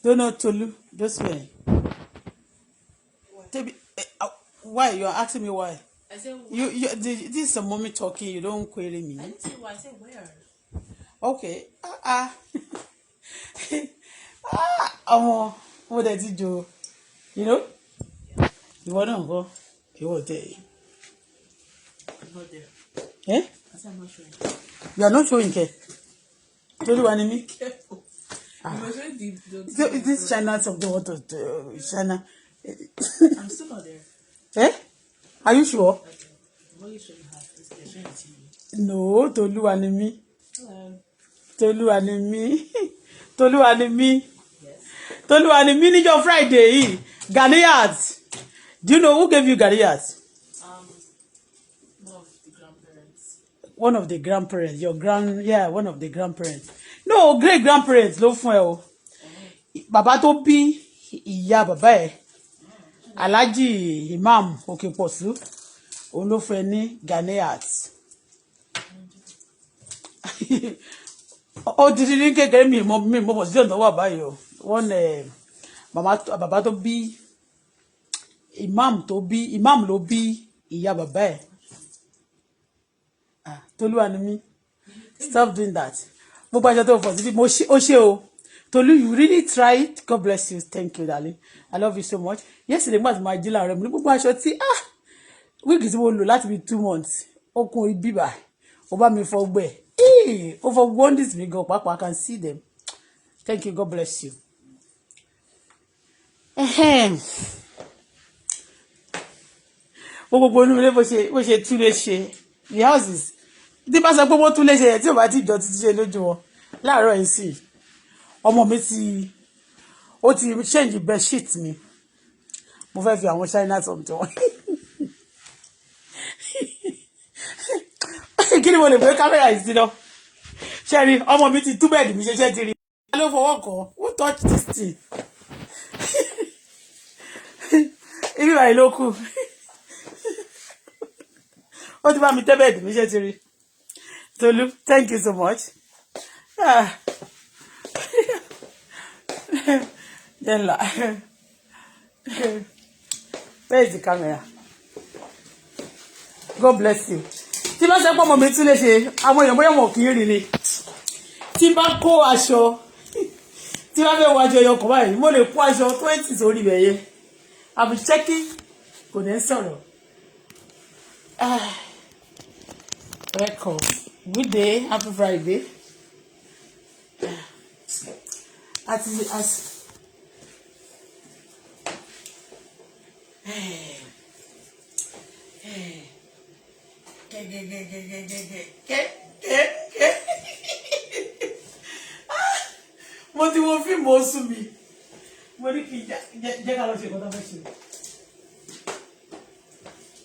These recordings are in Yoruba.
Donald Tolu, just me. Tebi, why you are asking me why? I said where. You, this is a mommy talking. You don't query I me. didn't say why. I said where. Okay. Ah ah. Ah, ọmọ, mo dẹ̀ ti jò. You know? Yeah. Ìwọ náà ńkọ́? Ìwọ tẹ. I'm not there. Eh? I said I'm not showing. You are not showing ke. Tolúwa ni mí. Be careful. You Ah. were showing the So the is this before. China something want to China? I'm still not there. Eh? Are you sure? Okay. I'm only showing half. This they're showing the TV. No, Tolúwa ni mí. Hello. Tolúwa ni mí. Tolúwa ni mí. Yes. Tolúwa ni mí níjọ́ Friday yìí. Ghanaians. Do you know who gave you Ghanaians? Um, one of the grandparents. One of the grandparents. Your grand, yeah, one of the grandparents. No, great grandparents ló fún ẹ o. Bàbá tó bí ìyá bàbá ẹ̀, Alhaji Imam Òkèpọ̀sú, òun ló fún ẹ ní Ghanaians. Ó ti di ní kékeré mi mọ position tó wà báyìí o. Wọ́n ẹ̀ màmá bàbá tó bí imam tó bí imam ló bí ìyá bàbá ẹ̀. Ah, Tolúwa ni mí. Stop doing that. Gbogbo aṣọ tó fọ̀ síbí mo ṣe ó ṣe o. Tolú, you really tried. God bless you. Thank you, darling. I love you so much. Yesterday, nígbà tí mo máa jí láàárọ̀, mo ní gbogbo aṣọ tí ah wig tí mo lò láti bí 2 months ó kún orí bíbà, ó bá mi fọ gbẹ, ó fọ wonders mi gan pàápàá. I can see them. Thank you. God bless you. Ehem. Gbogbo inú ilé bó ṣe tún lè ṣe, the house is, tí bá sọ pé wọ́n tún lè ṣe yẹn tí ò bá tí jọ títí ṣe lójú wọn láàárọ̀ yìí sí, ọmọ mi ti ó ti change bed sheet mi. Mo fẹ́ fi àwọn china something wọn. Kí ni mo lè gbé camera yìí sí lọ? Ṣe rí ọmọ mi ti tú bed mi ṣe ṣe ti rí ló fọwọ́ kàn? Who touch this thing? Ibi báyìí ló kù. Ó ti bá mi tẹ́ bed mi ṣe ti rí. Tolu, thank you so much. Ah. Jẹ́ Where is the camera? God bless you. Tí bá ṣe pé ọmọ mi tún lè ṣe, àwọn èèyàn bóyá wọn kì í rí ni. Tí bá kó aṣọ, tí bá fẹ́ wọ aṣọ ẹyọ kan báyìí, mo lè kó aṣọ 20 sórí ibẹ̀ yẹn. I be checking, kò ní sọ̀rọ̀. Ah, welcome. Good day, happy Friday. Àti as kẹ́kẹ́kẹ́kẹ́kẹ́kẹ́. Mo ti wo fíìmù oṣù mi. Mo ní kí n jẹ́ ká lọ ṣe nǹkan tó fẹ́ ṣe.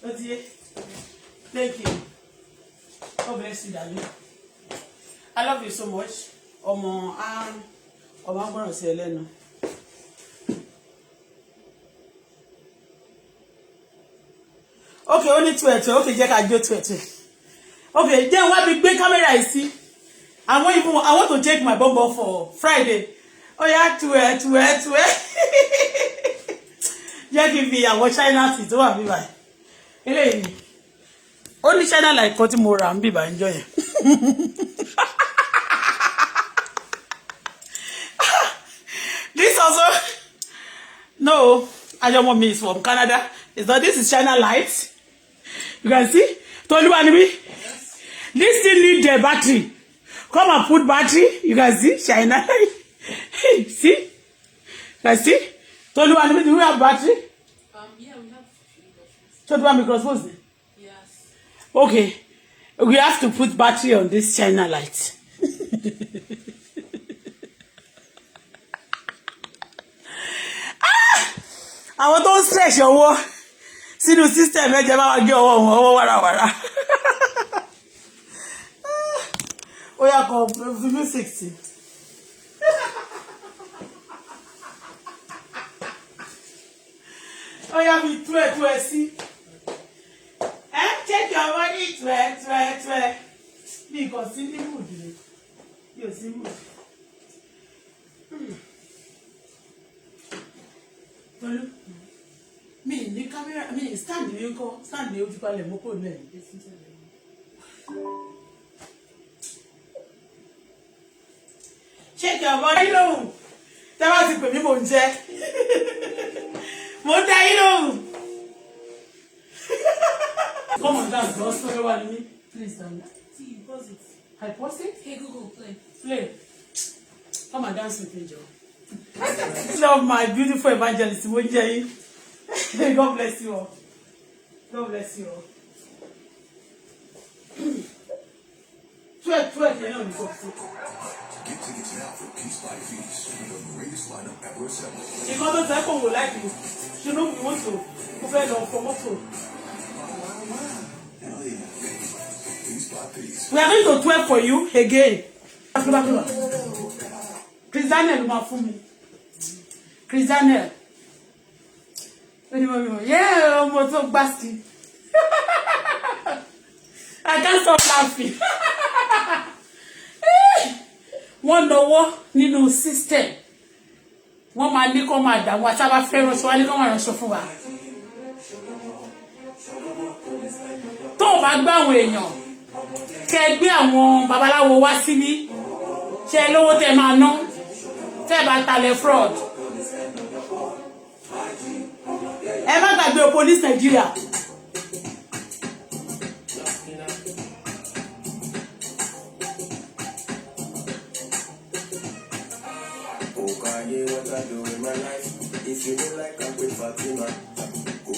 Ó ti yé. Thank you. God bless you, darling. I love you so much. Ọmọ á ọmọ á gbọ́ràn sí ẹ lẹ́nu. Okay, ó ní tuẹ̀tuẹ̀. Okay, jẹ́ ká jó tuẹ̀tuẹ̀. Okay, jẹ́ wá bí gbé camera yìí sí. I want even I want to take my bumbo for Friday. Ó yá, tuẹ̀ tuẹ̀ tuẹ̀. Jẹ́ kí n fi àwọn China tea tó wà bíbá yìí. Eléyìí. Ó ní China like kan tí mo rà ń bíbá ń jọ yẹn. This also, no, Ajomo mi is from Canada. It's not, this is China light. You can see. Toluwa ni mi. This thing need the battery. Come and put battery. You can see China. See? You can see? Toluwa ni mi, do we have battery? Yeah, we have few batteries. So do I microphone? Yes. Okay. We have to put battery on this China light. Àwọn tó ń stretch ọwọ́ sínú system, ẹ jẹ́ bá wa gé ọwọ́ wọn, ọwọ́ wàràwàrà. Ó yá, kọ fi music sí. Ó yá, fi tú ẹ̀ tú ẹ̀ sí. Ẹ check your money, tú ẹ̀ tú ẹ̀ tú ẹ̀. Bí nǹkan sí ní mood ni. Bí ò sí mood. Tolú, mi ní camera, mi stand mi ń kọ́, stand mi ojú palẹ̀ mọ́ kò lẹ̀. It's inside the room. Ṣé kí ọmọ yín lóhùn? Tẹ́ bá ti pè mí, mò ń jẹ́. Mò ń dá yín lóhùn. Come on, dance, lọ sọ wá ní mí. Please, darling. See, you pause it. I pause it? Hey Google, play. Play. Come and dance with me, Joe. Love my beautiful evangelist, mo ń jẹ́ yín. God bless you all. God bless you all. 12, 12 yẹn náà ní kò sí. Get tickets now for Peace by Feast, the greatest lineup ever assembled. Nǹkan tó tẹ́ kò wò láìpẹ́ ṣe ló fi mọ́tò, mo fẹ́ lọ fọ mọ́tò. Hell yeah. Piece by piece. We are going to 12 for you again. Chris Daniel ló máa fún mi. Chris Daniel. Ó ní mo bí mo, yẹ́ ọmọ tó gbá sí. I can't stop laughing. Wọ́n lọ́wọ́ nínú system. Wọ́n máa ní kó máa dààmú àti àbá fẹ́ ránṣọ, wọ́n ní kó máa ránṣọ fún wa. Tó o bá gbá àwọn èèyàn, kẹ gbé àwọn babaláwo wá síbí, ṣe lówó tẹ máa ná, tẹ bá talẹ̀ fraud. Ẹ má gbàgbé o, police Nigeria. Kanye, what I do with my life. If you don't like, I'm with Fatima.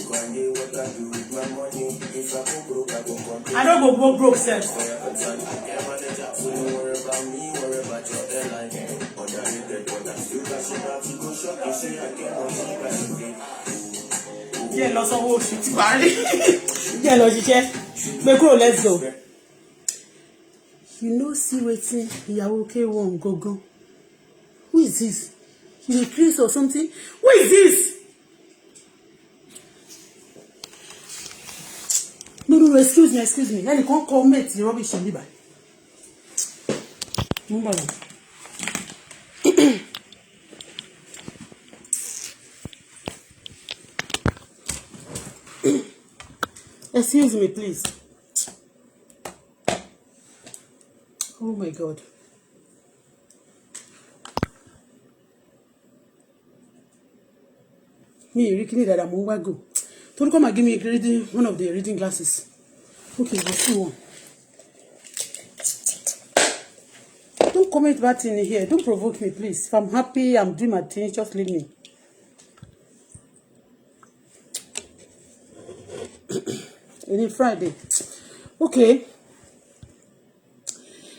Kanye, what I do with my money. If I go broke, I go continue. I no go go broke sef. For your concern, I can't manage up, so don't worry about me, worry about your airline. Underrated, but I'm still cashing out. You go shop, you say I can't want you, cashing it. Díẹ̀ lọ sanwó oṣù tí wàá rí. Díẹ̀ lọ ṣiṣẹ́. Gbé kúrò, let's go. You no see wetin ìyàwó K1 gangan. Who is this? You dey craze or something? Who is this? No, no, no, excuse me, excuse me. Ẹnìkan kọ mate rubbish ní báyìí. Mo ń bọ̀ lọ. Excuse me, please. Oh my God. Mi ì rí kíní dáadáa, mo ń wá gò. Torí kọ́ máa give me reading, one of the reading glasses. Okay, I see one. Don't comment bad thing here. Don't provoke me, please. If I'm happy, I'm doing my thing, just leave me. Èní Friday. Okay.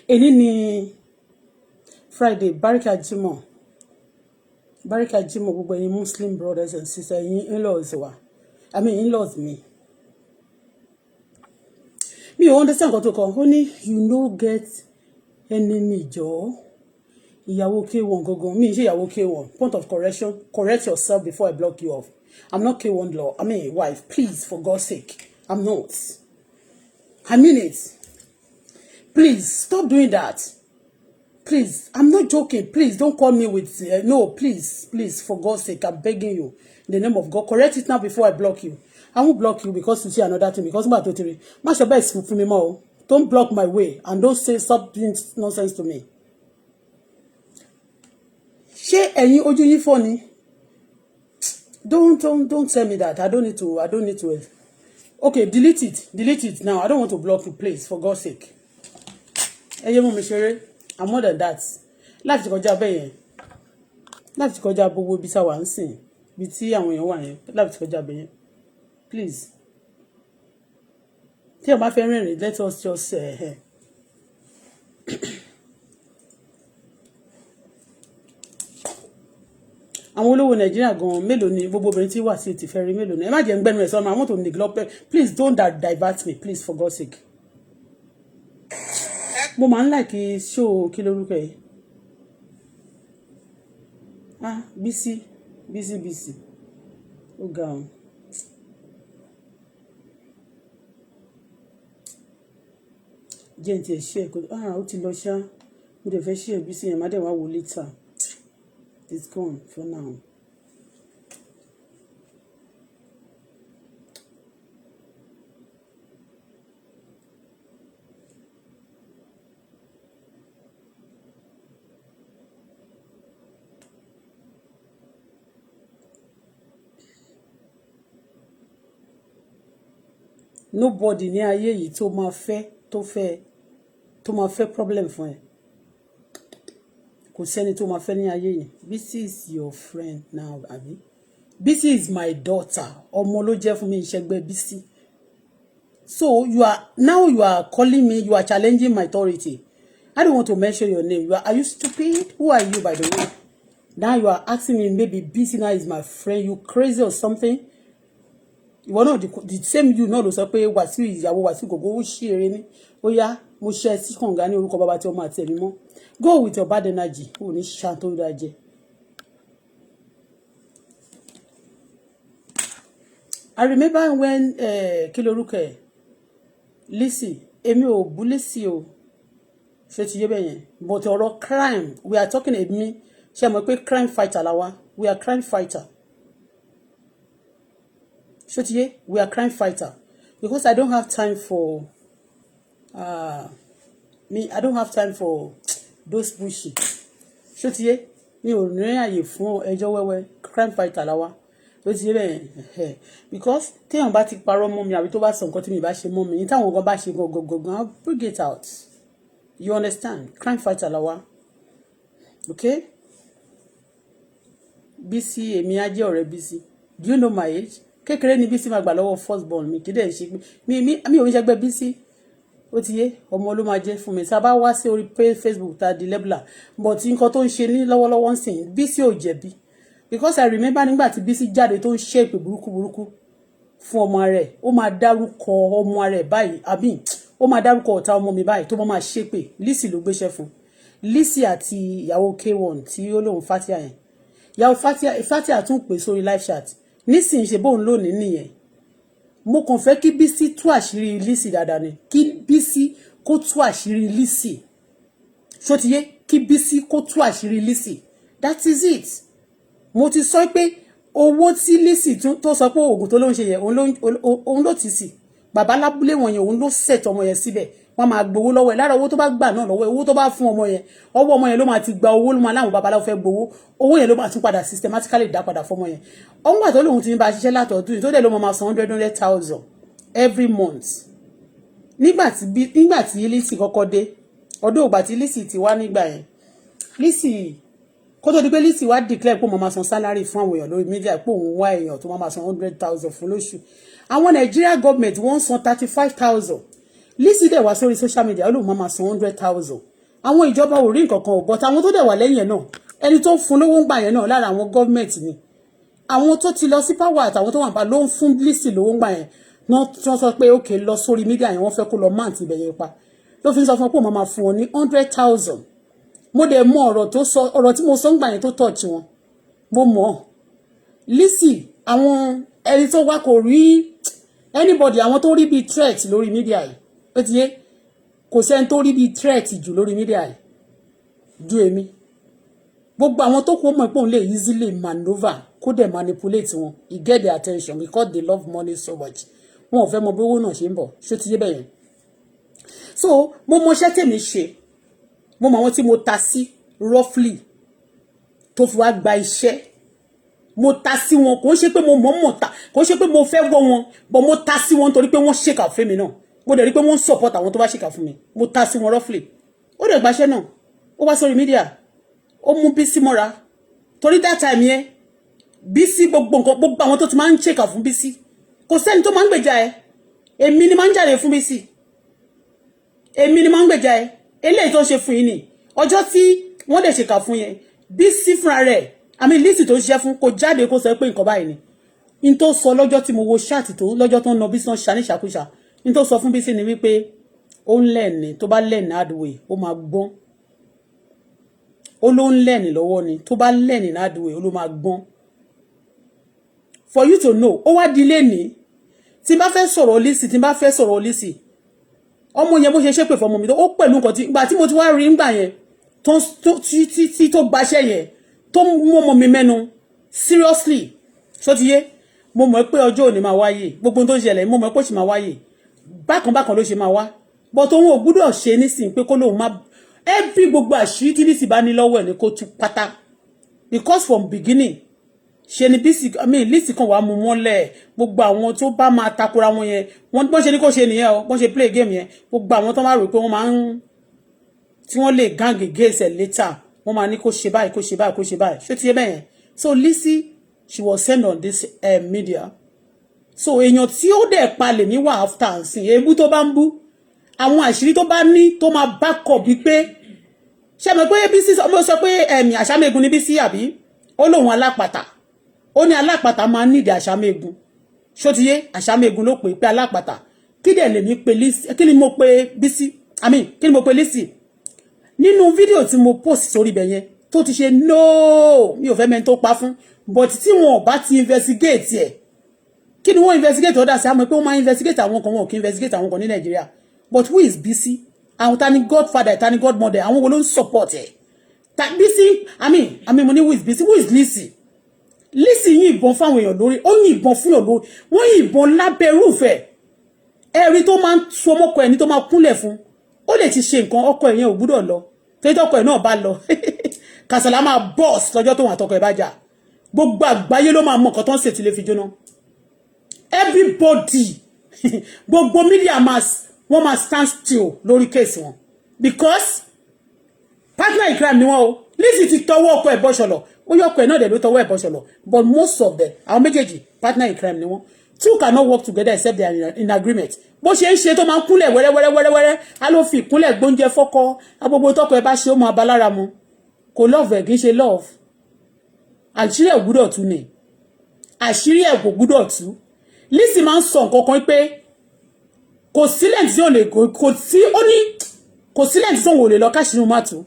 Èní ni Friday, Barika Jimoh. Barika Jimoh, gbogbo ẹ̀yin Muslim brothers and sisters, ẹ̀yin in-laws wa. I mean in-laws mi. Mi ò understand nǹkan tó kọ. Ó ní you no get enemy jọ̀ọ́. Ìyàwó K1 gangan. Mi ì ṣe ìyàwó K1. Point of correction. Correct yourself before I block you off. I'm not K1 law. I mean wife. Please, for God's sake. I'm not. I mean it. Please, stop doing that. Please, I'm not joking. Please, don't call me with, no, please, please, for God's sake, I'm begging you. In the name of God, correct it now before I block you. I won't block you because you see another thing. Because nígbà tó ti rí, má ṣe bẹ́ẹ̀ fún mi mọ́ o. Don't block my way and don't say stop doing nonsense to me. Ṣé ẹ̀yin ojú yín fọ́ ni? Don't tell me that. I don't need to. Okay, delete it. Delete it now. I don't want to block you, please, for God's sake. Ẹ yé mú mi ṣeré. I'm more than that. Láti kọjá bẹ́ẹ̀ yẹn. Láti kọjá gbogbo ibi tá a wà ń sìn. Ibi tí àwọn èèyàn wà yẹn. Láti kọjá bẹ́ẹ̀ yẹn. Please. Tí ẹ bá fẹ́ rìnrìn, let us just àwọn olówó Nàìjíríà gan, mélòó ni gbogbo obìnrin tí wà sí ti fẹ́ rí, mélòó ni? Ẹ má jẹ́ ń gbẹ́nu ẹ̀ sọ́nà. I want to neglect. Please don't divert me, please, for God's sake. Mo máa ń like show, kí lórúkọ ẹ̀? Ah, Bísí, Bísí, Bísí, ó ga ọ. Jẹ́ n tiẹ̀ ṣe ẹ̀kọ́. Ah, ó ti lọ ṣá. Mo dẹ̀ fẹ́ ṣe Bísí yẹn, má dẹ̀ wá wò later. It's gone for now. Nobody ní ayé yìí tó máa fẹ́, tó fẹ́, tó máa fẹ́ problem fún ẹ. Kò sẹ́ni tó máa fẹ́ ní ayé yìí. Bisi is your friend now, àbí? Bisi is my daughter. Ọmọ ló jẹ́ fún mi, ìṣẹ́gbẹ́ Bisi. So you are now, you are calling me, you are challenging my authority. I don't want to mention your name. You are you stupid? Who are you, by the way? Now you are asking me maybe Bisi now is my friend. You crazy or something? Ìwọ náà, the same you náà ló sọ pé Wàsíù, ìyàwó Wàsíù gògó, ó ṣí eré ní. Ó yá, mo ṣe sí kànga ní orúkọ bàbá tí ọmọ àti ẹ̀mí mọ́. Go with your bad energy. Ò ní ṣan tó dáa jẹ. I remember when kí lorúkọ ẹ̀, Lizzy. Èmi ò bú Lizzy o, ṣé ti yé bẹ́ẹ̀ yẹn? But ọ̀rọ̀ crime we are talking. Èmi ṣe mọ̀ pé crime fighter la wa. We are crime fighter, ṣé ti yé? We are crime fighter because I don't have time for me, I don't have time for those bullshit. Ṣé ti yé? Mi ò ní àyè fún ẹjọ́ wẹ́wẹ́. Crime fighter la wa, ó ti yé bẹ́ẹ̀. Because téèyàn bá ti parọ́ mọ́ mi àbí tó bá sọ nǹkan tí mi bá ṣe mọ́ mi ní, táwọn kan bá ṣe gangan gangan, I'll bring it out. You understand? Crime fighter la wa, okay? Bísí, èmi á jẹ́ ọ̀rẹ́ Bísí. Do you know my age? Kékeré ni Bísí máa gbà lọ́wọ́ first born mi. Kí dẹ̀ ṣe pé mi ò ń ṣẹgbẹ́ Bísí, ó ti yé? Ọmọ ló máa jẹ́ fún mi. Tá a bá wá sí orí Facebook tá a di lẹ́bùlà, but nǹkan tó ń ṣe ní lọ́wọ́lọ́wọ́ ń sìn, Bísí ò jẹ̀bi, because I remember nígbà tí Bísí jáde tó ń ṣe ìpè burúkú burúkú fún ọmọ rẹ̀, ó máa dárúkọ ọmọ rẹ̀ báyìí, àbí ó máa dárúkọ ọ̀tá ọmọ mi báyìí tó máa ṣépè. Lizzy ló gbéṣẹ́ fún, Lizzy àti ìyàwó K1 tí ó lóun Fatia yẹn. Ìyàwó Fatia, Fatia tún pè sórí live chat nísìnyí, ṣe bóun lónìí nìyẹn. Mo kàn fẹ́ kí Bísí tú àṣírí Lizzy dáadáa ni, kí Bísí kó tú àṣírí Lizzy. Ṣó ti yé? Kí Bísí kó tú àṣírí Lizzy, that is it. Mo ti sọ pé owó tí Lizzy tó sọ pé oògùn tó ló ń ṣe yẹn, òun ló ti sì bàbá lábúlé wọn yẹn, òun ló ṣètò ọmọ yẹn síbẹ̀. Wọ́n máa gbowó lọ́wọ́ ẹ̀. Lára owó tó bá gbà náà lọ́wọ́ ẹ̀, owó tó bá fún ọmọ yẹn, ọwọ́ ọmọ yẹn ló máa ti gba owó, ló máa láwọn babaláwo fẹ́ gbowó. Owó yẹn ló máa tún padà systematically dá padà fọmọ yẹn. Ọmọ àti olóhùn ti ń bá a ṣiṣẹ́ látọ̀dún yìí tó dẹ̀ ló máa san hundred hundred thousand every month. Nígbà tí Lizzy kọ́kọ́ dé, ọdún ògbà tí Lizzy ti wá nígbà yẹn, Lizzy, kó tó di pé Lizzy wá declare pé òun máa san salary fún àwọn èèyàn lórí media, pé òun wá èèyàn tó máa san 100,000 fún lóṣù, àwọn Nigeria government wọ́n ń san 35,000. Lizzy dẹ̀ wá sórí social media, ó lóun máa san 100,000. Àwọn ìjọba ò rí nǹkan kan ò, but àwọn tó dẹ̀ wà lẹ́yìn ẹ̀ náà, ẹni tó fún lówó ń gbà yẹn náà, lára àwọn government ni. Àwọn tó ti lọ sí power àtàwọn tó wà nípa ló ń fún Lizzy lówó ń gbà yẹn náà, tí wọ́n sọ pé ókè lọ sórí media yẹn, wọ́n fẹ́ kó lọ máǹtì ibẹ̀ yẹn pa, ló fi ń sọ fún ọ pé òun máa fún wọn ní 100,000. Mo dẹ̀ mọ ọ̀rọ̀ tó sọ, ọ̀rọ̀ tí mo sọ ń gbà yẹn tó touch wọn, mo mọ̀. Lizzy, àwọn ẹni tó wá kò rí anybody, àwọn tó rí bíi threat lórí media yìí, ó ti yé? Kò sẹ́ni tó rí bíi threat jù lórí media yìí ju èmi. Gbogbo àwọn tó kú, ó mọ̀ pé òun lè easily maneuver, kó dẹ̀ manipulate wọn. He get their attention because they love money so much. Wọn ò fẹ́ mọ bí owó náà ṣe ń bọ̀. Ṣó ti yé bẹ́ẹ̀ yẹn? So mo mọṣẹ́ tèmi ṣe, mo mọ àwọn tí mo ta sí roughly tó fi wá gba iṣẹ́. Mo ta sí wọn, kò ń ṣe pé mo mọ̀ mọ̀ ta, kò ń ṣe pé mo fẹ́ wọ́ wọn, but mo ta sí wọn nítorí pé wọ́n ṣèkà fún mi náà. Mo dẹ̀ rí pé wọ́n ń support àwọn tó bá ṣèkà fún mi. Mo ta sí wọn roughly. Ó dẹ̀ gbaṣẹ́ náà, ó wá sórí media, ó mú Bísí mọ́ra, torí that time yẹn, Bísí, gbogbo nǹkan, gbogbo àwọn tó ti máa ń ṣèkà fún Bísí, kò sẹ́ni tó máa ń gbèjà ẹ. Èmi ni máa ń jáde fún Bísí, èmi ni máa ń gbèjà ẹ. Eléyìí tó ṣe fún yín ni ọjọ́ tí wọ́n dẹ̀ ṣèkà fún yẹn, Bísí fúnra rẹ̀, àmì Lizzy tó ń ṣiṣẹ́ fún, kò jáde kó sọ pé nǹkan báyìí ni. N tó sọ lọ́jọ́ tí mo wo chat tó lọ́jọ́ tó ń nà Bísí náà ṣàníṣàkúṣà, n tó sọ fún Bísí ni wípé ó ń lẹ́ẹ̀ni, tó bá lẹ́ẹ̀ni hard way, ó máa gbọ́n. Ó ló ń lẹ́ẹ̀ni lọ́wọ́ ni, tó bá lẹ́ẹ̀ni hard way, ó ló máa gbọ́n. For you to know, ó wá di lẹ́ni tí n bá fẹ́ sọ̀rọ̀ Lizzy, tí n bá fẹ́ sọ̀rọ̀ Lizzy, ọmọ yẹn, bó ṣe ṣépè fọmọ mi tó, ó pẹ̀lú nǹkan tí ìgbà tí mo ti wá rí ńgbà yẹn tó tí tó gbaṣẹ́ yẹn, tó mú ọmọ mi mẹ́nu seriously. Ṣó ti yé? Mo mọ̀ pé ọjọ́ òní máa wáyé. Gbogbo tó ń ṣẹlẹ̀, mo mọ̀ pé ó sì máa wáyé. Bákan bákan ló ṣe máa wá, but òun ò gbúdọ̀ ṣe nísìnyí pé kó lóun má every gbogbo àṣírí tí Lizzy bá ní lọ́wọ́ ẹ̀ ní kó tú pátá, because from beginning Ṣe ni Bísí, I mean, Lizzy kan wàá mú mọ́lẹ̀. Gbogbo àwọn tó bá máa takora wọn yẹn, wọ́n bọ́n ṣe ní kó ṣe nìyẹn o, bọ́n ṣe play game yẹn. Gbogbo àwọn tó máa rò pé wọ́n máa ń tí wọ́n lè gang against ẹ̀ later, wọ́n máa ní kó ṣe báyìí, kó ṣe báyìí, kó ṣe báyìí. Ṣé ti yé bẹ́yẹn? So Lizzy, she was sent on this media. So èèyàn tí ó dẹ̀ palẹ̀ ní wà after nsìn, èébú tó bá ń bú, àwọn àṣírí tó bá ní tó máa bá kọ̀ bí pé ṣé mo pé Bísí mo sọ pé ẹ̀mí àṣàmẹ́gun ní Bísí, àbí ó lóun alápàtà, ó ní alápàtà máa ń nídìí àṣàmẹ́gun. Ṣó ti yé? Àṣàmẹ́gun ló pè pé alápàtà. Kí dẹ̀ lèmi pe Lizzy? Kí ni mo pe Bísí? I mean, kí ni mo pe Lizzy nínú fídíò tí mo post sórí ibẹ̀ yẹn tó ti ṣe? No, mi ò fẹ́ mẹ́ni tó pa fún, but tí wọn ò bá ti investigate ẹ̀, kí ni wọ́n investigate ọ̀dà sí? Àmọ́ pé wọ́n máa investigate àwọn kan, wọn ò kí investigate àwọn kan ní Nàìjíríà. But who is Bísí? Àwọn ta ni godfather, ta ni godmother? Àwọn wo ló ń support ẹ̀? Ta Bísí, I mean mo ní who is Bísí, who is Lizzy? Lizzy yìnbọn fáwọn èèyàn lórí, ó yìnbọn fún èèyàn lórí, wọ́n yìnbọn lábẹ́ rúfẹ́ ẹ̀rí tó máa ń so ọmọkọ ẹni tó máa kúnlẹ̀ fún. Ó lè ti ṣe nǹkan, ọkọ ẹ̀ yẹn ò gbúdọ̀ lọ, torí tọkọ ẹ̀ náà bá lọ, kàsàlà máa bọ́ọ̀sì lọ́jọ́ tó wà tọkọ ẹ̀ bá jà. Gbogbo àgbáyé ló máa mọ nǹkan tó ń ṣètìlẹ́ fi jóná. Everybody, gbogbo media máa, wọ́n máa stand still lórí case wọn, because partner in crime ni wọ́n o. Lizzy ti tọwọ́ ọkọ ẹ̀ bọ́ṣọlọ̀, ó yọ ọkọ ẹ̀ náà dẹ̀ ló tọwọ́ ẹ̀ bọ́ṣọlọ̀, but most of them, àwọn méjèèjì, partner in crime ni wọ́n. Two cannot work together except they are in agreement. Bó ṣe ń ṣe tó máa ń kúnlẹ̀ wẹ́rẹ́wẹ́rẹ́wẹ́rẹ́, á ló fi ìkúnlẹ̀ gbóúnjẹ fọ́kọ. Agbogbo tọkọ ẹ bá ṣe, ó máa bá lára mu. Kò love ẹ̀, kì í ṣe love. Àṣírí ẹ̀ gbúdọ̀ tú ni, àṣírí ẹ̀ kò gbúdọ̀ tú. Lizzy máa ń sọ nǹkan kan pé kò sílẹ̀ tí ò lè, kò sí, ó ní kò sílẹ̀ tí òun ò lè lọ káṣírí má tú.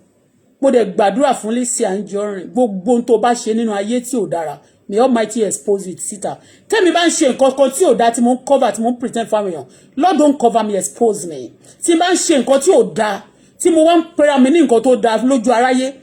Mo dẹ̀ gbàdúrà fún Lizzy Anjorin, gbogbo ohun tó bá ṣe nínú ayé tí ò dára, may Almighty expose it síta. Tẹ́mi bá ń ṣe nǹkan kan tí ò dáa, tí mo ń cover, tí mo ń pretend fáwọn èèyàn, Lord, don't cover me, expose me. Tí n bá ń ṣe nǹkan tí ò dáa, tí mo wá ń pera mi ní nǹkan tó dáa lójú aráyé,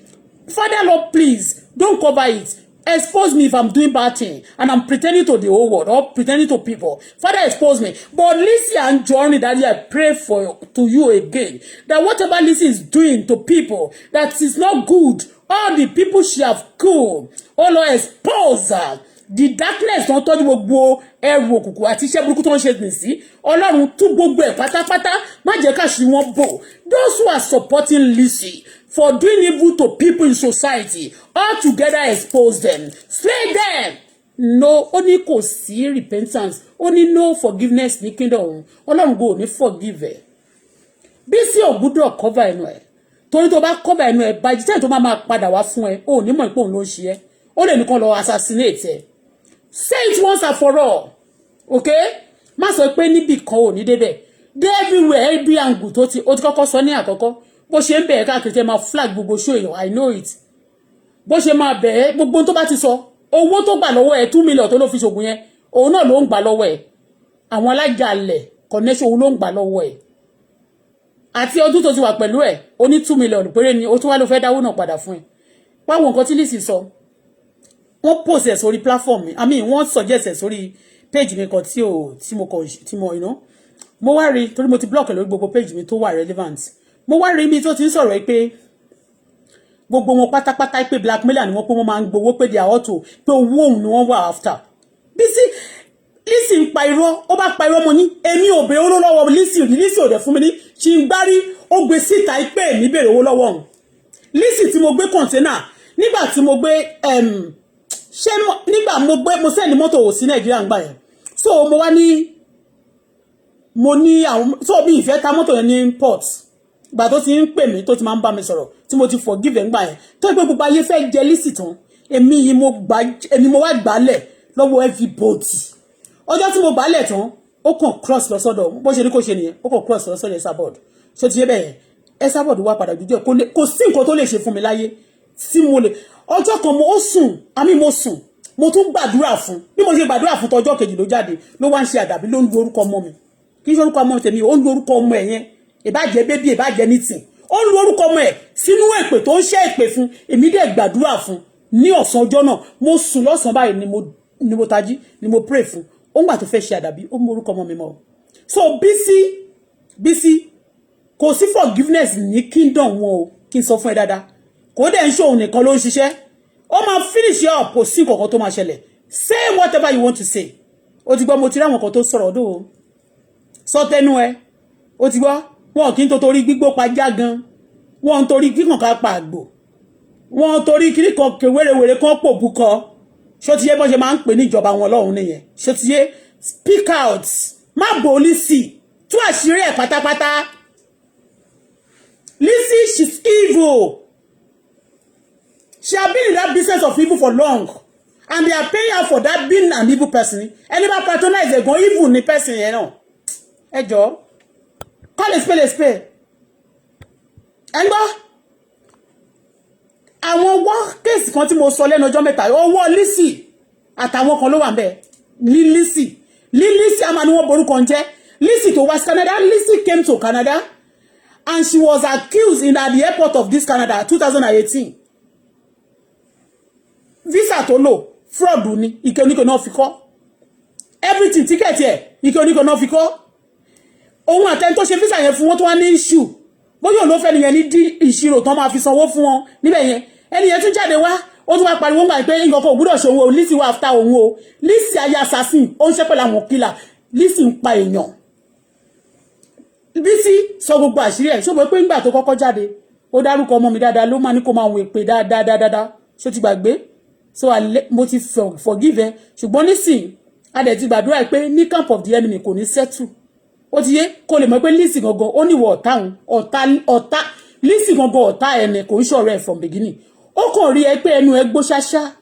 Father Lord, please don't cover it, expose me. If I'm doing bad thing and I'm pretending to the whole world or pretending to people, Father, expose me. But Lizzy Anjorin, Daddy, I pray for to you again that whatever Lizzy is doing to people that is not good, all the people she have killed, oh Lord, expose her. The darkness tó ń tọ́jú, gbogbo ẹrù òkùnkùn àti iṣẹ́ burúkú tó ń ṣe nì sí, Ọlọ́run, tú gbogbo ẹ̀ pátápátá, má jẹ́ káṣí wọn bò. Those who are supporting Lizzy for doing evil to people in society, all together, expose them, slay them. No, ó ní kò sí repentance, ó ní no forgiveness ní kingdom òun. Ọlọ́run kò ní forgive ẹ̀. Bísí ò gbúdọ̀ cover ẹnu ẹ̀, torí tó bá cover ẹnu ẹ̀, báyìí tẹ́lẹ̀ tó máa máa padà wá fún ẹ, ó ní mọ̀ pé òun ló ń ṣe ẹ́. Ó lè nìkan lọ assassinate ẹ. Say it once and for all, okay? Má sọ pé níbì kan ò ní débẹ̀, dé everywhere, every angle tó ti ó ti kọ́kọ́ sọ ní àkọ́kọ́. Bó ṣe ń bẹ̀ẹ́ káàkiri tẹ́ máa flag gbogbo show èèyàn, I know it. Bó ṣe máa bẹ̀ẹ́, gbogbo tó bá ti sọ, owó tó gbà lọ́wọ́ ẹ̀, 2 million tó ló fi ṣògùn yẹn, òun náà ló ń gbà lọ́wọ́ ẹ̀. Àwọn alájàlẹ̀ connection, òun ló ń gbà lọ́wọ́ ẹ̀. Àti ọdún tó ti wà pẹ̀lú ẹ̀, ó ní 2 million péré ni ó tún wá ló fẹ́ dáwó náà padà fún ẹ. Wá wo nǹkan tí Lizzy sọ. Wọ́n post ẹ̀ sórí platform mi, I mean, wọ́n suggest ẹ̀ sórí page mi kan tí ò tí mo kàn tí mo you know mo wá rí, torí mo ti block ẹ̀ lórí gbogbo page mi tó wà relevant. Mo wá rí mi tó ti ń sọ̀rọ̀ pé gbogbo wọn pátápátá, pé blackmailer ni wọ́n, pé wọ́n máa ń gbowó, pé their auto, pé owó òun ni wọ́n wà after. Bísí, Lizzy ń pa irọ́. Ó bá pa irọ́, mo ní èmi ò béèrè owó lọ́wọ́ Lizzy. Lizzy ò dẹ̀ fún mi ní ṣìngbárí. Ó gbé síta pé èmi béèrè owó lọ́wọ́ òun. Lizzy tí mo gbé container, nígbà tí mo gbé, ṣé nígbà mo gbé, mo send mọ́tò sí Nàìjíríà ń gbà yẹn. So mo wá ní, mo ní àwọn, so mi ìfẹ́ ta mọ́tò yẹn ní port. Ìgbà tó ti ń pè mí, tó ti máa ń bá mi sọ̀rọ̀, tí mo ti forgive ẹ̀ ńgbà yẹn, tó pé gbogbo ayé fẹ́ jẹ Lizzy tán, èmi yìí mo gbà, èmi mo wá gbálẹ̀ lọ́wọ́ everybody. Ọjọ́ tí mo gbálẹ̀ tán, ó kàn cross lọ sọ́dọ̀, bó ṣe ní kó ṣe nìyẹn, ó kàn cross lọ sọ́dọ̀ Esabod. Ṣé ti yé bẹ́ẹ̀ yẹn? Esabod wá padà jùjọ. Kò sí nǹkan tó lè ṣe fún mi láyé tí mo lè. Ọjọ́ kan mo ó sùn, àmì mo sùn, mo tún gbàdúrà fún. Bí mo ṣe gbàdúrà fún, tọjọ́ kejì ló jáde, ló wá ń ṣe àdàbí, ló ń lu orúkọ ọmọ mi. Kì í ṣe orúkọ ọmọ tèmi, ó ń lu orúkọ ọmọ ẹ̀ yẹn, ìbàjẹ́ baby, ìbàjẹ́ nítìn, ó ń lu orúkọ ọmọ ẹ̀ sínú èpè tó ń ṣe èpè fún. Èmi dẹ̀ gbàdúrà fún ní ọ̀sán ọjọ́ náà. Mo sùn lọ́sàn-án báyìí ni mo tají ni mo pray fún. Ó ń gbà tó fẹ́ ṣe àdàbí, ó mú orúkọ ọmọ mi mọ́. So Bísí, Bísí, kò sí forgiveness ní kingdom wọn o. Kí n sọ fún ẹ dáadáa, kò dẹ̀ ń ṣòun nìkan ló ń ṣiṣẹ́. Ó máa finish up, kò sí nǹkan kan tó máa ṣẹlẹ̀. Say whatever you want to say. Ó ti gbọ́, mo ti rí àwọn kan tó sọ̀rọ̀ ọdún o, sọ tẹnu ẹ. Ó ti gbọ́, wọn kì í tó torí gbígbó pajá gan, wọn ń torí kíkàn ká pa àgbò, wọn torí kíní kan wérewère kan pò búkọ. Ṣó ti yé? Bọ́n ṣe máa ń pè ní ìjọba wọn lọ́hùn nìyẹn. Ṣó ti yé? Speak out, má bò Lizzy, tú àṣírí ẹ̀ pátápátá. Lizzy, she's evil. She have been in that business of evil for long, and they are paying her for that, being an evil person. Ẹni bá patronize ẹ̀gbọ́n, evil ni person yẹn náà. Ẹ jọ, call a spade a spade. Ẹ gbọ́ àwọn wọ́ case kan tí mo sọ lẹ́nu ọjọ́ mẹ́ta, ọwọ́ Lizzy àtàwọn kan ló wà ń bẹ̀ ní Lizzy ní Lizzy àmà ni wọ́n borúkọ ń jẹ́. Lizzy tó wá sí Canada, Lizzy came to Canada and she was accused in at the airport of this Canada, 2018. Visa tó lò, fraud ni. Ike oníke náà fi kọ́ everything, ticket ẹ̀, ike oníke náà fi kọ́. Òun àtẹni tó ṣe visa yẹn fún wọn tó wá ní issue, bóyá òun ló fẹ́ nìyẹn ní dí ìṣirò tán máa fi sanwó fún wọn níbẹ̀ yẹn. Ẹni yẹn tún jáde wá, ó tún wá pariwo ńgbà pé nǹkan kan ò gbúdọ̀ ṣòwò. Lizzy wà after òun o. Lizzy ayé assassin, ó ń ṣe pẹ̀lú àwọn killer. Lizzy ń pa èèyàn. Bísí sọ gbogbo àṣírí ẹ̀. Ṣó mọ̀ pé ńgbà tó kọ́kọ́ jáde, ó dárúkọ ọmọ mi dáadáa, ló máa ní kó máa wọ èpè dáadáa dáadáa? Ṣó ti gbàgbé? So mo ti forgive ẹ, ṣùgbọ́n nísìn a dẹ̀ ti gbàdúrà pé ní camp of the enemy kò ní settle. Ó ti yé, kó lè mọ̀ pé Lizzy gangan ó níwọ̀ ọ̀tá òun, ọ̀tá, ọ̀tá Lizzy gangan, ọ̀tá ẹni kò ń ṣọ̀rẹ́ ẹ̀ from beginning. Ó kàn rí ẹ pé ẹnu ẹ gbó ṣáṣá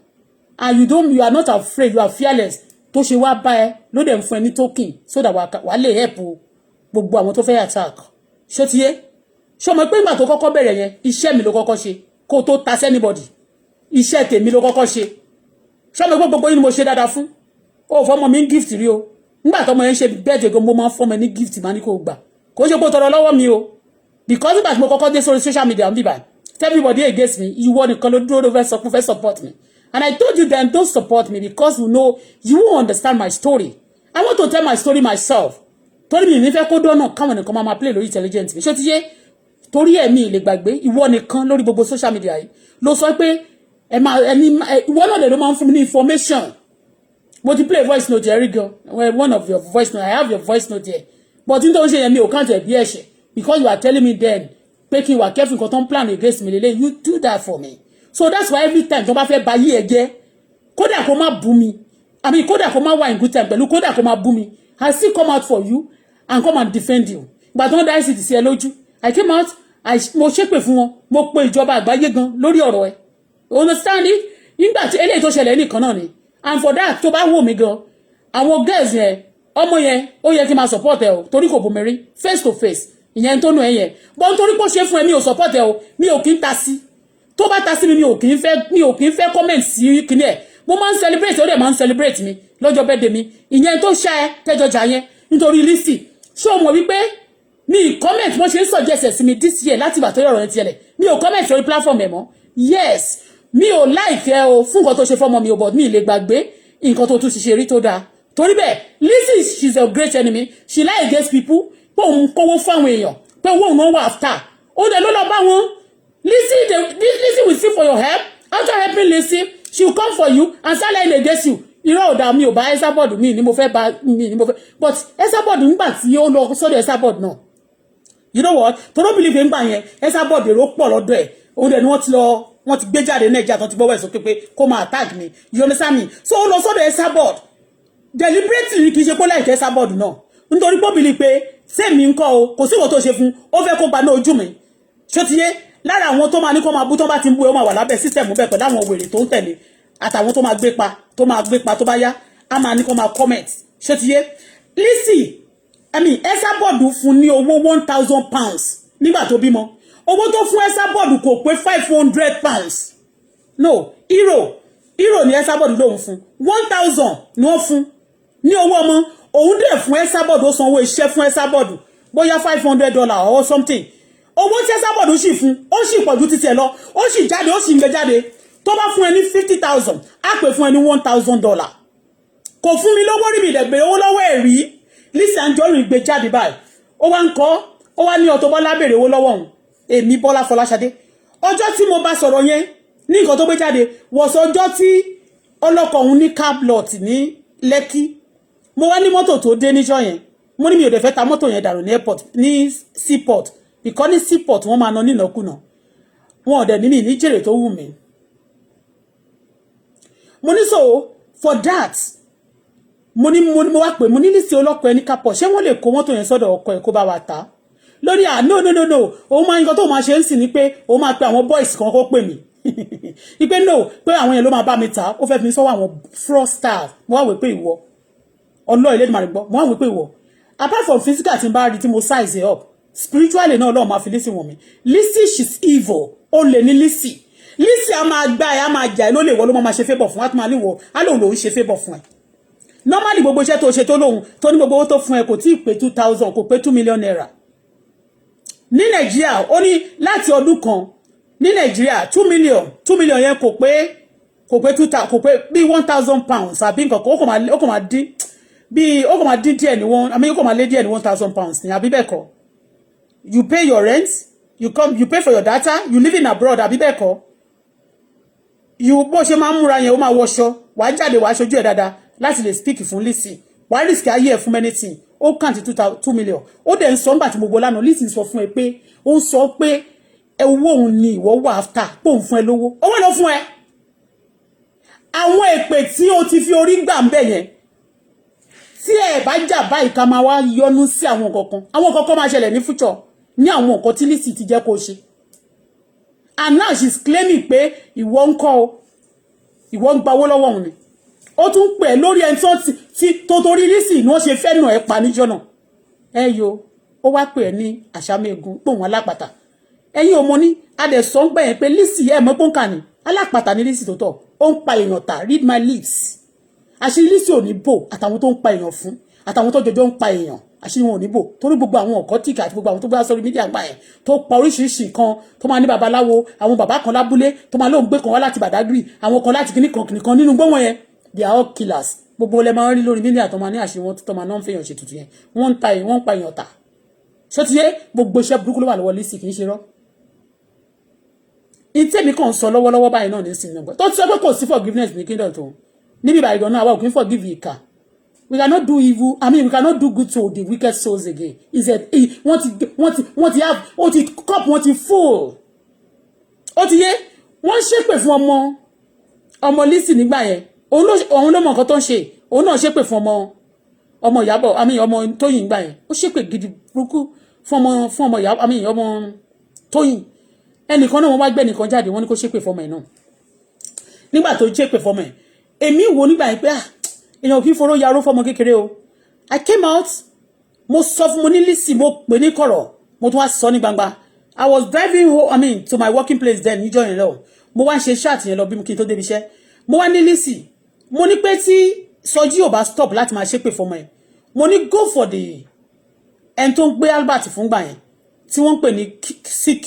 and you don't, you are not afraid, you are fearless, tó ṣe wá bá ẹ ló dẹ̀ ń fún ẹ ní token so that wàá lè help gbogbo àwọn tó fẹ́ attack. Ṣó ti yé? Ṣó mọ̀ pé ìgbà tó kọ́kọ́ bẹ̀rẹ̀ yẹn, iṣẹ́ mi ló kọ́kọ́ ṣe kó tó ta sí anybody? Iṣẹ́ tèmi ló kọ́kọ́ ṣe. Ṣó mọ̀ pé gbogbo yín ni mo ṣe dáadáa fún? Ó fọmọ mi ń gift rí o. Nígbà tọmọ yẹn ṣe bẹ́ẹ̀ gan, mo máa ń fọmọ ní gift, máa ní kó gbà, kó ṣe pé ó tọrọ lọ́wọ́ mi o, because nígbà tí mo kọ́kọ́ dé sórí social media ń bíbà, everybody against me, ìwọ nìkan ló dúró, ló fẹ́ sọ fún, fẹ́ support me. And I told you then, don't support me because you know you won't understand my story. I want to tell my story myself, torí mi ní fẹ́ kó dọ́nà káwọn nìkan máa máa play lórí intelligent mi. Ṣé ti yé? Torí ẹ̀ mi lè gbàgbé ìwọ nìkan lórí gbogbo social media yìí ló sọ pé ẹ máa ẹni ìwọ náà lè ló máa ń fún mi ní information. Mo ti play voice note ẹ̀rí gan, one of your voice note. I have your voice note here, but nítorí ṣe yẹn, mi ò count ẹ̀ bí ẹ̀ṣẹ̀, because you are telling me then pé kí n wà careful nǹkan tó ń plan against me lélẹ̀. You do that for me, so that's why every time tó bá fẹ́ ba yí ẹ jẹ́, kódà kó má bú mi, I mean, kódà kó má wà in good time pẹ̀lú, kódà kó má bú mi, I still come out for you and come and defend you. Ìgbà tó ń dá ICT sí ẹ lójú, I came out, mo ṣépè fún wọn, mo pe ìjọba àgbáyé gan lórí ọ̀rọ̀ ẹ. Understand it? Nígbà tí eléyìí tó ṣẹlẹ̀ nìkan náà ni, and for that, tó bá wò mí gan, àwọn girls yẹn, ọmọ yẹn, ó yẹ kí n máa support ẹ o, torí kò bomi rí face to face. Ìyẹn tó nù ẹ yẹn bọ́n, torí pé ó ṣe fún ẹ, mi ò support ẹ o, mi ò kí ń ta sí. Tó bá ta sí mi, mi ò kí ń fẹ́, mi ò kí ń fẹ́ comment sí kíní ẹ̀. Mo máa ń celebrate, ó dẹ̀ máa ń celebrate mi lọ́jọ́ birthday mi. Ìyẹn tó ṣá ẹ tẹ́jọjà yẹn nítorí Lizzy, ṣé o mọ̀ wípé mi comment? Wọ́n ṣe ń suggest sí mi this year, láti ìgbà tó yọ̀rọ̀ yẹn ti ẹlẹ̀, mi ò comment lórí platform ẹ̀ mọ́. Yes, mi ò like ẹ o fún nǹkan tó ṣe fọ́mọ mi o, but mi lè gbàgbé nǹkan tó tún ti ṣe rí tó dáa. Torí bẹ́ẹ̀, Lizzy, she's a great enemy. She lie against people pé òun kówó fáwọn èèyàn, pé owó òun náà wà after. Ó dẹ̀ ló lọ bá wọn. Lizzy, Lizzy will seek for your help. After helping Lizzy, she will come for you and start lying against you. Irọ́ ọ̀dà, mi ò bá Esabod, mi ni mo fẹ́ bá, mi ni mo fẹ́, but Esabod, nígbà tí ó lọ sọ́dọ̀ Esabod náà, you know what, tọ́rọ believe ńgbà yẹn, Esabod, èrò pọ̀ lọ́dọ̀ ẹ̀, òun dẹ̀ ni wọ́n ti lọ, wọ́n ti gbé jáde Nàìjíríà tó ti gbọ́wọ́ ẹ̀ sókè pé kó máa attack mi. You understand me? So ó lọ sọ́dọ̀ Esabod deliberately, kì í ṣe pé láìkẹ́ Esabod náà, nítorí pé ó believe pé sẹ́mi ń kọ́ o, kò sí ìwọ tó ṣe fún, ó fẹ́ kó gba ní ojú mi. Ṣó ti yé? Lára àwọn tó máa ní kó máa bú, tó bá ti ń bú ẹ, ó máa wà lábẹ́ system bẹ́ẹ̀ pẹ̀lú àwọn wèrè tó ń tẹ̀lé àtàwọn tó máa gbé pa, tó máa gbé pa tó bá yá, á máa ní kó máa comment. Ṣó ti yé? Lizzy, I mean, Esabod fún ní owó £1,000 nígbà tó bímọ. Owó tó fún Esabod kò pé £500, no, euro, euro ni Esabod lòun fún. 1,000 ni wọ́n fún ní owó ọmọ. Òun dẹ̀ fún Esabod, ó sanwó iṣẹ́ fún Esabod, bóyá $500 or something. Owó tí Esabod sì fún, ó sì pọ̀ ju títí ẹ̀ lọ. Ó sì jáde, ó sì ń gbé jáde. Tó bá fún ẹ ní 50,000, á pè fún ẹ ní $1,000. Kò fún mi lówó rí, mi dẹ̀ gbé owó lọ́wọ́ ẹ̀ rí. Lizzy Anjorin gbé jáde báyìí, ó wá ń kọ́, ó wá ní Auto Bola béèrè owó lọ́wọ́ òun. Èmi Bọ́lá Fọláṣadé, ọjọ́ tí mo bá sọ̀rọ̀ yẹn ní nǹkan tó gbé jáde wọ̀sọ̀, ọjọ́ tí Ọlọ́kọ òun ní car lot ní Lẹ́kí. Mo wá ní mọ́tò tó dé níjọ́ yẹn. Mo ní mi ò dẹ̀ fẹ́ ta mọ́tò yẹn dànù ní airport, ní seaport, because ní seaport wọ́n máa ná nínàkúnà, wọn ò dẹ̀ ní mi ní jèrè tó wù mí. Mo ní so for that, mo ní mo wá pè, mo ní Lizzy, ọlọ́kọ ẹ ní carport, ṣé wọ́n lè kó mọ́tò yẹn sọ́dọ̀ ọkọ ẹ̀ kó bá wa ta? Lórí à, no, no, no, no, òun máa ń nǹkan tó máa ṣe ń sìn ni pé òun máa pe àwọn boys kan kó pè mí ipe no, pé àwọn yẹn ló máa bá mi ta. Ó fẹ́ fi sọ́wọ́ àwọn fraudsters. Mo wá wò pé ìwọ ọlọ́ ilé ìdìmọ̀ gbọ́. Mo wá wò pé ìwọ, apart from physical tí n bá rí tí mo size up, spiritually náà, Ọlọ́run máa fi Lizzy wọ̀n mi. Lizzy, she's evil. Ó lè ní Lizzy. Lizzy a máa gbá ẹ, a máa jà ẹ ló lè wọ ló máa ṣe favour fún wa, tó máa níwọ á lóun lòún ṣe favour fún ẹ. Normally, gbogbo iṣẹ́ tó ṣe tó lóhun tó ní, gbogbo owó tó fún ẹ kò tí ì pé 2,000, kò pé 2 million naira ní Nàìjíríà. Ó ní láti ọdún kan ní Nàìjíríà, 2 million, 2 million yẹn kò pé 2,000, kò pé bí £1,000 àbí nǹkan kan. Ó kàn máa dín bí, ó kàn máa dín díẹ̀ ní one, I mean, ó kàn máa lé díẹ̀ ní £1,000 ní, àbí bẹ́ẹ̀ kọ́? You pay your rent, you come, you pay for your data, you live in abroad, àbí bẹ́ẹ̀ kọ́? You bó ṣe máa ń múra yẹn, ó máa wọṣọ, wàá jáde, wàá ṣojú ẹ̀ dáadáa láti lè speak fún Lizzy, wàá risk ayé ẹ̀ fún many things. Ó kàn ti 2 million. Ó dẹ̀ ń sọ nígbà tí mo gbọ́ lánàá, Lizzy sọ fún ẹ pé ó ń sọ pé owó òun ni ìwọ wà after, pé òun fún ẹ lówó. Owó ló fún ẹ. Àwọn èpè tí o ti fi orí gbà ń bẹ̀ yẹn, tí ẹ bá jà báyìí, ká máa wá yọnu sí àwọn kankan, àwọn kankan máa ṣẹlẹ̀ ní future ní àwọn nǹkan tí Lizzy ti jẹ́ kó ṣe. And now she's claiming pé ìwọ ń kọ́ o, ìwọ ń gba owó lọ́wọ́ òun ni. Ó tún pè lórí ẹni tó ti tó torí Lizzy ni wọ́n ṣe fẹ́ nà ẹ́ pa níjọ́ náà. Ẹ yo, ó wá pè é ní àṣàmẹ́gun pòun alápàtà. Ẹ̀yin ò mọ ní adẹ̀sọ́ ń gbẹ̀yìn pé Lizzy ẹ̀ mọ́ pọ́nkà ní alápàtà ní Lizzy tó tọ̀. Ó ń pa èèyàn tà. Read my lips. Àṣírí Lizzy ò ní bò, àtàwọn tó ń pa èèyàn fún, àtàwọn tó jọjọ ń pa èèyàn, àṣírí wọn ò ní bò, torí gbogbo àwọn ọ̀kọ́tìkì àti gbogbo àwọn tó gbé sórí media gbà yẹn, tó pa oríṣiríṣi nǹkan, tó máa ní babaláwo, àwọn bàbá kan lábúlé tó máa lóun gbé kan wá láti Bàdágìrì, àwọn kan láti kíní kan kìnìkan nínú gbóhùn yẹn, they are all killers. Gbogbo ọlẹ́ máa ń rí lórí media tó máa ní àṣírí wọn, tó máa náà ń fèèyàn ṣètùtù yẹn, wọ́n ń ta, wọ́n ń pa èèyàn tà. Ṣé ti yé? Gbogbo iṣẹ́ burúkú ló wà lọ́wọ́ Lizzy, kì í ṣe rọ́. Ìtẹ́mi kàn sọ lọ́wọ́lọ́wọ́ báyìí náà nísìnyí náà, tó ti sọ pé kò sí forgiveness ní kingdom tó níbi ìbàdàn gan náà, àwa ò kì í forgive ìkà. We cannot do evil, I mean, we cannot do good to the wicked souls again. He said wọ́n ti have, ó ti cup wọ́n ti full. Ó ti yé. Wọ́n ṣépè fún ọmọ ọmọ Lizzy nígbà yẹn. Òun ló mọ nǹkan tó ń ṣe. Òun náà ṣépè fún ọmọ ọmọ Ìyábọ̀, I mean, ọmọ Tóyìn gbà yẹn. Ó ṣépè gidi burúkú fún ọmọ Ìyábọ̀, I mean, ọmọ Tóyìn. Ẹnìkan náà, wọ́n wá gbé ẹnìkan jáde, wọ́n ní kó ṣépè fọmọ ẹ̀ náà. Nígbà tó ṣépè fọmọ ẹ̀, èmi wò nígbà yẹn pé, ah, èèyàn kì í foró yaró fọmọ kékeré o. I came out, mo sọ fún, mo ní Lizzy, mo pè ní kọ̀rọ̀, mo tún wá sọ ní gbangba. I was driving home, I mean, to my working place then níjọ́ yẹn lọ. Mo wá ń ṣe chat yẹn lọ bí kí n tó débi iṣẹ́. Mo wá ní Lizzy, mo ní pé tí Sọjí ò bá stop láti máa ṣépè fọmọ ẹ̀, mo ní go for the ẹni tó ń gbé Albert fúngbà yẹn tí wọ́n ń pè ní CQ.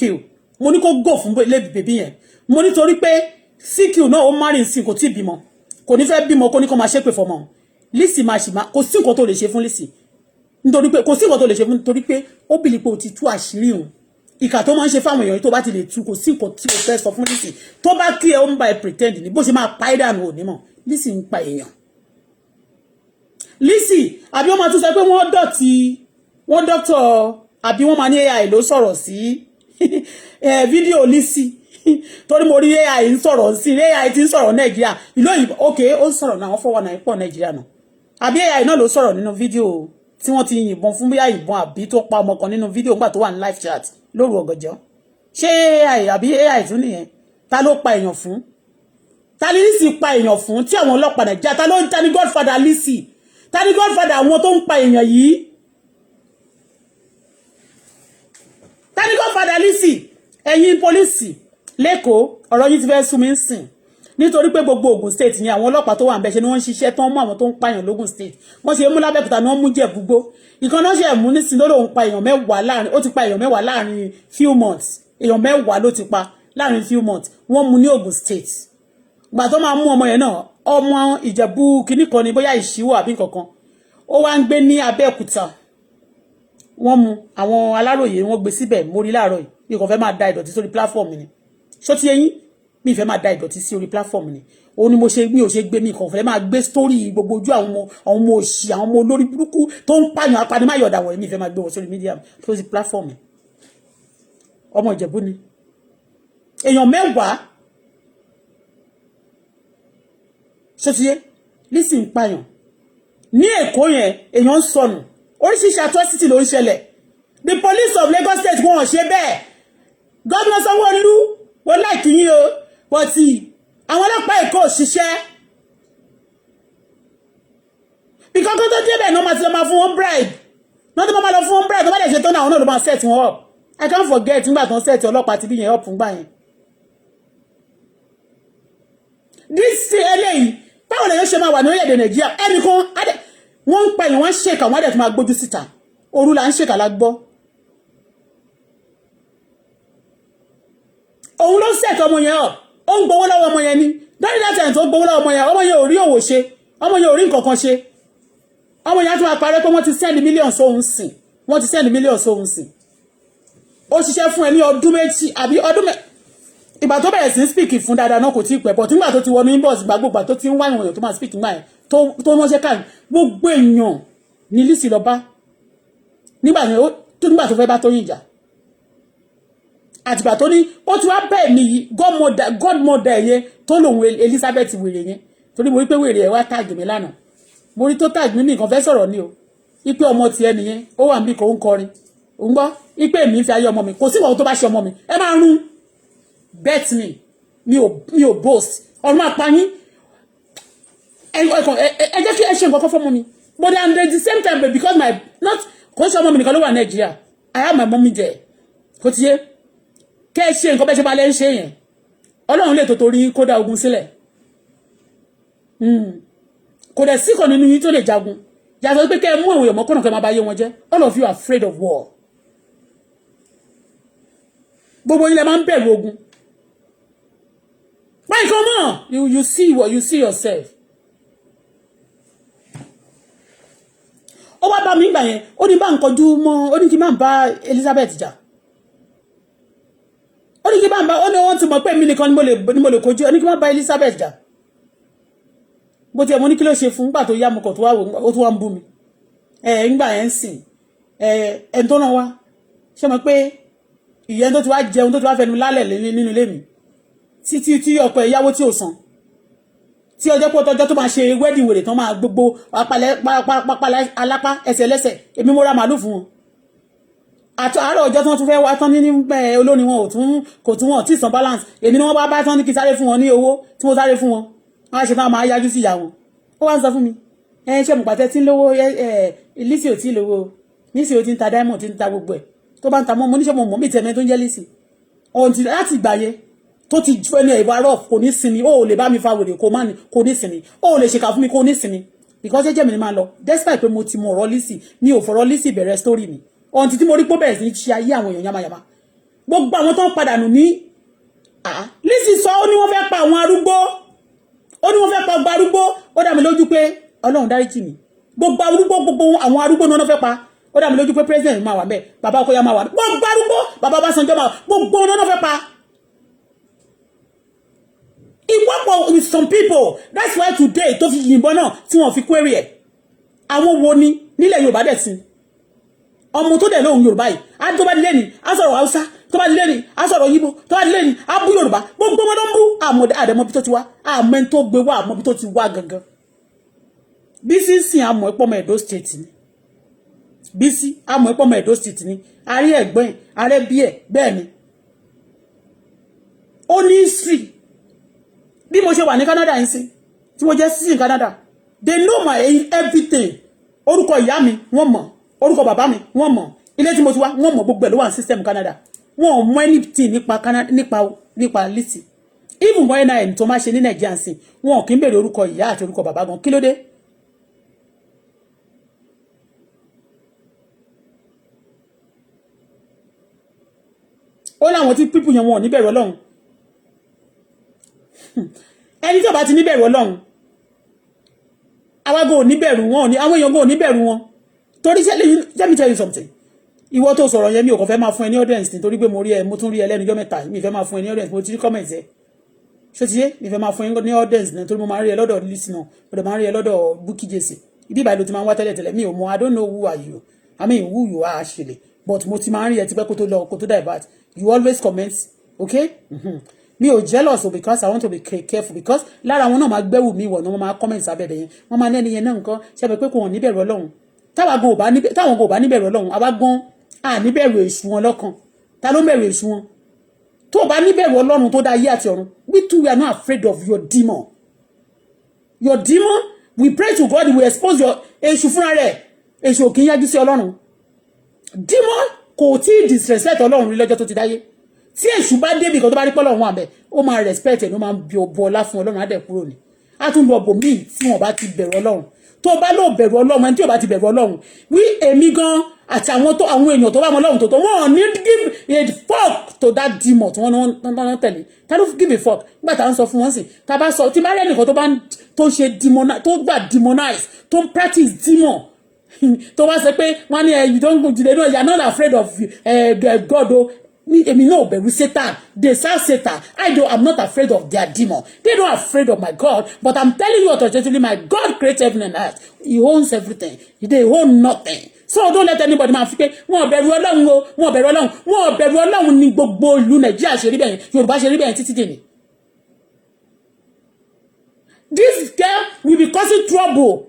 Mo ní kó go fún baby yẹn. Mo ní torí pé CQ náà, ó marry sí, kò tí ì bímọ, kò ní fẹ́ bímọ kó ní kó máa ṣépè fọmọ. Lizzy máa ṣì máa, kò sí nǹkan tó lè ṣe fún Lizzy, nítorí pé kò sí nǹkan tó lè ṣe fún, nítorí pé ó bìlí pé o ti tú àṣírí òun. Ìkà tó máa ń ṣe fáwọn èèyàn, tó bá ti lè tú, kò sí nǹkan tí o fẹ́ sọ fún Lizzy. Tó bá kí ẹ, ó ń bá ẹ pretend ní bó ṣe máa pa ẹ́ dànù, ò ní mọ̀. Lizzy ń pa èèyàn. Lizzy, àbí wọ́n máa tún sọ pé wọ́n dọ̀tí wọ́n dọ́tọ̀, àbí wọ́n máa ní AI ló sọ̀rọ̀ sí fídíò Lizzy, torí mo rí AI ń sọ̀rọ̀ sí, AI ti ń sọ̀rọ̀ Nàìjíríà, ìlú òyìnbó. Ok, ó ń sọ̀rọ̀ náà, wọ́n fọwọ́ náà pọ̀ Nàìjíríà náà, àbí AI náà ló sọ̀rọ̀ nínú fídíò tí wọ́n ti yìnbọn fún, bóyá ìbọn àbí tó pa ọmọ kan nínú fídíò nígbà tó wà ní live chat lóru ọ̀gànjọ́. Ṣé AI àbí AI tún nìyẹn? Ta ló pa èèyàn fún? Ta ni Lizzy pa èèyàn fún tí àwọn ọlọ́pàá Nàìjíríà? Ta ló ń ta ní godfather Lizzy? Ta ni godfather àwọn tó ń pa èèyàn yìí? Ta ni godfather Lizzy? Ẹ̀yin pólísì lẹ́kọ̀ọ́, ọ̀rọ̀ yìí ti fẹ́ sú mi ń sìn, nítorí pé gbogbo Ògùn State ni àwọn ọlọ́pàá tó wà ń bẹ̀ ṣe ni wọ́n ń ṣiṣẹ́ tán mú àwọn tó ń pààyàn lógùn State. Wọ́n ṣe mú lábẹ́òkúta ni wọ́n mú Jẹ̀búgbó. Ìkan náà ṣe mú nísìnyí lórí òun pa èèyàn 10 láàrin, ó ti pa èèyàn 10 láàrin few months. Èèyàn 10 ló ti pa láàrin few months. Wọ́n mú ní Ògùn State. Gbà tó máa mú ọmọ yẹn náà, ọmọ Ìjẹ̀bú kìíní kan ni, bóyá Ìṣíwọ̀ àbí nǹkan, ó wá ń gbé ní Abẹ́òkúta. Wọ́n mú àwọn Aláròyé, wọ́n gbé síbẹ̀ mórí láàárọ̀ yìí. Bí kò fẹ́ máa da ìdọ̀tí sórí platform ni. Ṣó ti yẹyìn? Mi fẹ́ máa da ìdọ̀tí sí orí platform ni. Òun ni mo ṣe, mi ò ṣe gbé, mi kàn fẹ́ máa gbé story gbogbo ojú àwọn ọmọ, àwọn ọmọ òṣì, àwọn ọmọ olórí burúkú tó ń pààyàn, apanimáyọ̀dà wọ̀nyí. Mi fẹ́ máa gbé wọn sórí media, sórí platform. Ọmọ Ìjẹ̀bú ni. Èèyàn 10 ṣé ti yé. Lizzy ń pààyàn ní Èkó yẹn, èèyàn ń sọnù, oríṣiríṣi atrocity ló ń ṣẹlẹ̀. The police of Lagos State, wọn ò ṣe bẹ́ẹ̀. Gómìnà Sanwó-Olú, wọ́n like yín o, but àwọn ọlọ́pàá Èkó ò ṣiṣẹ́. Because tó débẹ̀ náà, máa ti lọ máa fún wọn bribe náà, tó máa lọ fún wọn bribe, tó bá dẹ̀ ṣe tán náà, àwọn náà ló máa set wọn up. I can't forget nígbà tó ń set ọlọ́pàá ti bí yẹn up ńgbà yẹn. This eléyìí, báwo lèyàn ṣe máa wà ní orílẹ̀-èdè Nàìjíríà? Ẹnìkan wọ́n ń pa èèyàn, wọ́n ń ṣèkà, wọ́n á dẹ̀ tó máa gbójú síta. Òru là ń ṣèkà la gbọ́. Òun ló set ọmọ yẹn up. Ó ń gbowó lọ́wọ́ ọmọ yẹn ni. During that time tó gbowó lọ́wọ́ ọmọ yẹn, ọmọ yẹn ò rí òwò ṣe, ọmọ yẹn ò rí nǹkan kan ṣe. Ọmọ yẹn á tún máa parẹ́ pé wọ́n ti send millions sóhun sìn, wọ́n ti send millions sóhun sìn. Ó ṣiṣẹ́ fún ẹ ní ọdún 2 àbí ọdún mẹ́. Ìgbà tó bẹ̀rẹ̀ sí speak fún dáadáa náà kò tí ì pẹ́, but nígbà tó ti wọnú inbox, gbàgbọ́gbà tó ti ń wá ìwọ̀n èèyàn tó máa speak nígbà yẹn, tó ránṣẹ́ káàkiri gbogbo èèyàn ní Lizzy lọ bá nígbà yẹn, tó nígbà tó fẹ́ bá Tóyìn jà, àtìgbà tó ní ó ti wá bẹ́ẹ̀ ni godmother yẹn tó lòun Elizabeth wèrè yẹn, torí mo rí pé wèrè ẹ̀ wá tag mi lánàá. Mo rí tó tag mi ní nǹkan fẹ́ sọ̀rọ̀ ni o, ipe ọmọ tiẹ̀ nìyẹn, ó wà níbi kò ń kọrin, ò ń gbọ́ ipe mi ń fi ayé ọmọ mi. Kò sí ìwọ̀n tó bá ṣe ọmọ mi, ẹ máa rún. Bet me, mi ò boast. Ọ̀run apayín. Ẹ jẹ́ kí ẹ ṣe nǹkan kan fọ́mọ mi. But at the same time, because my not kò ṣe ọmọ mi nìkan ló wà Nàìjíríà, I have my mommy there. Kò ti yé kẹ́ ẹ ṣe nǹkan bẹ́ẹ̀ ṣe bá lẹ́ ń ṣe yẹn. Ọlọ́run lè tó torí kó dá ogun sílẹ̀. Kò dẹ̀ sí kan nínú yín tó lè jagun, yàtọ̀ pé kẹ́ ẹ mú àwọn èèyàn mọ́kànnà, kẹ́ ẹ máa bá yé wọn jẹ́. All of you are afraid of war. Gbogbo yín lẹ máa ń bẹ̀rù ogun. Why? Come on, you see what you see yourself. Ó wá bá mi gbà yẹn, ó ní bá ń kọjú mọ́, ó ní kí n má bá Elizabeth jà, ó ní kí n má bá, ó ní wọ́n ti mọ̀ pé mi nìkan ni mo lè kojú. Ó ní kí n má bá Elizabeth jà. Bó tiẹ̀ mo ní kí ló ṣe fún gbà tó yá, mo kàn tó wá wò ó, tó wá ń bú mi. Ẹ ńgbà yẹn ń sìn ẹ, ẹni tó náà wá ṣé mo pé ìyẹn tó ti wá jẹun, tó ti wá fẹnu lálẹ̀ nínú ilé mi títí tí ọkọ ẹ̀ yáwó tí ò san, tí ọjọ́ pọ̀ tọjọ́ tó máa ṣe wedding wèrè tán, máa gbogbo pápá alápá ẹsẹ̀ lẹ́sẹ̀. Èmi mo ra màálù fún wọn. Àti àárọ̀ ọjọ́ tí wọ́n tún fẹ́ wá tán ní olórin wọn ò tún kò tún wọn tí san balance. Èmi ni wọ́n bá bá tán ní kí sáré fún wọn ní owó tí mo sáré fún wọn. Wọ́n á ṣe tán, máa yájú sí ìyá wọn. Ó wá ń sọ fún mi, ẹ ṣe mo pàtẹ tí ń lówó ẹ ẹ. Lizzy ò tí ì lówó. Lizzy ò tí ń ta diamond, tí ń ta gbogbo ẹ̀ tó bá ń ta mọ́. Mo níṣẹ́ mo mọ̀ mí tẹ̀mẹ́ tó ń jẹ́ Lizzy ọ̀ǹtì. Láti ìgbà yẹn tó ti fẹ́ ní ìwà rough, kò ní sinmi. Ó lè bá mi fa wèrè kó má ní kò ní sinmi. Ó lè ṣèkà fún mi kò ní sinmi, because jẹ́jẹ́ mi ni máa lọ. Despite pé mo ti mọ ọ̀rọ̀ Lizzy, mi ò fọ̀rọ̀ Lizzy bẹ̀rẹ̀ story mi ọ̀ǹtì tí mo rí pé ó bẹ̀rẹ̀ sí ní ṣe ayé àwọn èèyàn yamayama, gbogbo àwọn tó ń padà nù ní. Lizzy sọ, ó ní wọ́n fẹ́ pa àwọn arúgbó, ó ní wọ́n fẹ́ pa gbogbo arúgbó. Ó dá mi lójú pé Ọlọ́run dáríjì mi. Gbogbo arúgbó, gbogbo àwọn arúgbó náà fẹ́ pa. Ó dá mi lójú pé president máa wà mẹ́, bàbá Ọkọya máa wà mẹ́, gbogbo arúgbó, bàbá Ọbásanjọ́ máa wà, gbogbo wọn náà fẹ́ pa. He work with some people. That's why today tó fi yìnbọn náà tí wọ́n fi query ẹ̀. Àwọn wo ni nílẹ̀ Yorùbá dẹ̀ sí ọmọ tó dẹ̀ lóhun Yorùbá yìí? Á tó bá dilé ni á sọ̀rọ̀ Haúsá, tó bá dilé ni á sọ̀rọ̀ Yíbò, tó bá dilé ni á bú Yorùbá. Gbogbo ọmọdé ń bú àmọ́ àdẹ̀mọ́ bí tó ti wá, àmọ́ ẹni tó gbé wá, àmọ́ bí tó ti wá gangan. Bísí sìn, àmọ́ ẹ̀pọ̀ ọmọ Edo State ni Bísí, àmọ́ ẹ̀pọ̀ ọmọ Edo State ni. Àrí ẹ̀gbọ́n ẹ̀, àrẹ bí ẹ̀ bẹ́ẹ̀ ni. Ó ní history. Bí mo ṣe wà ní Canada yìí sí, tí mo jẹ́ sí Canada, they know my everything. Orúkọ ìyá mi wọ́n mọ̀, orúkọ bàbá mi wọ́n mọ̀, ilé tí mo ti wá wọ́n mọ̀, gbogbo ẹ̀ ló wà ní system Canada. Wọ́n ò mọ̀ anything nípa Canada, nípa Lizzy. Even when NIN tó máa ṣe ní Nàìjíríà sí, wọn ò kí ń béèrè orúkọ ìyá àti orúkọ bàbá gan. Kí ló dé? Ó láwọn tí people yẹn, wọn ò ní bẹ̀rù Ọlọ́run. Ẹni tí ó bá ti ní bẹ̀rù Ọlọ́run, àwa gan ò ní bẹ̀rù wọn, ní àwọn èèyàn gan ò ní bẹ̀rù wọn. Torí ṣe, let me tell you something. Ìwọ tó sọ̀rọ̀ yẹn, mi ò kàn fẹ́ máa fún ẹ ní audience, nítorí pé mo rí ẹ, mo tún rí ẹ lẹ́nu ọjọ́ mẹ́ta. Mi fẹ́ máa fún ẹ ní audience. Mo ti rí comment ẹ. Ṣé ti yé? Ìfẹ́ máa fún yín ní audience náà, torí mo máa ń rí ẹ lọ́dọ̀ Lizzy náà, mo dẹ̀ máa ń rí ẹ lọ́dọ̀ Bukky Jesse. Ibi ìbàdàn ti máa ń wá tẹ́lẹ̀ tẹ́lẹ̀. Mi ò mọ̀, I don't know who are you, I mean, who you are actually, but mo ti máa ń rí ẹ tipẹ́ kó tó lọ, kó tó divert. You always comment, okay? Mi ò jealous o, because I want to be careful, because lára àwọn náà máa gbẹ́wù mi wọ̀ náà, wọ́n máa comment sábẹ́ yẹn, wọ́n máa ní ẹni yẹn náà nǹkan ṣe pé kò wọ́n níbẹ̀rù Ọlọ́run. Táwọn gan ò bá níbẹ̀rù Ọlọ́run, àwa gan à níbẹ̀rù èṣù wọn lọ́kàn. Ta ló ń bẹ̀rù èṣù wọn? Tó o bá níbẹ̀rù Ọlọ́run tó dá ayé àti ọ̀run, we too, we are not afraid of your demon. Your demon, we pray to God, we expose your èṣù fúnra rẹ̀. Èṣù ò kì í yájú sí Ọlọ́run. Demon kò tí ì disrespect Ọlọ́run rí lọ́jọ́ tó ti dáyé. Tí èṣù bá débi kan, tó bá rí pé Ọlọ́run wà bẹ́ẹ̀, ó máa respect ẹ̀ ní, ó máa bí ọbọ ọlá fún Ọlọ́run, á dẹ̀ kúrò ní, á tún lọ bò míì tí wọn bá ti bẹ̀rù Ọlọ́run. Tó bá lò bẹ̀rù Ọlọ́run, ẹni tí ò bá ti bẹ̀rù Ọlọ́run wí, èmi gan àti àwọn tó àwọn èèyàn tó bá wọn Ọlọ́run tó tó wọn ò ní give a fuck to that demon tí wọ́n náà tẹ̀lé. Ta ló give a fuck nígbà tá à ń sọ fún wọn sí? Tá a bá sọ tí bá rí ẹnìkan tó bá tó ṣe demon, tó gbà demonize, tó ń practice demon, tó wá sọ pé wọ́n ní you don't go to the, no, you are not afraid of God o. Èmi náà bẹ̀rù Satan. They serve Satan. I don't, I'm not afraid of their demon. They don't afraid of my God, but I'm telling you authoritatively, my God created heaven and earth. He owns everything. They own nothing. So don't let anybody máa fi pé wọn ò bẹ̀rù Ọlọ́run o, wọn ò bẹ̀rù Ọlọ́run, wọn ò bẹ̀rù Ọlọ́run. Ní gbogbo ìlú Nàìjíríà ṣe rí bẹ́ẹ̀, Yorùbá ṣe rí bẹ́ẹ̀ títí dèní. This girl will be causing trouble,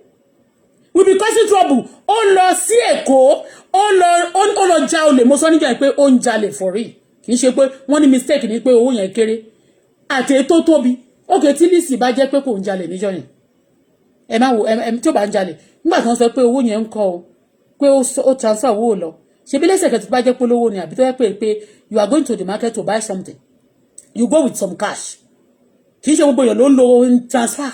will be causing trouble. Ó lọ sí Èkó, ó lọ já olè. Mo sọ níjà pé ó ń jalè for real. Kì í ṣe pé wọ́n ní mistake ní pé owó yẹn kéré àti ètò tóbi. Ókè, tí Lizzy bá jẹ́ pé kò ń jalè níjọ́ yẹn, ẹ má wo ẹ tí ó bá ń jalè nígbà tí wọ́n sọ pé owó yẹn ń kọ́ o, pé ó transfer owó lọ, ṣebí lẹ́sẹ̀kẹsẹ̀, tó bá jẹ́ pé lówó ni, àbí tó yẹ pé you are going to the market to buy something, you go with some cash. Kì í ṣe gbogbo èèyàn ló ń lo transfer.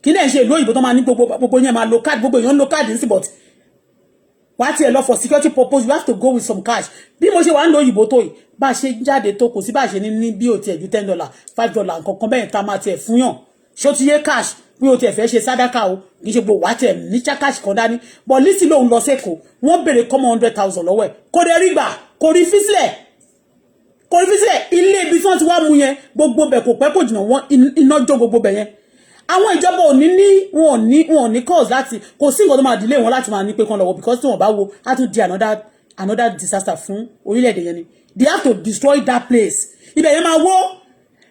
Kì í dẹ̀ ṣe ìlú òyìnbó tó máa ní gbogbo yẹn máa lo card. Gbogbo èèyàn ń lo card ní, but wà á tiẹ̀ lọ for security purpose, you have to go with some cash. Bí mo ṣe wà ń lo òyìnbó tó yìí, bá a ṣe jáde tó, kò sí bá a ṣe ní bí o tiẹ̀ ju $10, $5, nǹkan kan bẹ́ẹ̀ tá a máa tiẹ̀ fún yàn. Ṣé ó ti yé? Cash bí o tiẹ̀ fẹ́ ṣe sádàkà o, kì í ṣe gbogbo wàá tiẹ̀ ní cash kan dání. But Lizzy lòun lọ sẹ́kọ̀ọ́, wọ́n béèrè kọ́mọ 100,000 lọ́wọ́ ẹ̀, kò dé rí gbà, kò rí físílẹ̀, kò rí físílẹ̀. Ilé ibi tí wọ́n ti wá mú yẹn, gbogbo bẹ̀, kò pẹ́ kò jìnnà, wọ́n iná jó gbogbo bẹ̀ yẹn. Àwọn ìjọba ò ní ní wọn ò ní cause láti, kò sí nǹkan tó máa delay wọn láti máa ní pé kán lọ́wọ́, because tí wọ́n bá wo, á tún di another disaster fún orílẹ̀-èdè yẹn ni. They have to destroy that place. Ibẹ̀ yẹn máa wó.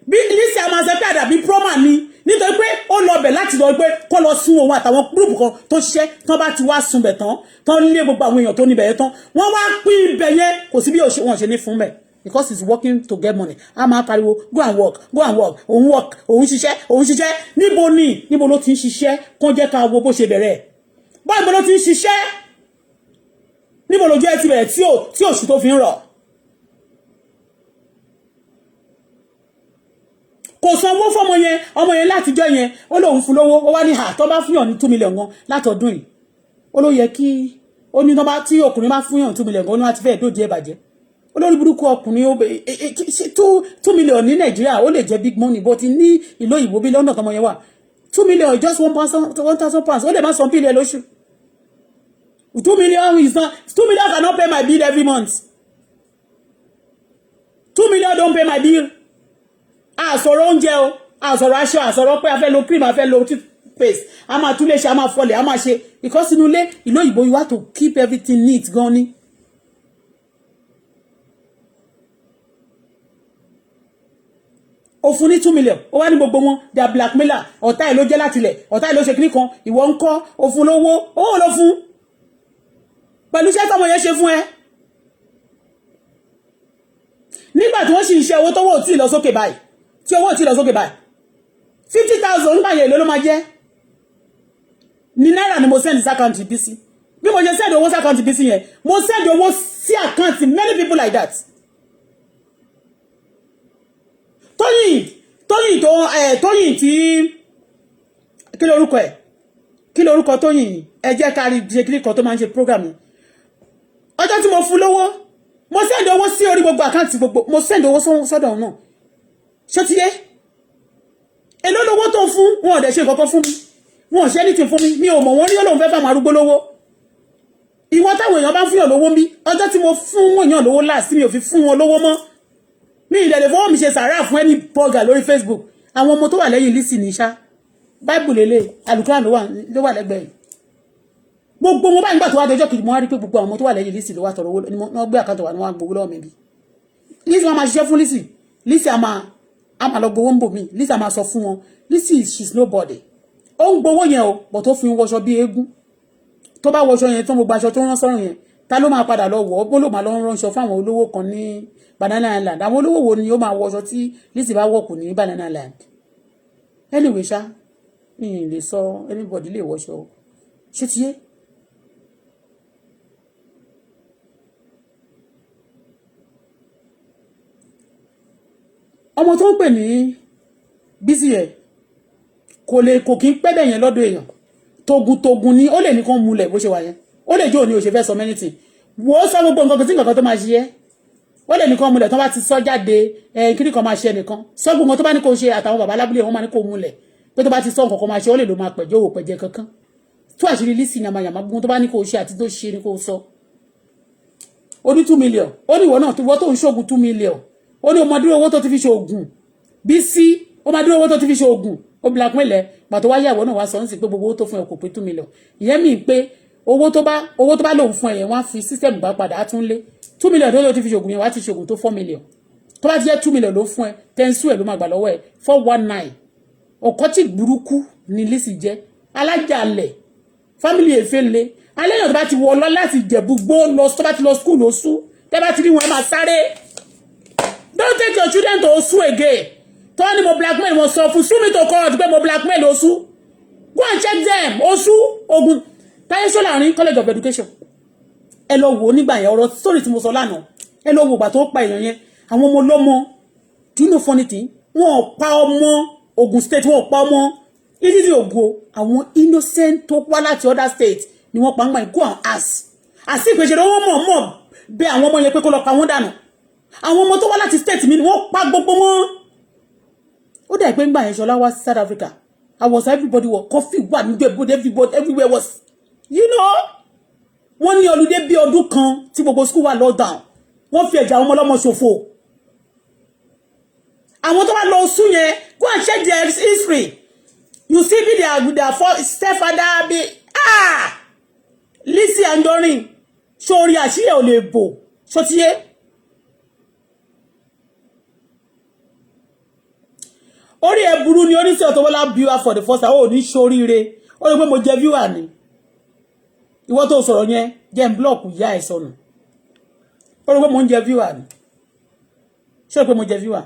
Bí Lizzy a máa sọ pé àdàbí promo ni, nítorí pé ó lọ bẹ̀ láti lọ pé kó lọ sun òun àtàwọn group kan tó ṣiṣẹ́ tán. Bá ti wá sun bẹ̀ tán, tán lé gbogbo àwọn èèyàn tó níbẹ̀ yẹn tán, wọ́n wá pín ibẹ̀ yẹn. Kò sí bí wọ́n ṣe ní fún bẹ̀, because he's working to get money. A máa pariwo, "Go and work, go and work." Òun work, òun ṣiṣẹ́, òun ṣiṣẹ́. Níbo ni, níbo ló ti ń ṣiṣẹ́? Kó jẹ́ ká wo bó ṣe bẹ̀rẹ̀ báyìí. Níbo ló ti ń ṣiṣẹ́? Níbo lójú ẹ ti bẹ̀rẹ̀ tí òṣù tó fi ń rọ̀? Kò sanwó fọmọ yẹn, ọmọ yẹn látijọ́ yẹn. Ó lóun fún lówó, ó wá ní tó bá fún yàn ní 2 million gan látọdún yìí, ó ló yẹ kí ó ní tí ọkùnrin bá fún yàn 2 million gan, ó ní wọ́n ti fẹ́ẹ̀ dòdì ẹ̀ bàjẹ́. Olórí burúkú ọkùnrin. Ó 2 million ní Nàìjíríà, ó lè jẹ́ big money, but ní ìlú òyìnbó bí London tọmọ yẹn wà, 2 million, just one thousand, £1,000. Ó lè má san bill ẹ lóṣù. 2 million is not, 2 million cannot pay my bill every month. 2 million don't pay my bill. Àsọ̀rọ̀ oúnjẹ o, àsọ̀rọ̀ aṣọ, àsọ̀rọ̀ pé a fẹ́ lo cream, a fẹ́ lo toothpaste, a máa tún lè ṣe, a máa fọlẹ̀, a máa ṣe, because inú ilé ìlú òyìnbó, you have to keep everything neat gan ni. Ó fún ní 2 million, ó wá ní gbogbo wọn, they are blackmailer. Ọ̀tá ẹ̀ ló jẹ́ láti ilẹ̀, ọ̀tá ẹ̀ ló ṣe kíní kan. Ìwọ ń kọ́, ó fún lówó, owó ló fún pẹ̀lú iṣẹ́ tọmọ yẹn ṣe fún ẹ nígbà tí wọ́n sì ń ṣe owó tówó tí ì lọ sókè báyìí, tí owó tí ì lọ sókè báyìí. 50,000 nígbà yẹn, èló ló máa jẹ́ ní náírà? Ni mo send sí account Bísí. Bí mo ṣe send owó sí account Bísí yẹn, mo send owó sí account many people like that. Tóyìn, Tóyìn tó ẹ, Tóyìn tí, kí lorúkọ ẹ? Kí lorúkọ Tóyìn? Ẹ jẹ́ ká rí ṣe kí kan tó máa ń ṣe program. Ọjọ́ tí mo fún lówó, mo send owó sí orí gbogbo account gbogbo, mo send owó sọ́dọ̀ náà. Ṣé ti yé? Èló lówó tó fún wọn? Ò dẹ̀ ṣe nǹkan kan fún mi, wọn ò ṣe anything fún mi. Mi ò mọ̀ wọ́n rí. Olóhùn fẹ́ fáwọn arúgbó lówó. Ìwọ táwọn èèyàn bá ń fún yàn lówó mi, ọjọ́ tí mo fún èèyàn lówó last, mi ò fi fún wọn lówó mọ́. Mi ìdẹ̀lẹ̀ fọwọ́ mi ṣe sàárà fún ẹni bọ́gà lórí Facebook. Àwọn ọmọ tó wà lẹ́yìn Lizzy ní ṣá, Bible lélẹ̀, alukura ló wà lẹ́gbẹ̀ẹ́ yìí. Gbogbo wọn báyìí, nígbà tó wá dọjọ́ kejì, mo wá rí pé gbogbo àwọn ọmọ tó wà lẹ́yìn Lizzy ló wá tọrọ owó, ni wọ́n gbé account wà ní wọ́n á gbowó lọ́wọ́ mi. Bí Lizzy, wọn máa ṣiṣẹ́ fún Lizzy, Lizzy a máa lọ gbowó ń bò mí. Lizzy a máa sọ fún wọn. Lizzy, she's nobody. Ó ń gbowó yẹn o, but ó fi ń wọṣọ bí eégún. Tó bá wọṣọ yẹn tó, gbogbo aṣọ tó rán sọ́rùn yẹn, ta ló máa padà lọ wọ̀ ọ́? Bó ló máa lọ ránṣọ fáwọn olówó kan ní Banana Island? Àwọn olówó wo ni ó máa wọṣọ tí Lizzy bá wọ̀kù ní Banana Island? Anyway ṣá, mi ì lè sọ, anybody lè wọṣọ. Ṣé ti yé? Ọmọ tó ń pè ní Bísí ẹ̀ kò lè, kò kí ń pẹ́ bẹ̀ yẹn lọ́dọ̀ èèyàn. Togun togun ni ó lè ní kán múlẹ̀ bó ṣe wà yẹn. Ó lè jó òní ò ṣe fẹ́ sọ many thing. Wò ó, sọ gbogbo nǹkan tí nǹkan tó máa ṣe ẹ́. Ó lè nìkan múlẹ̀ tó bá ti sọ jáde ẹ, kí nìkan máa ṣe ẹnìkan, sọ gbogbo nǹkan tó bá ní kó ṣe. Àtàwọn bàbá alábúlé wọn máa ní kó múlẹ̀ pé tó bá ti sọ nǹkan kan máa ṣe, ó lè ló máa pẹ̀jọ́ òwò pẹ̀jẹ́ kankan tó àṣírí Lizzy yamayama. Gbogbo tó bá ní kó ṣe àti tó ṣe ní kó sọ. Ó ní 2 million. Ó ní ìwọ náà tó wọ́ tó ń ṣoògùn 2 million. Ó ní ọmọdé owó tó ti fi ṣoògùn Bísí, ó máa dúró owó tó ti fi ṣoògùn, ó blackmail ẹ. Pàtó wáyé, àwọn náà wá sọ ń sì pé gbogbo owó tó fún ẹ kò pé 2 million. Ìyẹn mi pé owó tó bá lòun fún ẹ yẹn, wọ́n á fi system gbà padà, á tún lé 2 million tó lò ti fi ṣoògùn yẹn, wá ti ṣoògùn tó 4 million. Tó bá ti jẹ́ 2 million ló fún ẹ, ten sú ẹ ló máa gbà lọ́wọ́ ẹ, 419. Ọ̀kọ́tì burúkú ni Lizzy jẹ́, alájàlẹ̀ family efele alẹ́ yàn. Tó bá ti wọ lọ láti Ìjẹ̀bú gbó lọ, tó bá ti lọ school oṣù, tẹ́ bá ti rí wọn, ẹ máa sáré. Don't take your children to Osu again. Tó ní mo blackmail, mo sọ fún, sue me to court pé mo blackmail Osu. Go and check them. Osu Ogun Táyé Sọ́làrin College of Education, ẹ lọ wò ó nígbà yẹn. Ọ̀rọ̀ sórí tí mo sọ lánàá, ẹ lọ wò ìgbà tó pa èèyàn yẹn, àwọn ọmọ ọlọ́mọ. Do you know funny thing? Wọn ò pa ọmọ Ogun State, wọn ò pa ọmọ ìdílé Ògo. Àwọn innocent tó wá láti other state ni wọ́n pa ń gbà. Go and ask. Àti ìpèsè wọn mọ̀ mọ̀ bẹ àwọn ọmọ yẹn pé kó lọ pa wọ́n dànù. Àwọn ọmọ tó wá láti state mi ni wọ́n pa gbogbo wọn. Ó dà pé ńgbà yẹn, Ṣọlá wá sí South Africa. I was, everybody was coffee wà ní everybody, everywhere was, wọ́n ní holiday bí ọdún kan tí gbogbo school wà lockdown. Wọ́n fi ẹ̀jẹ̀ àwọn ọmọ ọlọ́mọ ṣòfò. Àwọn tó bá lọ sún yẹn, go and check their history. You see be their stepfather be, ah, Lizzy Anjorin, sórí àṣírí ẹ̀ ò lè bò ṣótíyé. Orí ẹ burú ni. Oníṣẹ́ Auto Bola viewer for the first time, ó ní sóríire. Ó lè pé mo jẹ viewer ni. Ìwọ tó sọ̀rọ̀ yẹn, jẹ́ ń block ìyá ẹ̀ sọnù. Ó lè pé mo ń jẹ viewer ni. Ṣé o pé mo jẹ viewer?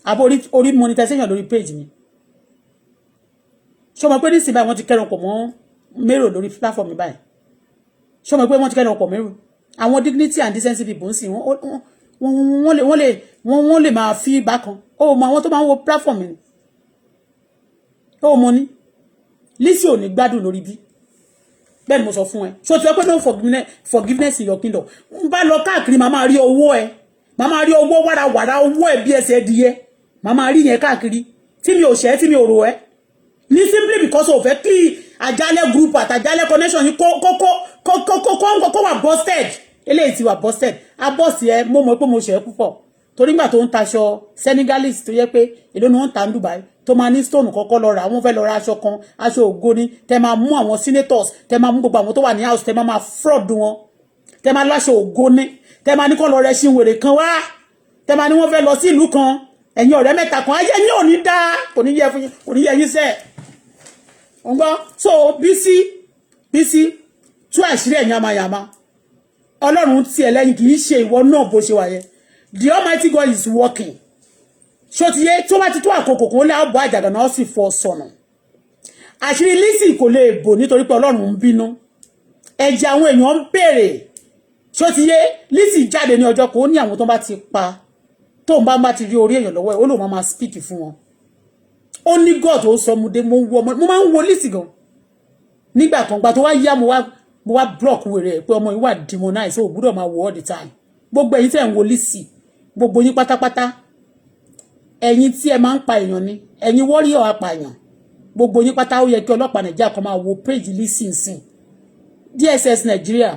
Àbó orí monetization lórí page mi? Ṣé o mọ̀ pé nísìnyí báyìí, wọ́n ti kẹ́ran pọ̀ mọ́ mérò lórí platform mi báyìí? Ṣé o mọ̀ pé wọ́n ti kẹ́ran pọ̀ mérò? Àwọn dignity and decency people ń sìn, wọ́n lè máa fi bákan. Ó mọ àwọn tó máa ń wo platform mi, ó mọ ní Lizzy ò ní gbádùn lórí bí. Bẹ́ẹ̀ ni mo sọ fún ẹ. Ṣé o ti sọ pé no forgiveness in your kingdom? N bá lọ káàkiri, màá máa rí owó ẹ, màá máa rí owó wàràwàrà, owó ẹ bí ẹsẹ̀ ẹdìyẹ, màá máa rí yẹn káàkiri, tí mi ò ṣẹ́, tí mi ò rò ẹ́ ní, simply because o fẹ́ kí àjálẹ̀ group àtàjálẹ̀ connection yìí kó wà busted. Eléyìí ti wà busted, a bọ́ọ̀sì ẹ. Mo mọ̀ pé mo ṣẹ̀ púpọ̀, torí nígbà tó ń taṣọ Senegalese tó yẹ pé èló ni wọ́n ń ta ní Dubai, tó máa ní stone kọ́kọ́ lọ rà, wọ́n fẹ́ lọ ra aṣọ kan, aṣọ ògo ni. Tẹ máa mú àwọn senators, tẹ máa mú gbogbo àwọn tó wà ní house, tẹ máa máa fraud wọn, tẹ máa láṣọ ògo ni, tẹ máa ní kọ́ lọ rẹ ṣin wèrè kan wá, tẹ máa ní wọ́n fẹ́ lọ sí ìlú kan. Ẹ̀yin ọ̀rẹ́ mẹ́ta kan, ayé yín ò ní dá, kò ní yẹ fún yín, kò ní yẹ yín sẹ́ẹ̀ ń gbọ́. So Bísí, Bísí, tú àṣírí ẹ̀ yamayama. Ọlọ́run tí ẹ lẹ́yìn, kì í ṣe ìwọ náà bó ṣe wà yẹn. The Almighty God is working. Ṣó ti yé? Tó bá ti tó àkókò kó lé àbọ̀ àjàgà náà sì fọ́ sọnù. Àṣírí Lizzy kò lè bò nítorí pé Ọlọ́run ń bínú. Ẹ̀jẹ̀ àwọn èèyàn ń béèrè. Ṣó ti yé? Lizzy jáde ní ọjọ́ kan, ó ní àwọn tó bá ti pa, tóun bá ti rí orí èèyàn lọ́wọ́ ẹ̀, ó lóun máa speak fún wọn. Ó ní God ó sọ mo dé. Mo ń wo ọmọ, mo máa ń wo Lizzy gan nígbà kan. Gba tó wá yá, mo wá block wèrè ẹ̀ pé ọmọ yìí wà demonize, ó gbúdọ̀ máa wo all the time. Gbogbo ẹ̀yin tẹ́ ń wo Lizzy, gbogbo yín pátápátá, ẹ̀yin tí ẹ máa ń pa èèyàn ni, ẹ̀yin warrior apààyàn, gbogbo yín pátá, ó yẹ kí ọlọ́pàá Nàìjíríà kan máa wo page Lizzy nsìn. DSS Nàìjíríà,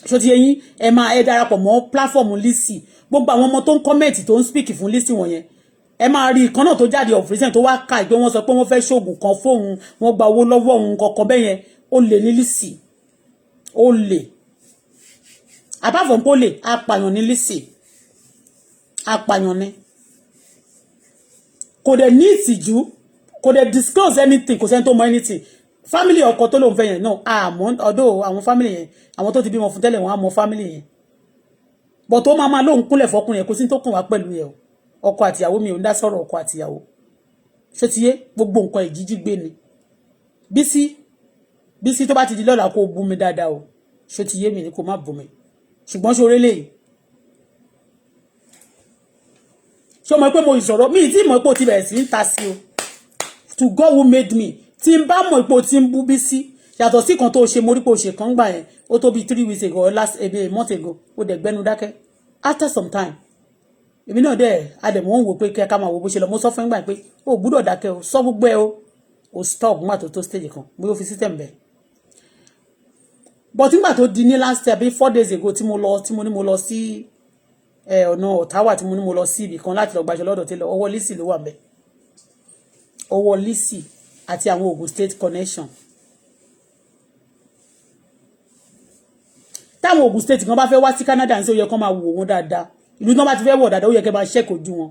ṣó ti yẹn? Ẹ máa ẹ darapọ̀ mọ́ platform Lizzy. Gbogbo àwọn ọmọ tó ń comment, tó ń speak fún Lizzy wọ̀nyẹn. Ẹ máa rí ìkan náà tó jáde of recent tó wá ká ìpé wọ́n sọ pé wọ́n fẹ́ ṣoògùn kan fóun, wọ́n gba owó lọ́wọ́ òun kọ̀ọ̀kan bẹ́ẹ̀ yẹn. Ó lè ní Lizzy, ó lè. Apart from pé ó lè, apààyàn ní Lizzy, apààyàn ni. Kò dẹ̀ ní ìtìjú, kò dẹ̀ disclose anything, kò sẹ́ni tó mọ anything. Family ọkọ tó lóun fẹ́ yẹn náà, àmọ́ ọ̀dọ̀ àwọn family yẹn, àwọn tó ti bímọ fún tẹ́lẹ̀, wọn á mọ family yẹn. But tó máa máa lóun kúnlẹ̀ fọkùnrin yẹn, kò sí tó kàn wá pẹ̀lú yẹn o. Ọkọ àtìyàwó, mi ò ń dá sọ̀rọ̀ ọkọ àtìyàwó. Ṣé ti yé? Gbogbo nǹkan ìjíjí gbé ni. Bísí, Bísí, tó bá ti di lọ́la, kó o bú mi dáadáa o. Ṣé ti yé? Mi ni kó má bú mi, ṣùgbọ́n ṣe orélé yìí, ṣé o mọ̀ pé mo ìsọ̀rọ̀ mi tí mọ̀ pé o ti bẹ̀rẹ̀ sí ń ta sí o? To God who made me, tí n bá mọ̀ pé o ti ń bú Bísí, yàtọ̀ sí kan tó ṣe, mo rí pé o ṣe kan gbà yẹn, ó tó bí 3 weeks ago or last a month ago, ó dẹ̀ gbẹ́nu dákẹ́. After some time, èmi náà dẹ̀ adẹ̀mọ́ ń wò pé kí ẹ ká máa wo bó ṣe lọ. Mo sọ fún ìgbà pé o gbúdọ̀ dákẹ́ o, sọ gbogbo ẹ o. O stop nígbà tó tó stage kan, bóyá o fi system bẹ̀. But nígbà tó di ní last year, bí 4 days ago, tí mo lọ, tí mo ní mo lọ sí ọ̀nà Ottawa, tí mo ní mo lọ sí ibì kan láti lọ gbaṣọ lọ́dọ̀ tẹ́lẹ̀, ọwọ́ Lizzy ló wà ńbẹ̀. Ọwọ́ Lizzy àti àwọn Ogun State connection. Táwọn Ogun State kan bá fẹ́ wá sí Canada ní sí, ó yẹ kán máa wò wọ́n dáadáa. Ìlú náà bá ti fẹ́ wọ̀ dáadáa, ó yẹ kẹ́ máa check ojú wọn.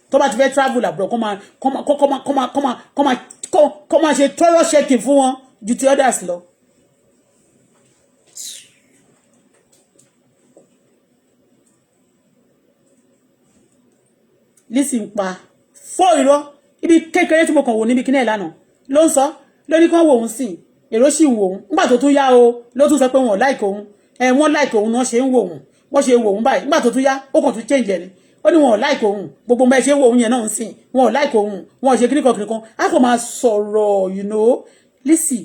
Tó bá ti fẹ́ travel abroad, kọ́ máa kọ́ máa kọ́ máa kọ́ máa kọ́ máa kọ́ máa kọ́ máa ṣe thorough checking fún wọn ju ti others lọ. Lizzy ń pa fọ́ irọ́. Ibi kékeré tí mo kàn wò níbi kíní ẹ̀ lánàá ló ń sọ lóní kán wò ó sí, èrò sì ń wò ó. Nígbà tó tún yá o, ló tún sọ pé wọn ò like òun. Ẹ wọ́n like òun náà ṣe ń wò òun, wọ́n ṣe wò òun báyìí. Nígbà tó tún yá, ó kàn tún change ẹ̀ ni. Ó ní wọn ò like òun, gbogbo ọmọ ẹ ṣe ń wò òun yẹn náà ń sìn, wọn ò like òun, wọn ò ṣe kíníkan kíníkan. Á kàn máa sọ̀rọ̀. Lizzy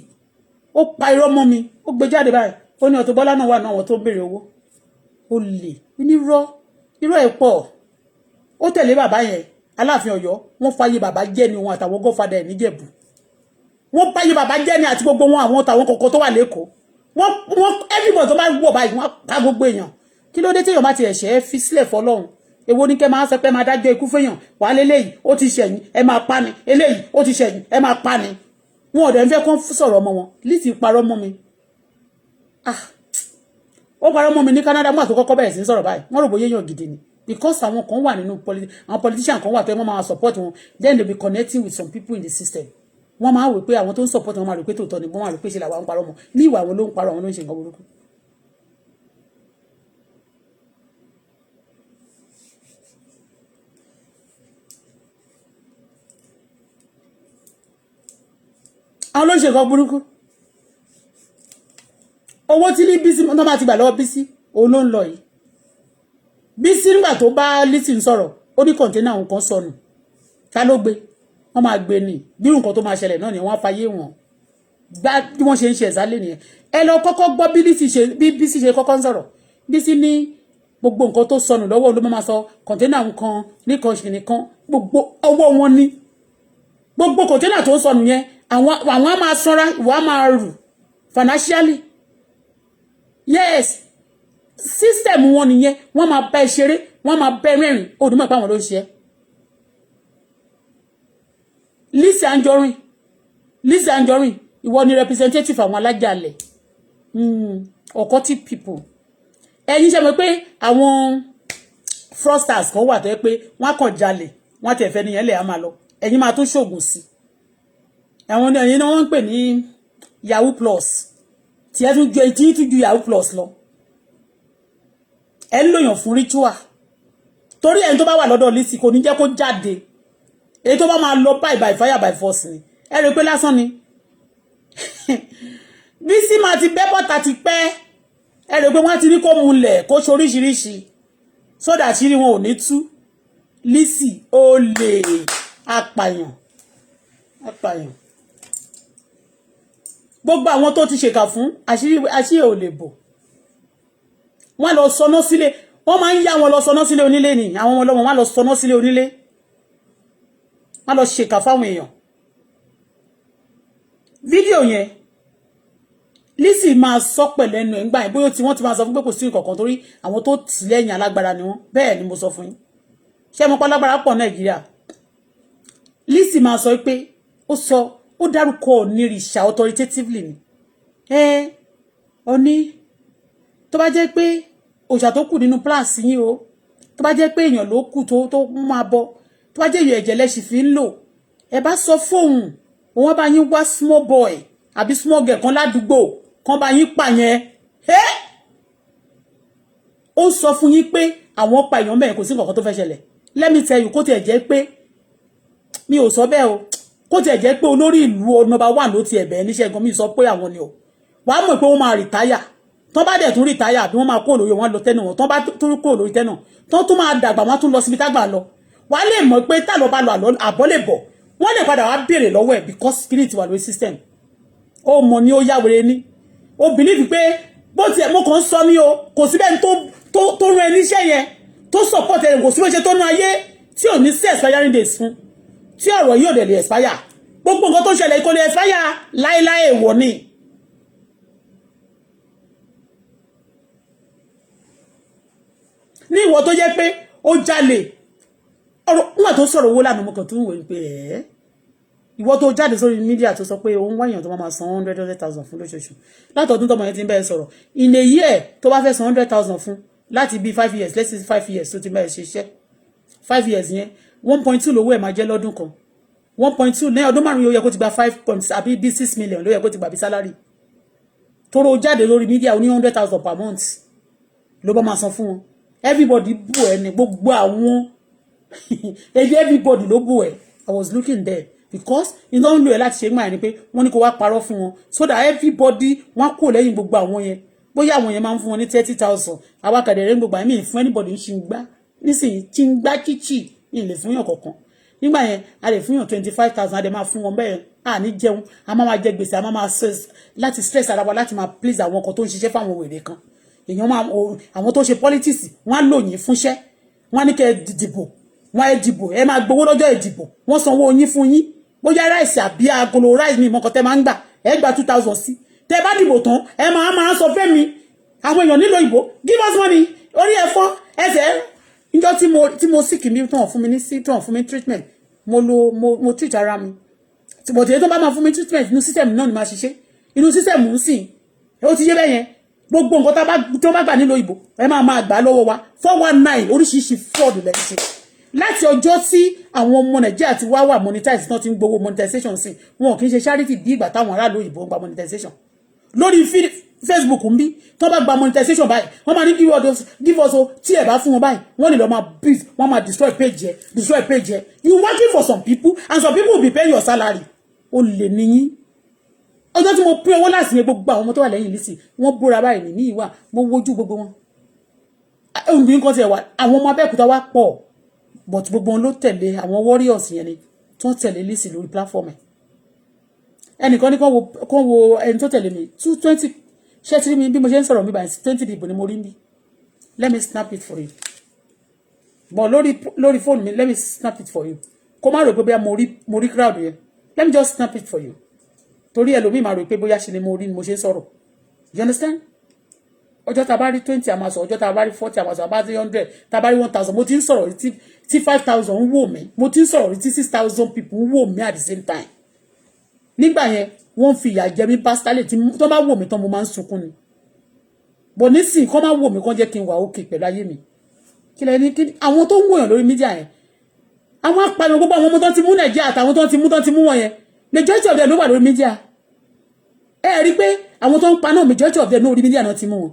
ó pa irọ́ mọ́ mi, ó gbé jáde báyìí. Ó ní Auto Bola náà wà náà, àwọn tó ń béèrè owó. Ó lè onírọ́, irọ́ ẹ̀ pọ̀. Ó tẹ̀lé bàbá yẹn, Aláàfin Ọ̀yọ́. Wọ́n fàyè bàbá jẹ́ ni, wọn àtàwọn godfather ẹ̀ níjẹ̀bù. Wọ́n báyé bàbá jẹ́ ni àti gbogbo wọn, àwọn tàwọn kọ̀ọ̀kan tó wà lẹ́kọ̀ọ́. Wọ́n everybody tó bá wọ̀ báyìí, wọ́n pa gbogbo èèyàn. Kí ló dé téèyàn bá ti ẹ̀ṣẹ̀ fi sílẹ̀ fọlọ́run? Èwo ní kẹ́ máa sọ pé máa dájọ́ ikú fẹ́yàn wà léléyìí, ó ti ṣẹ̀yìn, ẹ máa pa ni. Eléyìí ó ti ṣẹ̀yìn, ẹ máa pa ni. Wọn ò dẹ̀ ń fẹ́ kán sọ̀rọ̀ ọmọ wọn. Lizzy parọ́ mọ́ mi. Ah, ó parọ́ mọ́ mi ní Canada. Mú àtò kọ́kọ́ bẹ̀rẹ̀ sí sọ̀rọ̀ báyìí, wọ́n rò bóyá èèyàn gidi ni, because àwọn kan wà nínú àwọn politician kan wà tó yẹ wọ́n máa support wọn, then they be connecting with some people in the system. Wọ́n máa wò pé àwọn tó ń support wọn máa rò pé tòótọ́ ni. Wọ́n máa rò pé ṣe làwọn ń parọ́ mọ́ ní ìwà. Àwọn ló ń parọ́, àwọn ló ń ṣe nǹkan burúkú. Àwọn ló ń ṣe nǹkan burúkú. Owó tí ní Bísí náà bá ti gbà lọ́wọ́ Bísí, òun ló ń lọ yìí. Bísí, nígbà tó bá Lizzy ń sọ̀rọ̀, ó ní container òun kan sọnù. Ta ló gbé? Wọ́n máa gbé ni. Bí nǹkan tó máa ṣẹlẹ̀ náà ni wọ́n fàyè wọn gbá. Bí wọ́n ṣe ń ṣe ẹ̀sálẹ̀ nìyẹn. Ẹ lọ kọ́kọ́ gbọ́ bí Lizzy ṣe, bí Bísí ṣe kọ́kọ́ ń sọ̀rọ̀. Bísí ní gbogbo nǹkan tó sọnù lọ́wọ́ ló máa sọ container nǹkan nìkan ṣì nìkan, gbogbo ọwọ́ wọn ni gbogbo container tó ń sọnù yẹn. Àwọn á máa sanra, ìwọ á máa rù financially. Yes, system wọn nìyẹn. Wọ́n máa bá ẹ ṣeré, wọ́n máa bá ẹ rẹ́rìn, ó dùn mọ́ pé àwọn ló ń ṣe é. Lizzy Anjorin, Lizzy Anjorin, ìwọ ni representative àwọn alájàlẹ̀, occultic people. Ẹ̀yin ṣe mọ̀ pé àwọn fraudsters kan wà tó yẹ pé wọ́n á kàn jalè, wọ́n á tẹ̀ fẹ́ nìyẹn lẹ̀, á máa lọ. Ẹ̀yin máa tún ṣoògùn sí àwọn. Ẹ̀yin náà wọ́n ń pè ní yahoo plus, tí ẹ tún ju, tí tún ju yahoo plus lọ. Ẹ ń lòyàn fún ritual, torí ẹni tó bá wà lọ́dọ̀ Lizzy kò ní jẹ́ kó jáde. Èyí tó bá máa lọ by by fire by force ni. Ẹ rí i pé lásán ni Bísí máa ti bẹ́ bọ́ta ti pẹ́. Ẹ rí i pé wọ́n ti ní kó múlẹ̀, kó ṣoríṣiríṣi sódà tí wọn ò ní tú. Lizzy, ó lè apàyàn, apàyàn. Gbogbo àwọn tó ti ṣèkà fún, àṣírí ò lè bò. Wọ́n lọ sọná sílé, wọ́n máa ń yá wọn lọ sọná sílé onílé ni. Àwọn ọmọ ọlọ́mọ, wọ́n lọ sọná sílé onílé, wọ́n lọ ṣèkà fáwọn èèyàn. Fídíò yẹn, Lizzy máa sọ pẹ̀lẹ́nu ẹ̀ ńgbà yẹn, bóyá tí wọ́n ti máa sọ fún pé kò sí nǹkan kan, torí àwọn tó tì lẹ́yìn alágbára ni wọ́n. Bẹ́ẹ̀ ni mo sọ fún yín. Ṣé mo pálágbára pọ̀ Nàìjíríà? Lizzy máa sọ pé ó sọ, ó dárúkọ Onírìṣà authoritatively ni. Ẹ Ọ̀ní, tó bá jẹ́ pé òòṣà tó kù nínú palace yín o, tó bá jẹ́ pé èèyàn ló kù tó máa bọ, tó bá jẹ́ èèyàn ẹ̀jẹ̀ lẹ́sìn fi ń lò, ẹ bá sọ fóun, òun bá yín wá small boy àbí small girl kan ládùúgbò kan bá yín pa yẹn. Ó sọ fún yín pé àwọn pa èèyàn mẹ́rin, kò sí nǹkan tó fẹ́ ṣẹlẹ̀. Let me tell you, kó tiẹ̀ jẹ́ pé mi ò sọ bẹ́ẹ̀ o, kó tiẹ̀ jẹ́ pé olórí ìlú number one ló ti ẹ̀bẹ̀ níṣẹ́ gan, mi sọ pé àwọn ni o, wàá mọ̀ pé wọ́n máa retire. Tán bá dẹ̀ tún retire àbí wọ́n máa kó lórí wọn lọ tẹ́nà wọn, tán bá tún kó lórí tẹ́nà, tán tún máa dàgbà, wọ́n tún lọ síbi tágbà lọ. Wàá lè mọ̀ pé tá lọ bá lọ àbọ̀ lè bọ̀, wọ́n lè padà wá béèrè lọ́wọ́ ẹ̀ because spirit wà lórí system. Ó mọ̀ ní ó yáwèrè ní ó believe pé bó tiẹ̀ mo kàn ń sọ ní o, kò sí bẹ́ẹ̀ tó rán ẹ níṣẹ́ yẹn, tó support ẹ, kò sí bó ṣe tó ná ayé tí ò ní sí expiring days fún, tí ọ̀rọ̀ yìí ò dẹ̀ lè expire. Gbogbo nǹkan tó ṣẹlẹ̀ kò lè expire láéláé, èèwọ̀ ni. Ní ìwọ tó jẹ́ pé ó jalè ọ̀rọ̀ nígbà tó sọ̀rọ̀ owó lánàá, mo kàn tún wò pé ẹ̀ ìwọ tó jáde sórí media tó sọ pé òun wáyàn tó máa san hundred hundred thousand fún lóṣooṣù látọ̀dún tọmọ yẹn ti ń bẹ́ẹ̀ sọ̀rọ̀, in a year tó bá fẹ́ san 100,000 fún láti bí 5 years, let's say 5 years tó ti bẹ́ẹ̀ ṣiṣẹ́, 5 years yẹn, 1.2 lówó ẹ̀ máa jẹ́ lọ́dún kan. 1.2 ní ọdún 5, yóò yẹ kó ti gba five point àbí bí 6 million ló yẹ kó ti gbà bí salary. Tóró jáde lórí media ó ní 100,000 per month ló bá máa san fún wọn. Everybody bú ẹ ní gbogbo àwọn ebi, everybody ló bú ẹ. I was looking there because iná ń lò ẹ láti ṣe gbà yẹn ni pé wọ́n ní kó wá parọ́ fún wọn so that everybody wọ́n kò lẹ́yìn gbogbo àwọn yẹn. Bóyá àwọn yẹn máa ń fún wọn ní 30,000, àwa kàdẹ̀rẹ́ gbogbo àmì fún anybody ń ṣì ń gbá nísìnyí tí ń gbá chíchì ní ilé fún yàn kọ̀ọ̀kan. Nígbà yẹn a lè fún yàn 25,000, a lè máa fún wọn bẹ́ẹ̀, a ní jẹun, a máa máa jẹ gbèsè, a máa máa stress láti stress ara wa láti máa please àwọn kan tó ń ṣiṣẹ́ fáwọn wèrè kan. Èèyàn máa àwọn tó ń ṣe politics, wọ́n á lò yín fúnṣẹ́, wọ́n á ní kẹ́ ẹ dìbò, wọ́n á dìbò, ẹ máa gbowó lọ́jọ́ ìdìbò, wọ́n sanwó yín fún yín, bóyá rice àbí agolo rice mi ìmọ̀kàn tẹ́ máa ń gbà, ẹ gba 2,000 sí. Tẹ́ bá dìbò tán, ẹ máa máa sọ fẹ́ mi àwọn èèyàn nílò ìbò, give us money. Orí ẹ̀fọ́ ẹsẹ̀ níjọ́ tí mo sick mi tán fún mi ní sí tán fún mi treatment, mo lo mo treat ara mi. But èyí tó bá máa fún mi treatment, inú system náà ni máa ṣiṣẹ́, inú system ń sìn. Ó ti yé bẹ́ẹ̀ yẹn. Gbogbo nǹkan tó bá gbà nílò ìbò, ẹ máa máa gbà lọ́wọ́ wa. 419, oríṣiríṣi fraud lẹ́ ṣe láti ọjọ́ tí àwọn ọmọ Nàìjíríà ti wá wà monetize náà, ti ń gbowó monetization sí wọn. Kì í ṣe charity bí ìgbà táwọn aráàlú òyìnbó ń gba monetization lórí Facebook ń bí. Tó bá gba monetization báyìí, wọ́n máa ní give us, give us o. Tí ẹ bá fún wọn báyìí, wọ́n lè lọ máa beat, wọ́n máa destroy page yẹ, destroy page yẹ. You working for some people and some people will be paying your salary. Ó lè níyín. Ọjọ́ tí mo pín owó láti yẹn, gbogbo àwọn ọmọ tó wà lẹ́yìn Lizzy, wọ́n bóra báyìí ní ìwà. Mo wojú gbogbo wọn. Ohun bí nǹkan tiẹ̀ wà, àwọn ọmọ Abẹ́òkúta wá pọ̀, but gbogbo wọn ló tẹ̀lé àwọn warriors yẹn ni tó ń tẹ̀lé Lizzy lórí platform ẹ̀. Ẹnìkan ní kán wo ẹni tó tẹ̀lé mi, 220. Ṣé tí mi bí mo ṣe ń sọ̀rọ̀ mi báyìí, 20 people ni mo rí bí. Let me snap it for you, but lórí fóònù mi, let me snap it for you, kó má rò pé bóyá mo rí crowd yẹn. Let me just snap it for you, torí ẹlòmíì máa rò pé bóyá ṣe ni mo rí ni mo ṣe ń sọ̀rọ̀. You understand? Ọjọ́ tá a bá rí 20, a máa sọ. Ọjọ́ tá a bá rí 40, a máa sọ. A bá rí 100, tá a bá rí 1,000. Mo ti ń sọ̀rọ̀ tí 5,000 ń wò mí. Mo ti ń sọ̀rọ̀ tí 6,000 people ń wò mí at the same time. Nígbà yẹn, wọ́n fi ìyà jẹ mí pásítálì tí tó bá wò mí tán, mo máa ń sunkún ni. Bọ̀ nísìnyí, kọ́ máa wò mí, kọ́ jẹ́ kí n wà òkè pẹ̀lú ayé mi. Kí lẹ ní kí àwọn tó ń wòyàn lórí media yẹn, àwọn apààyàn, gbogbo àwọn ọmọ tó ti mú Nàìjíríà àtàwọn tó ti mú wọn yẹn, majority of them ló wà lórí media. Ẹ rí i pé àwọn tó ń pa náà, majority of them lórí media náà ti mú wọn.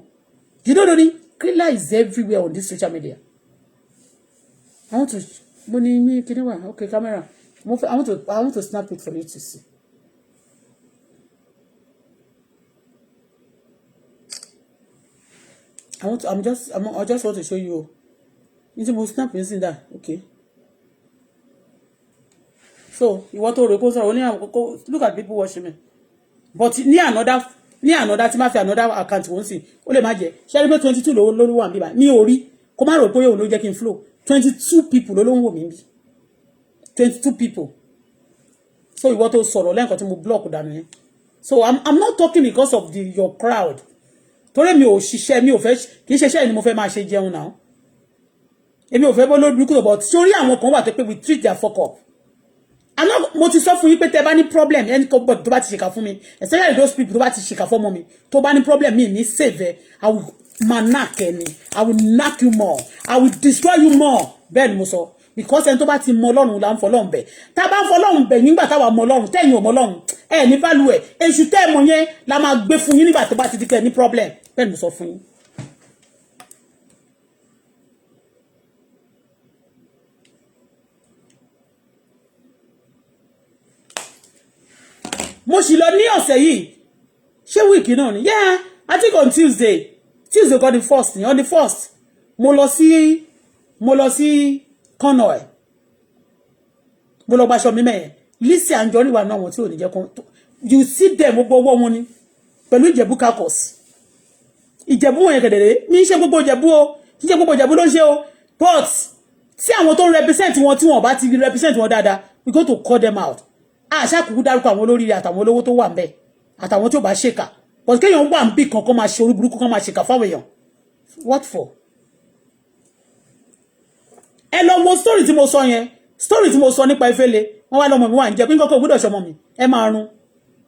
You don't know ni killer is everywhere on this social media. I want to, mo ní ní kíní wà, okay, camera mo fẹ́, I want to snap it for you to see. I want to, I'm just, I'm, I just want to show you. You see, mo snap you that, okay. So, ìwọ tó rò kó sọ̀rọ̀, ó ní àwọn kókó, look at people watching me. But ní another tí má fi another account wọ́n sì, ó lè má jẹ́. Ṣé ẹni pé 22 ló ló wà níbà ní orí, kó má rò pé òun ló jẹ́ kí n flow. 22 people ló ló ń wò mí bí. 22 people. So, ìwọ tó sọ̀rọ̀ lẹ́ǹkan tí mo block dànù yẹn. So, I'm not talking because of your crowd, torí mi ò ṣiṣẹ́, mi ò fẹ́, kì í ṣe iṣẹ́ ni mo fẹ́ máa ṣe jẹun náà. Èmi ò fẹ́ bọ́ lórí burúkú, but sórí àwọn kan wà tó pé we treat their fuck up. Àná mo ti sọ fún yín pé tẹ́ bá ní problem, ẹni tó bọ̀ tó bá ti ṣèkà fún mi, especially those people tó bá ti ṣèkà fọ́mọ mi, tó bá ní problem mi ní save ẹ. I will ma knack ẹ ni. I will knack you more, I will destroy you more. Bẹ́ẹ̀ ni mo sọ, because ẹni tó bá ti mọ Ọlọ́run là ń fọlọ́run bẹ̀. Tá a bá ń fọlọ́run bẹ̀ nígbà táwa mọ Ọlọ́run, tẹ́yìn ò mọ Ọlọ́run, ẹ ní value ẹ. Èṣù tẹ́ ẹ mọ̀ yẹn la máa gbé fún yín nígbà tó bá ti di kẹ́ ní problem. Bẹ́ẹ̀ ni mo sọ fún yín. Mo sì lọ ní ọ̀sẹ̀ yìí, ṣé week náà ni? Yeah, I think on Tuesday, Tuesday got the first ni, on the first, mo lọ sí Conoil, mo lọ gbaṣọ mi mẹ́yẹn. Lizzy Anjorin wà náà, wọn tí ò ní jẹ́ kó you see them, gbogbo owó wọn ni pẹ̀lú Ìjẹ̀bú kakos. Ìjẹ̀bú wọn yẹn kẹ̀dẹ̀rẹ̀ mi ń ṣe gbogbo Ìjẹ̀bú o, kì í ṣe gbogbo Ìjẹ̀bú ló ń ṣe o, but tí àwọn tó ń represent wọn, tí wọn bá ti represent wọn dáadáa, we go to call them out. Àṣà kúkú dárúkọ àwọn olóríire àtàwọn olówó tó wà ń bẹ̀ àtàwọn tí ò bá ṣèkà, but kéèyàn wà ń bì kan kó máa ṣe orí burúkú, kó máa ṣèkà fáwọn èèyàn, what for? Ẹ lọ wo story tí mo sọ yẹn, story tí mo sọ nípa Efele. Wọ́n wá lọ́mọ mi wà ń jẹ́ pé nǹkan kò gbọ́dọ̀ ṣọmọ mi. Ẹ máa run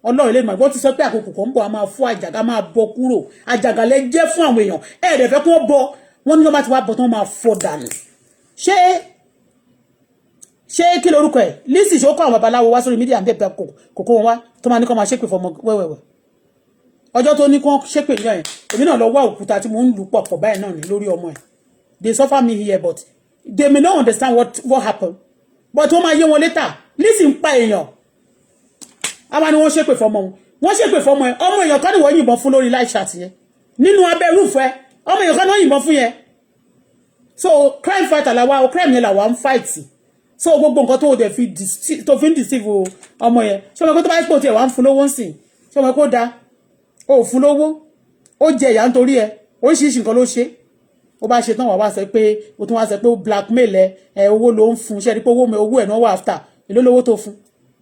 Ọlọ́run lè mọ̀ ìbọn ti sọ pé àkókò kan ń bọ̀, a máa fọ́ àjàgà, máa bọ́ kúrò. Àjàgà lẹ jẹ́ fún àwọn èèyàn. Ẹ ẹ̀dẹ̀ fẹ́ kí wọ́n bọ wọ́n ní wọ́n bá ti wá bọ̀ tí wọ́n máa fọ́ dànù. Ṣé kí lorúkọ ẹ̀? Lizzy, ṣó kọ́ àwọn babaláwo wá sórí media ń bẹ̀ kókó wọn wá tó máa ní kó máa ṣépè fọmọ wẹ́wẹ́wẹ́? Ọjọ́ tó ní kó ṣépè ní ẹ̀, èmi náà lọ wá òkúta tí mo ń lù pọ̀ pọ̀ báyìí náà ní lórí ọmọ ẹ̀. They suffer me here, but they may not understand what happened, but wọ́n máa yé wọn later. Lizzy ń pa èèyàn, a máa ní wọ́n ṣépè fọmọ wọn, wọ́n ṣépè fọmọ ẹ. Ọmọ èèyàn kan ní wọ́n yìnbọn fún lórí live chat yẹn nínú abẹ́ rúfẹ́. Ọmọ èèyàn kan náà yìnbọn fún yẹn. So crime fighter làwa o, crime yẹn làwa ń fight. So gbogbo nǹkan tó dẹ̀ fi tó fi ń deceive ọmọ yẹn, ṣé ọmọ ẹgbẹ́ tó bá pò tiẹ̀ wá ń fún lówó ń sìn, ṣé ọmọ ẹgbẹ́ ó da ó fún lówó, ó jẹ ìyá nítorí ẹ, oríṣiríṣi nǹkan ló ṣe. Ó bá ṣe tán, wà wá sọ pé ó tún wá sọ pé ó blackmail ẹ. Ẹ owó ló ń fún ṣe é, rí pé owó ẹ̀ náà wà after. Èló lówó tó fún?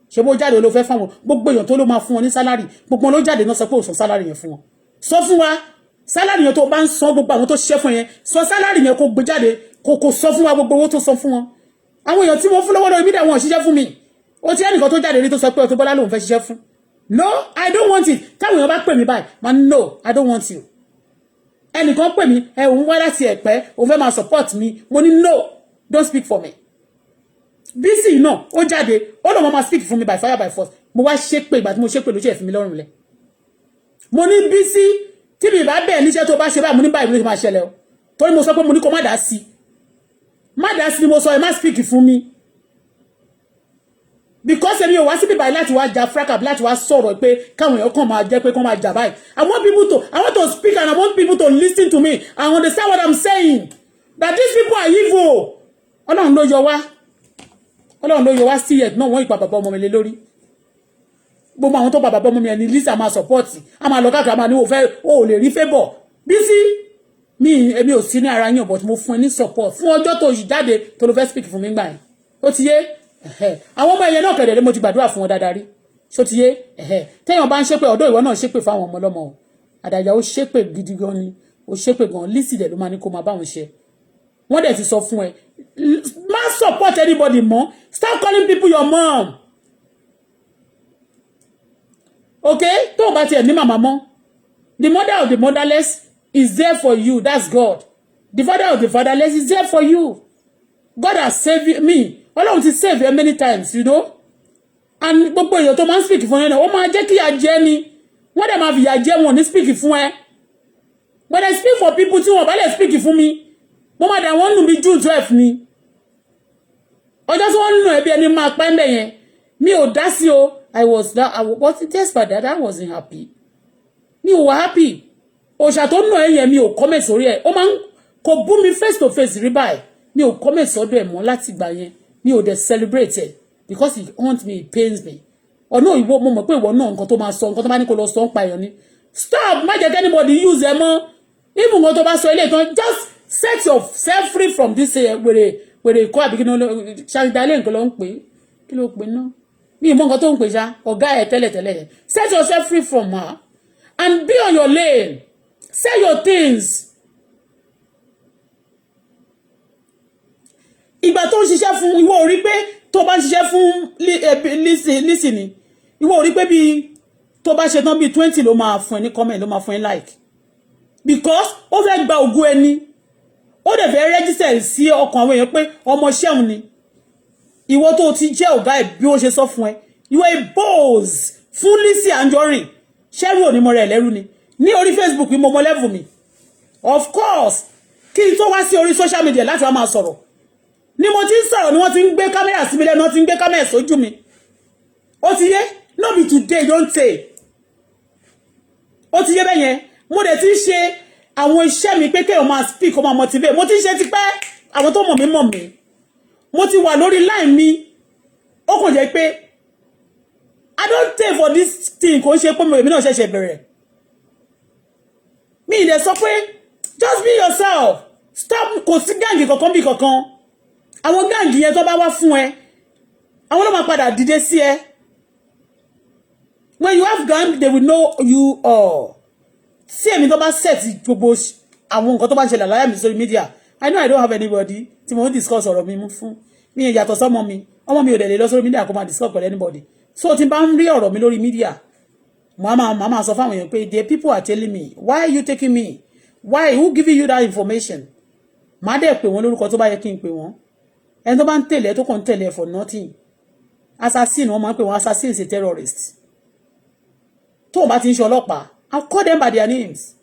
Ṣe bó jáde ló fẹ́ fáwọn gbogbo èèyàn tó ló máa fún wọn ní salary? Gbogbo wọn ló jáde náà sọ pé ò san salary yẹn fún wọn. Sọ fún wa salary yẹn tó bá ń san gbogbo àwọn tó ṣiṣẹ́ fún yẹn. Sọ salary yẹn kó gbé jáde, kó sọ fún wa gbogbo owó tó san fún wọn. Àwọn èèyàn tí mo fún lọ́wọ́ lórí media, wọn ò ṣiṣẹ́ fún mi. Ó ti ẹnìkan tó jáde rí tó sọ pé Auto Bola lòun fẹ́ ṣiṣẹ́ fún. No, I don't want it. Táwọn èèyàn bá pè mí báyìí, ma no, I don't want you. Ẹnìkan pè mí, ẹ òun wá láti Ẹ̀pẹ́, òun fẹ́ máa support mi. Mo ní no, don't speak for me. Bísí náà ó jáde, ó lọ́mọ máa speak fún mi by fire by force. Mo wá ṣépè. Ìgbà tí mo ṣépè ló ṣe fi mi lọ́rùn lẹ̀. Mo ní Bísí, tí mi bá bẹ́ẹ̀ níṣẹ́ tó bá ṣe báyìí, mo ní báyìí ló ṣe máa ṣẹlẹ̀ o, torí mo sọ pé mo ní kó má dá sí, má dá sí ni mo sọ. Ẹ má speak fún mi, because èmi ò wá síbí báyìí láti wá ja fracas, láti wá sọ̀rọ̀ pé káwọn èèyàn kàn máa jẹ́ pé kàn máa jà báyìí. I want people to, I want to speak and I want people to listen to me and understand what I'm saying, that these people are evil. Ọlọ́run ló yọ wá, Ọlọ́run ló yọ wá sí ẹ̀ náà. Wọ́n ìpa bàbá ọmọ mi lé lórí. Gbogbo àwọn tó pa bàbá ọmọ mi, ẹni Lizzy máa support, a máa lọ káàkiri, a máa ní o fẹ́ o ò lè rí favour. Bísí mi, èmi ò sí ní ara yín, but mo fún ẹ ní support fún ọjọ́ tó yìí jáde tó ló fẹ́ speak fún mi gbà yẹn. Ó ti yé àwọn ọmọ ẹ̀yẹ náà kẹ̀dẹ̀, mo ti gbàdúrà fún wọn dáadáa rí. Ṣó ti yé? Téèyàn bá ń ṣépè ọ̀dọ́, ìwọ náà ṣépè fáwọn ọmọ ọlọ́mọ o. Àdàjà, ó ṣépè gidi gan ni, ó ṣépè gan. Lizzy dẹ̀ ló máa ní kó máa bá wọn ṣe. Wọ́n dẹ̀ ti sọ fún ẹ, má support anybody mọ́. Stop calling people your mom, okay? Tó o bá tiẹ̀ ní màmá mọ́, the mother of the motherless is there for you, that's God. The father of the fatherless is there for you. God has saved me. Ọlọ́run ti save you many times. And gbogbo èèyàn tó máa ń speak fún ẹ náà, ó máa jẹ́ kí ìyà jẹ ni. Wọ́n dẹ̀ máa fìyà jẹ wọn ní speak fún ẹ. When I speak for people, tí wọ́n bá lè speak fún mi, mo máa dà wọ́n nù bí June 12 ni. Ọjọ́ tí wọ́n nù ẹbí ẹni máa pẹ́ mbẹ̀ yẹn, mi ò dá sí o. I was that I was despite that I wasn't happy. Mi ò wá happy. Òòṣà tó nù ẹ yẹn, mi ò comment sórí ẹ. Ó máa ń kò bú mi face to face rí báyìí. Mi ò comment sọ́dọ̀ ẹ̀ mọ́ láti gbà yẹn. Mi ò dẹ̀ celebrate ẹ̀ because it haunt me, it pains me. Ọ̀nà ìwọ, mo mọ̀ pé ìwọ náà, nǹkan tó máa sọ, nǹkan tó bá ní kó lọ sọ ń pa èèyàn ni. Stop, má jẹ́ kí anybody use ẹ mọ́. Even nǹkan tó bá sọ ilé ìtàn, just set yourself free from this wèrè wèrè ìkọ́ àbí kí ló ṣàǹdálé nǹkan ló ń pè, kí ló pè náà? Mi ì mọ nǹkan tó ń pè ṣá, ọ̀gá ẹ̀ tẹ́lẹ̀tẹ́lẹ̀ yẹn. Set yourself free from her and be on your lane. Sell your things. Ìgbà tó ń ṣiṣẹ́ fún ìwọ, ò rí pé tó bá ń ṣiṣẹ́ fún Lizzy ni, ìwọ ò rí pé bíi tó bá ṣe tán, bíi 20 ló máa fún ẹ ní comment, ló máa fún ẹ like, because ó fẹ́ gba ògo ẹni, ó dẹ̀ fẹ́ register sí ọkàn àwọn èèyàn pé ọmọ ṣẹ́hun ni. Ìwọ tó ti jẹ́ ọ̀gá ẹ̀, bí wọ́n ṣe sọ fún ẹ, ìwọ boss fún Lizzy Anjorin, ṣẹ́rù onímọ̀ rẹ̀ lẹ́rú ni. Ní orí Facebook, mo mọ level mi. Of course, kí n tó wá sí orí social media láti wá máa sọ̀rọ̀ ni mo ti ń sọ̀rọ̀, ni wọ́n ti ń gbé kámẹ́rà sí mi lẹ́nu, wọ́n ti ń gbé kámẹ́rà sójú mi. Ó ti yé, no be today don tey. Ó ti yé bẹ́ẹ̀ yẹn. Mo dẹ̀ ti ń ṣe àwọn iṣẹ́ mi pé kéèyàn máa speak, kó máa motivate. Mo ti ń ṣe tipẹ́. Àwọn tó mọ̀ mí mọ̀ mí. Mo ti wà lórí line mi. Ó kàn jẹ́ pé I don't take for this thing. Kò ń ṣe pé mo èmi náà ṣẹ̀ṣẹ̀ bẹ̀rẹ̀. Mi ì dẹ̀ sọ pé just be yourself, stop. Kò sí gang kankan bí kankan. Àwọn gang yẹn tó bá wá fún ẹ, àwọn ló máa padà dìde sí ẹ. When you have gang, they will know you all. Tí èmi tó bá set gbogbo àwọn nǹkan tó bá ń ṣẹlẹ̀ láyà mi sórí media, I know I don't have anybody tí mo ń discuss ọ̀rọ̀ mi mú fún mi. Yàtọ̀ sọ́mọ mi, ọmọ mi ò dẹ̀ lè lọ sórí media kó máa discuss pẹ̀lú anybody. So tí n bá ń rí ọ̀rọ̀ mi lórí media, màá máa sọ fáwọn èèyàn pé the people are telling me, why are you taking me? Why? Who giving you that information? Màá dẹ̀ pè wọ́n lórúkọ tó bá yẹ kí n pè wọ́n. Ẹni tó bá ń tẹ̀lé, tó kàn ń tẹ̀lé for nothing, assassin, wọ́n máa ń pè wọ́n. Assassin is a terrorist. Tó o bá ti ń ṣe ọlọ́pàá, I'll call them by their names.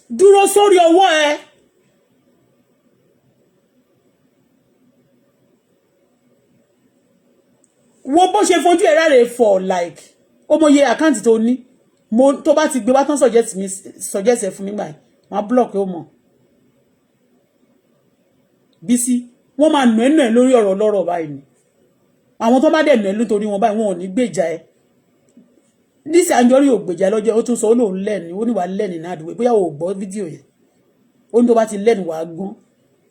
Dúró sórí ọwọ́ ẹ. Wo bó ṣe fojú ẹ̀ ráre for like ó mọye account tó ní. Mo tó bá ti gbé wá tán, suggest mi, suggest ẹ fún mi gbà yẹn, wọ́n block ó mọ̀. Bísí, wọ́n máa nù ẹ́ nù ẹ́ lórí ọ̀rọ̀ lọ́rọ̀ báyìí ni. Àwọn tó bá dẹ̀ nù ẹ́ nítorí wọn báyìí, wọn ò ní gbèjà ẹ. Lizzy Anjorin ò gbèjà lọ́jọ́. Ó tún sọ, ó lóun lẹ́nu, ó ní wàá lẹ́nu náà àdúgbò. Bóyá o gbọ́ fídíò yẹn, ó ní tó bá ti lẹ́nu, wàá gbọ́n.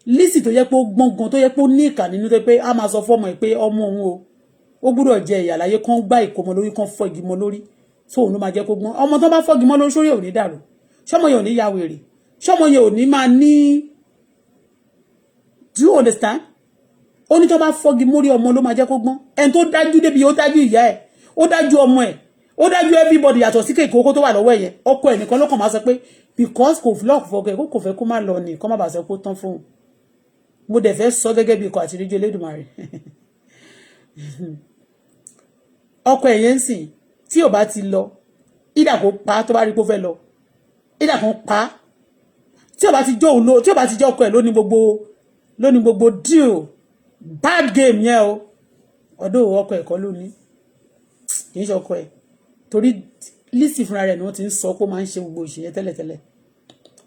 Lizzy tó yẹ pé ó gbọ́n gan, tó yẹ pé ó ní ìkà nínú, tó yẹ pé a máa sọ fọ́mọ ẹ̀ pé ọmọ òun o, ó gbúdọ̀ jẹ ìyà láyé, kán gbá ìkómọ lórí, kán fọ́ igi mọ́ lórí, tó òun ló máa jẹ́ kó gbọ́n. Ọmọ tó bá fọ́ igi mọ́ lórí, sórí ò ní dàrú? Ṣọmọ yẹn ò ní ya wèrè? Ṣọmọ yẹn ò ní máa ní? Do you understand? Ó ní tó bá fọ́gi mórí ọmọ ló máa jẹ́ kó gbọ́n. Ẹni tó dájú débi, ó dájú ìyá ẹ̀, ó dájú ọmọ ẹ̀, ó dájú everybody, yàtọ̀ sí kéèkó kó tó wà lọ́wọ́ ẹ̀ yẹn. Ọkọ ẹ̀ nìkan ló kàn máa sọ pé because kò vlog fọkọ ẹ̀, kò fẹ́ kó má lọ ní kó má bàa sọ pé ó tán fóun. Mo dẹ̀ fẹ́ sọ gẹ́gẹ́ bí ikọ̀ àti ìríjú Elédùmarè. Ọkọ ẹ̀ yẹn ń sìn, tí ò bá ti lọ, ìdà kó pa. Tó bá rí pé ó fẹ́ lọ, ìdà kan pa. Tí ò bá ti jó òun ló, tí ò bá ti jẹ́ ọkọ ẹ̀ lóní gbogbo deal bad game yẹn o. Ọdún ọkọ ẹ̀ kọ́ ló ní, kì í ṣe ọkọ ẹ̀, torí Lizzy fúnra rẹ̀ ni wọ́n ti ń sọ pé ó máa ń ṣe gbogbo òṣì yẹn tẹ́lẹ̀tẹ́lẹ̀.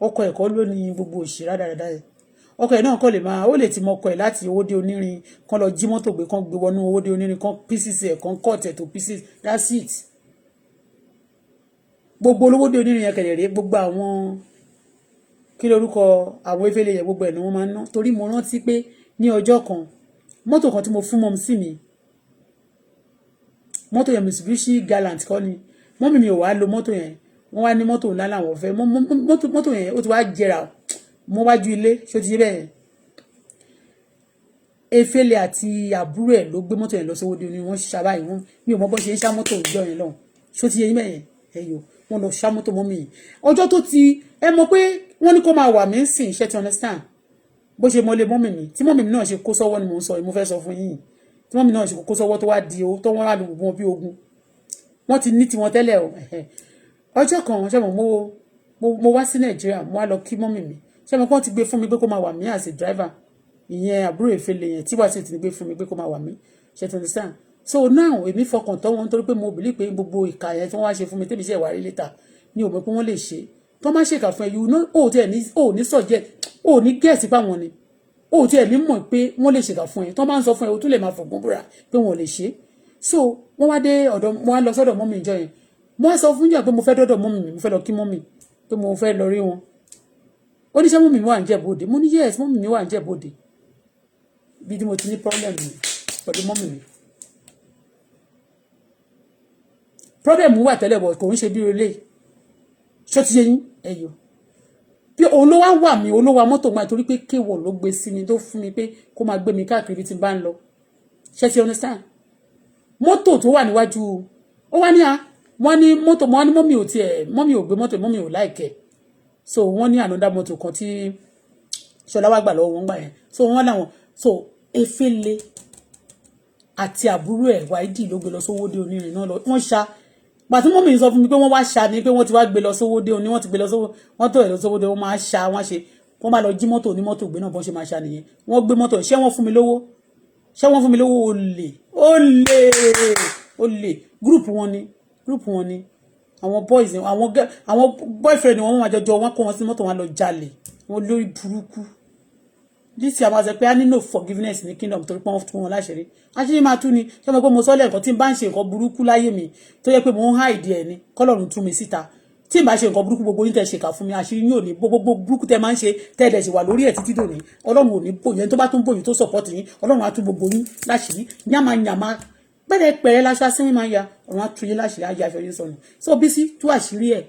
Ọkọ ẹ̀ kọ́ ló ní gbogbo òṣì rádaràda yẹn. Ọkọ ẹ̀ náà kọ́ lè máa, ó lè ti mọ ọkọ ẹ̀ láti owó dé onírin, kan lọ jí mọ́tò gbé, kan gbé wọnú owó dé onírin, kan pieces ẹ̀, kan cut ẹ̀ to pieces. That's it. Gbogbo olówó dé onírin yẹn kẹ̀lẹ̀ rèé, gbogbo àwọn kí lórúkọ àwọn efele yẹn, gbogbo ẹ̀ ni wọ́n máa ń ná. Torí mo rántí pé ní ọjọ́ kan, mọ́tò kan tí mo fún mọ́ sí mi, mọ́tò yẹn, Mitsubishi Galant kọ́ ni. Mọ́mì mi ò wá lo mọ́tò yẹn. Wọ́n wá ní mọ́tò ńlá làwọn fẹ́. Mọ́tò yẹn ó ti wá jẹrà mọ́ wájú ilé. Ṣó ti yé bẹ́ẹ̀? Efele àti àbúrò ẹ̀ ló gbé mọ́tò yẹn lọ sówó dé ní wọ́n ṣàbáyé wọn. Mi ò mọ bó ṣe ń ṣá mọ́tò ìjọ yẹn lọ́hùn. Ṣó ti yé yín bẹ́ẹ̀? Ẹ̀yọ wọn lọ ṣá mọ́tò mọ́ mi ọjọ́ tó ti ẹ mọ̀ pé wọ́n ní kó máa wà mí sìn. Ṣe ti understand? Bó ṣe mọ́lé mọ́mì mi, tí mọ́mì mi náà ṣe kó sọ́wọ́ ni mò ń sọ. Mo fẹ́ sọ fún yín, tí mọ́mì náà ṣe kó sọ́wọ́, tó wá di owó tó wọ́n rà lù wọn bí ogun. Wọ́n ti ní tiwọn tẹ́lẹ̀ o. Ọjọ́ kan, ṣe mọ̀, mo wá sí Nàìjíríà, mo wá lọ kí mọ́mì mi. Ṣé mo kàn ti gbé fún mi pé kó máa wà mí as a driver, ìyẹn àbúrò ìfẹ́lẹ̀ yẹn tí wàá sì ti gbé fún mi pé kó máa wà mí. Ṣe ti understand? So now, èmi fọkàn tán wọn, nítorí pé mo believe pé gbogbo ìkà yẹn tí wọ́n wá ṣe fún mi, tèmi ṣe wà rí later ni ò mọ̀ pé wọ́n lè ṣe. Tó má ṣèkà fún ẹ, you know, o tiẹ̀ ní, o ní sọ̀jẹ̀, o ní gẹ̀ẹ́sì pa wọn ni, o tiẹ̀ ní mọ̀ pé wọ́n lè ṣèkà fún ẹ. Tó máa ń sọ fún ẹ, o tún lè máa fọ̀gbọ́n búra pé wọ́n lè ṣe. So wọ́n wá dé ọ̀dọ̀, mo wá lọ sọ́dọ̀ mọ́mì ìjọ yẹn. Mo wá sọ fún yàn pé mo fẹ́ dọ́dọ̀ mọ́mì mi, mo fẹ́ lọ kí mọ́mì, pé mo fẹ́ lọ rí wọn. Ó ní ṣé mọ́mì mi wà ń Jẹ̀bú-Òde? Mo ní yes, mọ́mì mi wà ń Jẹ̀bú-Òde. Bí tí mo ti ní problem pẹ̀lú mọ́mì mi, problem wà tẹ́lẹ̀ bọ̀, kò ń ṣe bí relé. Ṣó ti yé yín? Ẹ̀yọ́ Bí òun ló wá wà mí, òun ló wa mọ́tò máa, torí pé kéwọ̀ ló gbé sí mi, tó fún mi pé kó máa gbé mi káàkiri bí ti bá ń lọ. Ṣé ti understand? Mọ́tò tó wà níwájú, ó wá ní a wọ́n ní mọ́tò, wọ́n ní mummy ò tiẹ̀, mummy ò gbé mọ́tò, mummy ò like ẹ̀. So wọ́n ní another mọ́tò kan tí Ṣọlá wá gbà lọ́wọ́ wọn gbà yẹn. So wọ́n láwọn, so Efele àti àbúrò ẹ̀ Wáídì ló gbé lọ sówódé onírin náà lọ. Wọ́n ṣá pàtí mummy sọ fún mi pé wọ́n wá ṣá ni, pé wọ́n ti wá gbé lọ sówódé oní, wọ́n ti gbé lọ sówó, wọ́n tó ẹ̀ lọ sówódé. Wọ́n máa ṣá, wọ́n ṣe, wọ́n máa lọ jí mọ́tò ní mọ́tò gbé náà. Bọ́n ṣe máa ṣá nìyẹn. Wọ́n gbé mọ́tò. Ṣé wọ́n fún mi lówó? Ṣé wọ́n fún mi lówó? Olè, olè, olè. Group wọn ni, group wọn ni àwọn boys, àwọn boyfriend wọn. Wọ́n máa jọjọ, wọ́n kó wọn sí mọ́tò, wọn lọ jalè. Wọn lórí burúkú. This year, máa sọ pé a nílò forgiveness ní kingdom, torí pé wọ́n tún wọn láṣẹrí. Àṣírí máa tú ni. Ṣé mo pé mo sọ lẹ́ẹ̀kan, tí n bá ń ṣe nǹkan burúkú láyé mi, tó yẹ pé mo ń hide ẹ̀ ni, kọ́lọ́run tú mi síta. Tí n bá ṣe nǹkan burúkú, gbogbo yín tẹ́ ṣe kà fún mi, àṣírí yín ò ní. Gbogbo burúkú tẹ́ máa ń ṣe, tẹ́ ẹ̀ dẹ̀ ṣì wà lórí ẹ̀ títí dòní, Ọlọ́run ò ní bò yẹn. Tó bá tún bòyìn, tó support yín, Ọlọ́run á tún gbogbo yín láṣìírí yàmàyàmà, pẹ́rẹpẹ̀rẹ láṣọ asínwín máa ń ya. Ọ̀run á tú yín láṣìírí, á ya aṣọ yín sọnù. So Bísí, tú àṣírí ẹ̀.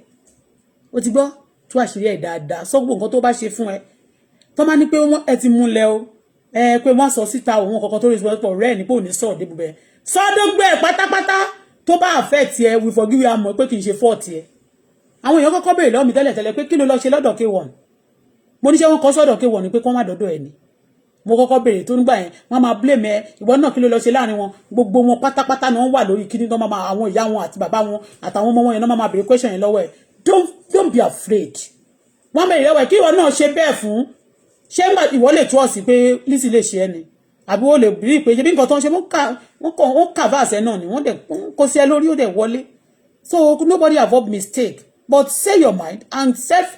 Ó ti gbọ́, tú àṣírí ẹ̀ dáadáa. Sọ gbogbo nǹkan tó bá ṣe fún ẹ, tó máa ní pé ẹ ti múlẹ̀ o, ẹ pé wọ́n sọ síta òun kankan tó rí ìsọ̀rọ̀ rẹ̀ ní pé òní sọ̀rọ̀ débù bẹ́ẹ̀. Sọ́dọ́gbẹ́ pátápátá tó bá affect ẹ, we forgive you. Àmọ́ pé kì í ṣe fault ẹ. Àwọn èèyàn kọ́kọ́ béèrè lọ́wọ́ mi tẹ́lẹ̀ tẹ́lẹ̀ pé kí ló lọ ṣe lọ́dọ̀ K1. Mo ní ṣé wọ́n kọ́ sọ́dọ̀ K1 ni pé kọ́ má dọ́dọ̀ ẹ̀ ni. Mo kọ́kọ́ béèrè tó nígbà yẹn, wọ́n máa blame ẹ. Ìwọ náà, kí ló lọ ṣe láàrin wọn? Gbogbo wọn pátápátá ni wọ́n wà lórí kíní tó máa, àwọn ìyá wọn àti bàbá wọn àtàwọn ọmọ wọn yẹn náà máa béèrè question yẹn lọ́wọ́ ẹ̀. Don't be afraid. Wọ́n béèrè lọ́wọ́ ẹ̀ kí ìwọ náà ṣe bẹ́ẹ̀ fún. Ṣé ìwọ lè tú ọ̀sìn pé Lizzy lè ṣe ẹ́ ni, àbí ó lè bí pé ṣe bí nǹkan tó ń ṣe, wọ́n kàvá àṣẹ náà ni, wọ́n dẹ̀ kó sí ẹ lórí, ó dẹ̀ wọlé. So nobody avoid mistake, but say your mind and self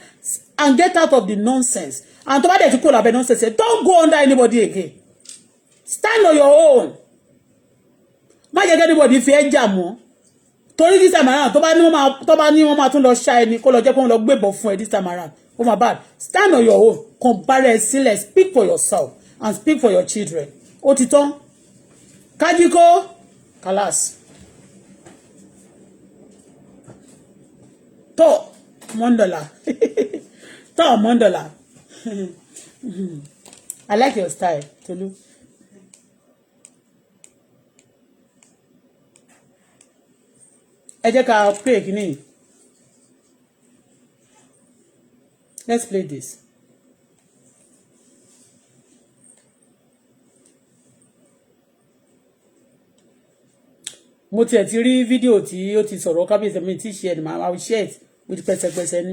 and get out of the nonsense. And tó bá dẹ̀ ti kó lábẹ́ nonsense, don't go under anybody again. Stand on your own. Má jẹ́ kí anybody fi ẹ́ jà mọ́, torí this time around, tó bá ní wọ́n máa tún lọ ṣá ẹni kó lọ jẹ́ kó wọ́n lọ gbébọn fún ẹ. This time around, ó máa bad. Stand on your own. Compare sílẹ̀. Speak for yourself and speak for your children. Ó ti tán. Kájíkó kálás tó $1 tó $1. I like your style, Tolu. Ẹ jẹ́ ká play kínní. Let's play this. Mo tiẹ̀ ti rí fídíò tí ó ti sọ̀rọ̀ kábíyèsí mi tí ṣe ẹni máa share it with pẹ̀sẹ̀pẹ̀sẹ̀ ni.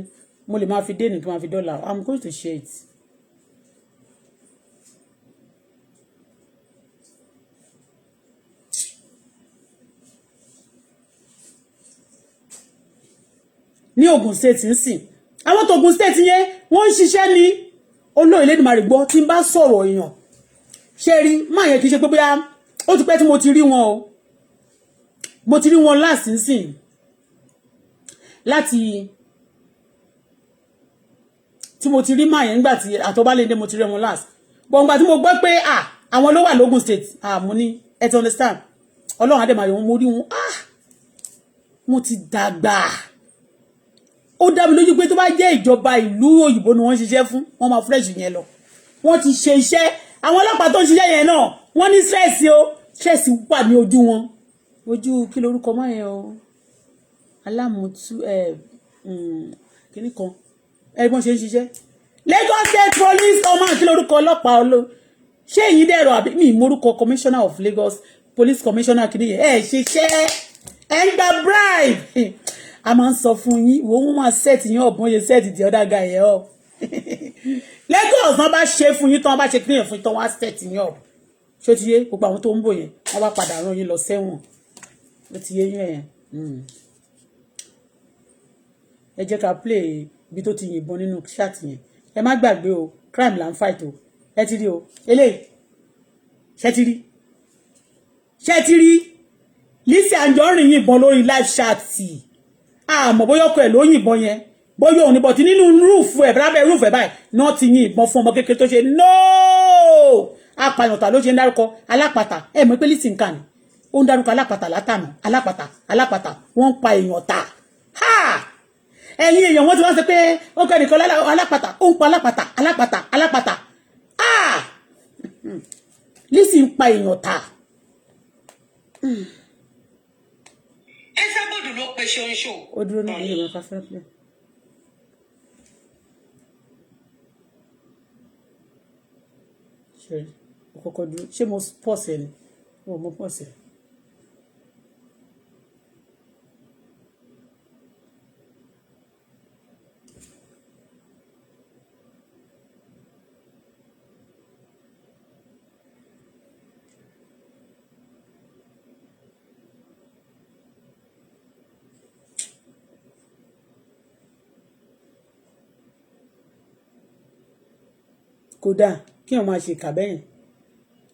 Mo lè máa fi dé ní kí n máa fi dọ́là. I'm going to share it. Ní Ogun State ń sìn, àwọn tó Ogun State yẹn, wọ́n ń ṣiṣẹ́ ní olóyè lẹ́nu gbọ́. Tí n bá sọ̀rọ̀ èèyàn, ṣe rí máa yẹn, kì í ṣe pé bóyá ó ti pẹ́ tí mo ti rí wọn o. Mo ti rí wọn last nsìn láti tí mo ti rí máa yẹn nígbà tí àtọ́bálẹ́ndé, mo ti rí wọn last. But ngbà tí mo gbọ́ pé ah, àwọn ló wà lógùn State, ah, mo ní ẹ ti understand. Ọlọ́run adé máa yọ wọn. Mo rí wọn, ah, mo ti dàgbà. Ó dá mi lójú pé tó bá jẹ́ ìjọba ìlú òyìnbó ni wọ́n ń ṣiṣẹ́ fún, wọ́n máa fresh yẹn lọ. Wọ́n ti ṣe iṣẹ́. Àwọn ọlọ́pàá tó ń ṣiṣẹ́ yẹn náà, wọ́n ní stress o. Stress wà ní ojú wọn. Ojú kí lorúkọ mọ́ yẹn o, alámùtú ẹ kíní kan ẹ bọ́n ṣe ń ṣiṣẹ́. Lagos State Police ọmọ, kí lorúkọ ọlọ́pàá ọlọ́? Ṣé èyí dẹ̀rọ àbí mi ìmórúkọ commissioner of Lagos Police, commissioner kìíní yẹn. Ẹ ṣiṣẹ́, ẹ ń gba bribe. A máa ń sọ fún yín, ìwọ wọn máa set yín up, wọ́n ṣe set the other guy yẹn up. Lagos náà bá ṣe fún yín tán, bá ṣe clear fún yín tán, wọ́n á set yín up. Ṣó ti yé? Gbogbo àwọn tó ń bò yẹn, wọ́n bá padà rán yín lọ sẹ́wọ̀n. Ó ti yé yín ẹ̀. Ẹ jẹ́ ká play ibi tó ti yìnbọn nínú chat yẹn. Ẹ má gbàgbé o, crime là ń fight o. Ẹ ti rí o, eléyìí. Ṣé ti rí? Ṣé ti rí Lizzy Anjorin yìnbọn lórí live chat? Àmọ́ bóyá ọkọ ẹ̀ ló yìnbọn yẹn, bóyá òun ní bọ̀tí nínú roof ẹ̀, lábẹ́ roof ẹ̀ báyìí náà ti yin ìbọn fún ọmọ kékeré tó ṣe nóò. Apàyàntà ló ṣe ń dárúkọ alápàtà. Ẹ mọ̀ pé Lizzy nǹkan ni ó ń dárúkọ alápàtà látànà. Alápàtà, alápàtà, wọ́n ń pa èèyàn ta. Ha, Ẹ̀yin èèyàn, wọ́n ti wá sọ pé ó kẹ́ nìkan alápàtà, ó ń pa alápàtà, alápàtà, alápàtà. Ah, Lizzy ń pa èèyàn ta. Esabod ló pe ṣoṣo. Ó dúró náà ní ìwé fáfẹ́ pẹ́. Ṣe ó kọ́kọ́ dúró? Ṣé mo pause ẹ ni? Mo mo pause ẹ. Kódà kí wọn máa ṣe ìkà bẹ́yẹn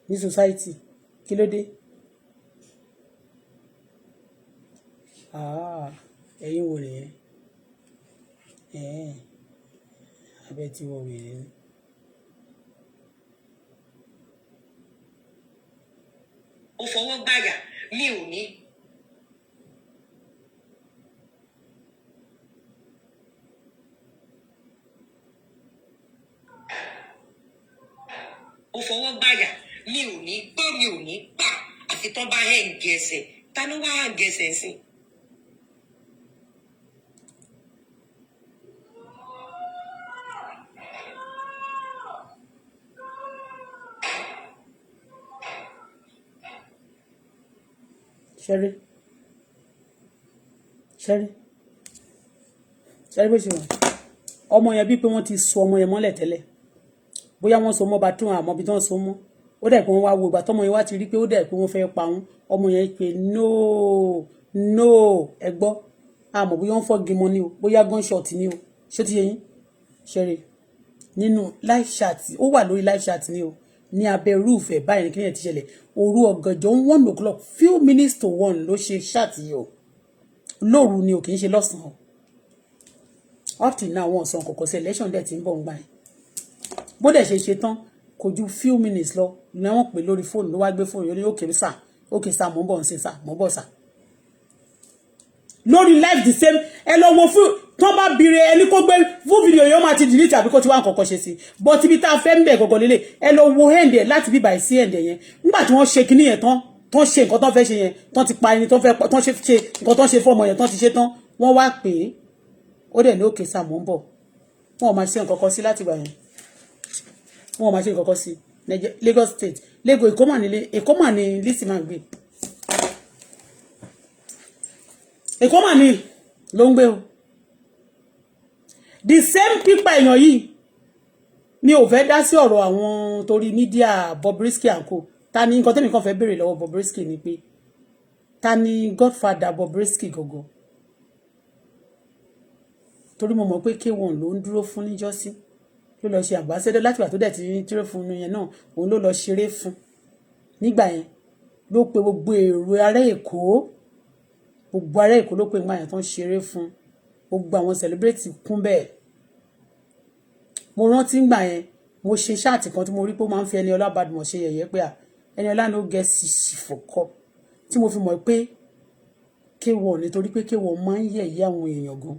ní society, kí ló dé? Ah, ẹ̀yin wo nìyẹn? Ẹ̀ẹ́n, abẹ́ tí wọ́n wèrè ni. Ó fọwọ́ gbàyà, mi ò ní. Ó fọwọ́ gbàyà, mi ò ní gbọ́, mi ò ní gbà, àfi tán bá hang ẹsẹ̀. Ta ló wá hang ẹsẹ̀ sí? Ṣẹ́rí, ṣẹ́rí, ṣẹ́rí bó ṣe wà. Ọmọ yẹn, bíi pé wọ́n ti so ọmọ yẹn mọ́lẹ̀ tẹ́lẹ̀, bóyá wọ́n so mọ́ bá tún àmọ́ bí wọ́n so mọ́. Ó dẹ̀ pé wọ́n wá wo ìgbà tọ́mọ yẹn wá ti rí pé ó dẹ̀ pé wọ́n fẹ́ pa wọ́n. Ọmọ yẹn pé, "No, no." Ẹ gbọ́, àmọ́ bóyá wọ́n fọ́gi mọ́ ni o, bóyá gunshot ni o. Ṣé ti yé yín? Ṣẹ́rí nínú live chat, ó wà lórí live chat ni o, ní abẹ́ roof ẹ̀ báyìí ní kí ni ẹ̀ ti ṣẹlẹ̀. Òru ọ̀gànjọ́, 1 o'clock, few minutes to 1 ló ṣe chat yìí o. Lóru ni o, kì í ṣe lọ́sàn-án. Up till now, wọn sọ kọ̀kọ̀ sí. Election dẹ̀ ti ń bọ̀ ń gbà yẹn. Bó dẹ̀ ṣe ṣe tán, kò ju few minutes lọ ní wọ́n pè lórí fóònù, ló wá gbé fóònù yóò ní, "Okay sir, okay sir, mò ń bọ̀ ń ṣe sir, mò ń bọ̀ sir." Lórí live, the same. Ẹ lọ wo fún tó bá bire ẹni kó gbé fún fídíò yóò máa ti delete àbí kó ti wá nǹkan kan ṣe sí. But ibi tá a fẹ́ ń bẹ̀ gọ̀gọ̀ lélẹ̀, ẹ lọ wo end ẹ̀ láti bíbà sí end yẹn. Nígbà tí wọ́n ṣe kinní yẹn tán, tán ṣe nǹkan tán fẹ́ ṣe yẹn tán, ti pa ẹni tán fẹ́, tán ṣe nǹkan tán ṣe fún ọmọ yẹn tán, ti ṣe tán, wọ́n wá pè é. Ó dẹ̀ ní, "Okay sir, mò ń bọ̀." Wọn ò máa ṣe nǹkan kan sí látìgbà yẹn. Wọn ò máa ṣe nǹkan kan sí. Lagos State, Lagos, Èkó mà nílé, Èkó mà ní Lizzy máa gbé. Èkó mà ní ló ń gbé o. The same pípa èèyàn yìí, mi ò fẹ́ dá sí ọ̀rọ̀ àwọn torí media, Bobrisky and co. Ta ni nǹkan tẹ́mi kàn fẹ́ béèrè lọ́wọ́ Bobrisky ni pé, ta ni godfather Bobrisky gangan? Torí mo mọ̀ pé K1 ló ń dúró fún níjọ́sí, ló lọ ṣe ambassador. Látìgbà tó dẹ̀ ti ń dúró fún un yẹn náà, òun ló lọ ṣeré fún nígbà yẹn, ló pe gbogbo èrò ará Èkó, gbogbo ará Èkó ló pe nígbà yẹn tó ń ṣeré fún. Gbogbo àwọn celebrate kún bẹ́ẹ̀. Mo rántí ngbà yẹn, mo ṣe chat kan tí mo rí pé ó máa ń fi Ẹniọlá Badmus ṣe yẹ̀yẹ́ pé à Ẹniọlá no get sisi for cup, tí mo fi mọ̀ pé K1, nítorí pé K1 máa ń yẹ̀yẹ́ àwọn èèyàn gan.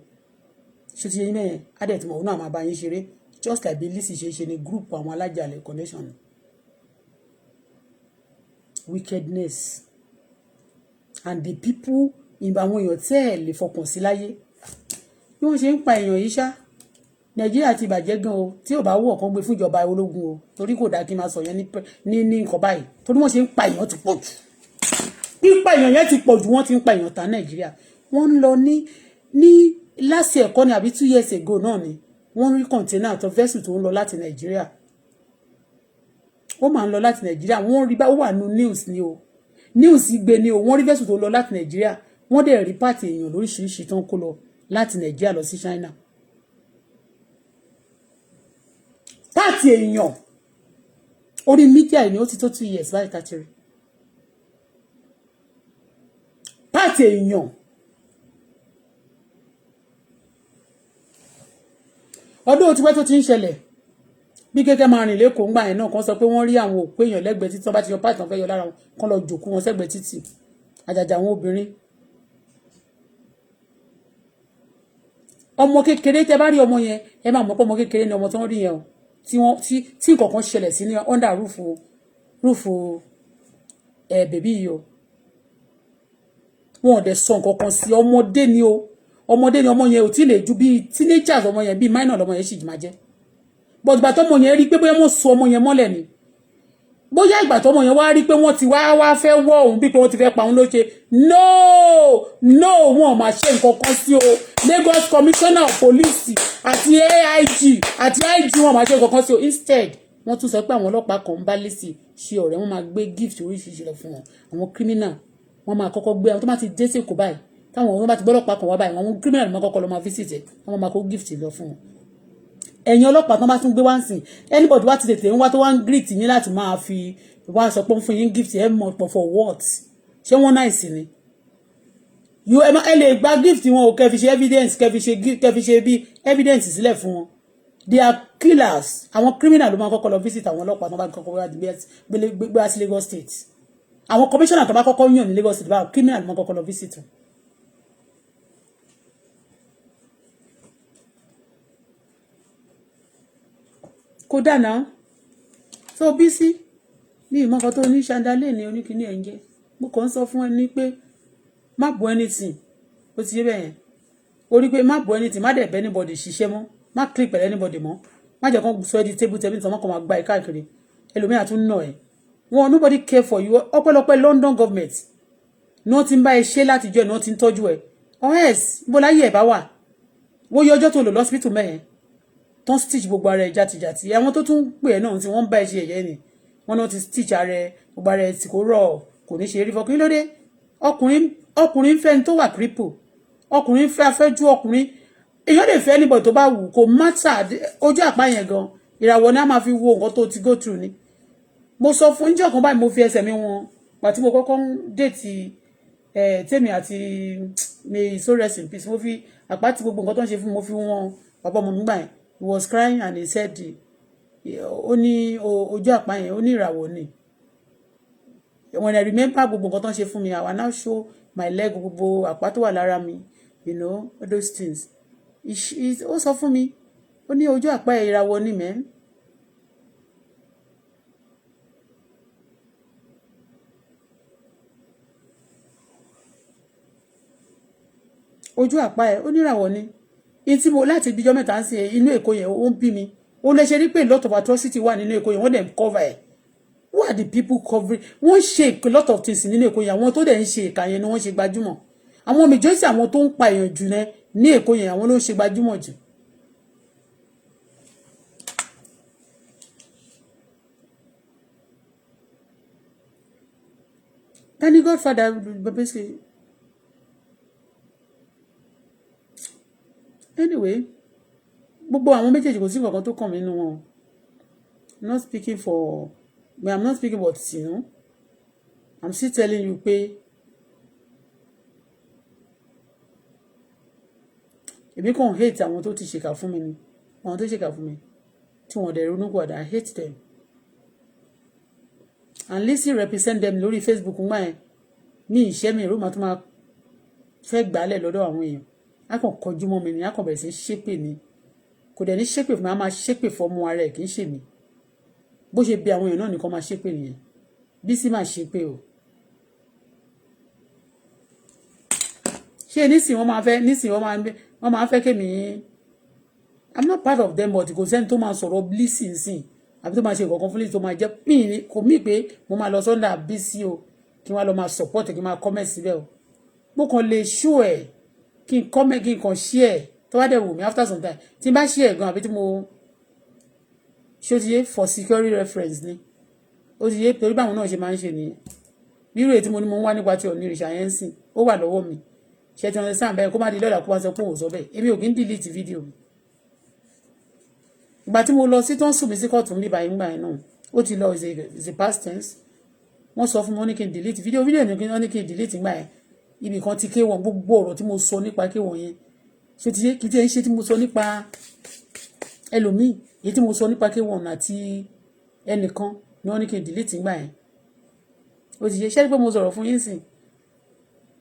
Ṣé ti yẹ yín mẹ́yẹn? Á dẹ̀ tí mo òun náà máa bá yín ṣeré, just like bí Lizzy ṣe ṣe ní group àwọn alájàlẹ̀ connection. Wickedness and the people, ìgbà àwọn èèyàn tẹ́ ẹ̀ lè fọkàn sí láyé, bí wọ́n ṣe ń pa èèyàn yìí ṣá. Nàìjíríà ti bàjẹ́ gan o. Tí ò bá wọ̀ kán gbé fún ìjọba ológun o, torí kò dáa kí n máa sọ yẹn ní nǹkan báyìí, torí wọ́n ṣe ń pa èèyàn ti pọ̀ jù. Pípa èèyàn yẹn ti pọ̀ jù. Wọ́n ti ń pa èèyàn ta Nàìjíríà. Wọ́n ń lọ ní last year kọ́ ni àbí 2 years ago náà ni wọ́n rí container tó vessel tó ń lọ láti Nàìjíríà. Ó máa ń lọ láti Nàìjíríà. Wọ́n rí bá ó wà nínú news ni o, news gbé ni o. Wọ́n rí vessel tó ń lọ láti Nàìjíríà, wọ́n dẹ̀ rí part èèyàn lóríṣiríṣi tó ń kó lọ láti Nàìjíríà lọ sí China. Part èèyàn orí media ni ó ti tó 2 years báyìí tá ti rí part èèyàn. Ọdún tí pẹ́ tó ti ń ṣẹlẹ̀, bí kẹ́kẹ́ máa rìn lẹ́kọ̀ọ́ ńgbà yẹn náà, kan sọ pé wọ́n rí àwọn òkú èèyàn lẹ́gbẹ̀ẹ́ títí. Wọ́n bá ti yọ part wọn fẹ́ yọ lára wọn, kán lọ jòkó wọn sẹ́gbẹ̀ẹ́ títì, àjàjà àwọn obìnrin. Ọmọ kékeré, tẹ bá rí ọmọ yẹn, ẹ máa mọ̀ pé ọmọ kékeré ni ọmọ tó ń rí yẹn o, tí wọ́n tí nǹkan kan ṣẹlẹ̀ sí ní under roof ẹ baby yìí o. Wọn ò dẹ̀ sọ nǹkan kan sí. Ọmọdé ni o, ọmọdé ni ọmọ yẹn, ò tí lè ju bíi teenagers. Ọmọ yẹn, bíi minor lọmọ yẹn sì máa jẹ́. But ìgbà tọmọ yẹn rí pé bóyá wọ́n so ọmọ yẹn mọ́lẹ̀ ni, bóyá ìgbà tọmọ yẹn wá rí pé wọ́n ti wá fẹ́ wọ́ òun, bí pé wọ́n ti fẹ́ pa òun, ló ṣe no, no, wọn ò máa ṣe nǹkan kan sí o. Lagos Commissioner of Police àti AIG àti IG, wọn máa ṣe nǹkan kan sí o. Instead, wọ́n tún sọ pé àwọn ọlọ́pàá kan ń bá Lizzy ṣe ọ̀rẹ́, wọ́n máa gbé gift oríṣiríṣi lọ fún wọn. Àwọn criminal, wọ́n máa kọ́kọ́ gbé àwọn tó máa ti dé sí Èkó báyìí, táwọn wọ́n bá ti gbọ́ ọlọ́pàá kan wá báyìí, àwọn criminal máa kọ́kọ́ lọ máa visit ẹ̀, wọ́n máa kó gift lọ fún wọn. Ẹ̀yin ọlọ́pàá tó bá tún gbé wá ń sìn, anybody wá ti tètè ń wá tó wá ń greet yín láti máa fi wá sọ pé ń fún yín gift, ẹ mọ̀ pọ̀ for what? Ṣé wọ́n náà sì ni? You ẹ lè gba gift wọn o, kẹ́ fi ṣe evidence, kẹ́ fi ṣe bí evidence sílẹ̀ fún wọn. They are killers. Àwọn criminal ló máa kọ́kọ́ lọ visit àwọn ọlọ́pàá tó bá kọ́kọ́ wá gbé wá sí Lagos State. Àwọn commissioner tó bá kọ́kọ́ yàn ní Lagos State báwo, criminal ló máa kọ́kọ́ lọ visit wọn. Kódà náà, so Bísí ní ìmọ̀kan tó ní ṣandalé ní oníkíní ẹ̀ ń jẹ́. Mo kàn ń sọ fún ẹ ní pé má bu anything. Ó ti yé bẹ́ẹ̀ yẹn. Ó rí pé má bu anything, má dẹ̀ bẹ́ anybody ṣiṣẹ́ mọ́, má click pẹ̀lú anybody mọ́, má jẹ́ kó sọ ẹ́ di table table tí wọ́n kàn máa gba ẹ̀ káàkiri. Ẹlòmíràn tún nà ẹ́ wọn. Nobody care for you. Ọpẹ́lọpẹ́ London government ní wọ́n ti ń bá ẹ ṣe látijọ́ ẹ̀, ní wọ́n ti ń tọ́jú ẹ. Or else, bó láyé ẹ̀ bá wà, wọ́n yọ ọjọ́ tó lò lọ́sibítù mẹ́yẹn tó ń stitch gbogbo ara ẹ̀ jàtìjàtì. Àwọn tó tún pè ẹ́ náà tí wọ́n ń bá ẹ ṣe ẹ̀yẹ́ ni wọ́n náà ti stitch ara ẹ̀, gbogbo ara ẹ̀ tí kò rọ̀, kò ní ṣe é rí fọkùnrin lóde. Ọkùnrin, ọkùnrin ń fẹ́ ní tó wà cripple, ọkùnrin ń fẹ́ afẹ́jú ọkùnrin. Èèyàn lè fẹ́ anybody tó bá wù kó matter. Ojú àpá yẹn gan, ìràwọ̀ ni a máa fi wo nǹkan tó ti go through ni. Mo sọ fún níjọ́ kan báyìí, mo fi ẹsẹ̀ mi wọn pàtí mo kọ́kọ́ ń date ẹ̀, tèmi àti, may so rest in peace. Mo fi àpá tí gbogbo nǹkan tó ń ṣe fún mi, mo fi wọn bàbá ọmọ mi gbà yẹn. He was crying and he said, ó ní ojú àpá yẹn, ó ní ìràwọ̀ ni. When I remember gbogbo nǹkan tó ń ṣe fún mi, I will now show my leg, gbogbo àpá tó wà lára mi, all those things. Ó sọ fún mi, ó ní ojú àpá ìràwọ̀ ni mẹ́rin. Ojú àpá ẹ̀, ó níràwọ̀ ni. In tí mo láti ibijọ́ 3 ń sin inú Èkó yẹn, ó ń bí mi. Ó lè ṣe rí pé a lot of atrocity wà nínú Èkó yẹn, wọ́n dẹ̀ ń cover ẹ̀. Who are the people covering? Wọ́n ṣe a lot of things nínú Èkó yẹn. Àwọn tó dẹ̀ ń ṣe ìkà yẹn ni wọ́n ṣe gbajúmọ̀. Àwọn majority, àwọn tó ń pa èèyàn jù ní Èkó yẹn, àwọn ló ń ṣe gbajúmọ̀ jù. Tani godfather basically? Anyway, gbogbo àwọn méjèèjì, kò sí nǹkan tó kàn mí nínú wọn. I'm not speaking for, but I'm not speaking, but I'm still telling you pé èmi kàn hate àwọn tó ti ṣèkà fún mi ni, àwọn tó ṣèkà fún mi tí wọ́n dẹ̀ ronú padà. I hate them, and Lizzy represent them lórí Facebook ngbà yẹn ní ìṣẹ́ mi ìró màá tún máa fẹ́ gbálẹ̀ lọ́dọ̀ àwọn èèyàn. Á kàn kọjú mọ́ mi ni, á kàn bẹ̀rẹ̀ sí ṣépè ni. Kò dẹ̀ ní ṣépè fún mi, á máa ṣépè fọmọ ara ẹ̀, kì í ṣe mi. Bó ṣe bí àwọn èèyàn náà nìkan máa ṣépè nìyẹn. Bísí máa ṣépè o. Ṣé nísìnyí wọ́n máa fẹ́, nísìnyí wọ́n máa fẹ́ kémi? I'm not part of them, but kò sẹ́ni tó máa sọ̀rọ̀ Lizzy nsìn àbí tó máa ṣe nǹkan kan fún Lizzy tó máa jẹ́ pín ní kò mí pé mo máa lọ sọ́ndà Bísí o, kí wọ́n lọ máa support, kí n máa comment síbẹ̀ o. Mo kàn lè show ẹ̀, kí n comment, kí n kàn share tó bá dẹ̀ wù mí after some time. Tí n bá share gan àbí tí mo ṣé, ó ti yé, for security reference ni. Ó ti yé, torí báwọn náà ṣe máa ń ṣe nìyẹn. Bí irú èyí tí mo ní mo ń wá nípa ti Ọ̀ọ̀ni ìrìṣà yẹn ń sìn, ó wà lọ́wọ́ mi. Ṣe ti understand bẹ́ẹ̀? Kó má di lọ́dà, kó má sọ pé òun sọ bẹ́ẹ̀. Èmi ò kí ń delete video mi. Ìgbà tí mo lọ sí tó ń sùn mí sí kóòtù níbà yìí ńgbà yẹn náà, ó ti lọ, is a past tense. Wọ́n sọ fún mi, wọ́n ní kí n delete video. Video ní wọ́n ní kí n delete ńgbà yẹn. Ibì kan ti K1, gbogbo ọ̀rọ̀ tí mo sọ nípa K1 yẹn, ṣé ti yé? Kí tí ẹ ń ṣe tí mo sọ nípa ẹlòmíì, èyí tí mo sọ nípa K1 àti ẹnìkan ni wọ́n ní kí n delete ńgbà yẹn. Ó ti yé. Ṣé pé mo sọ̀rọ̀ fún yín sìn,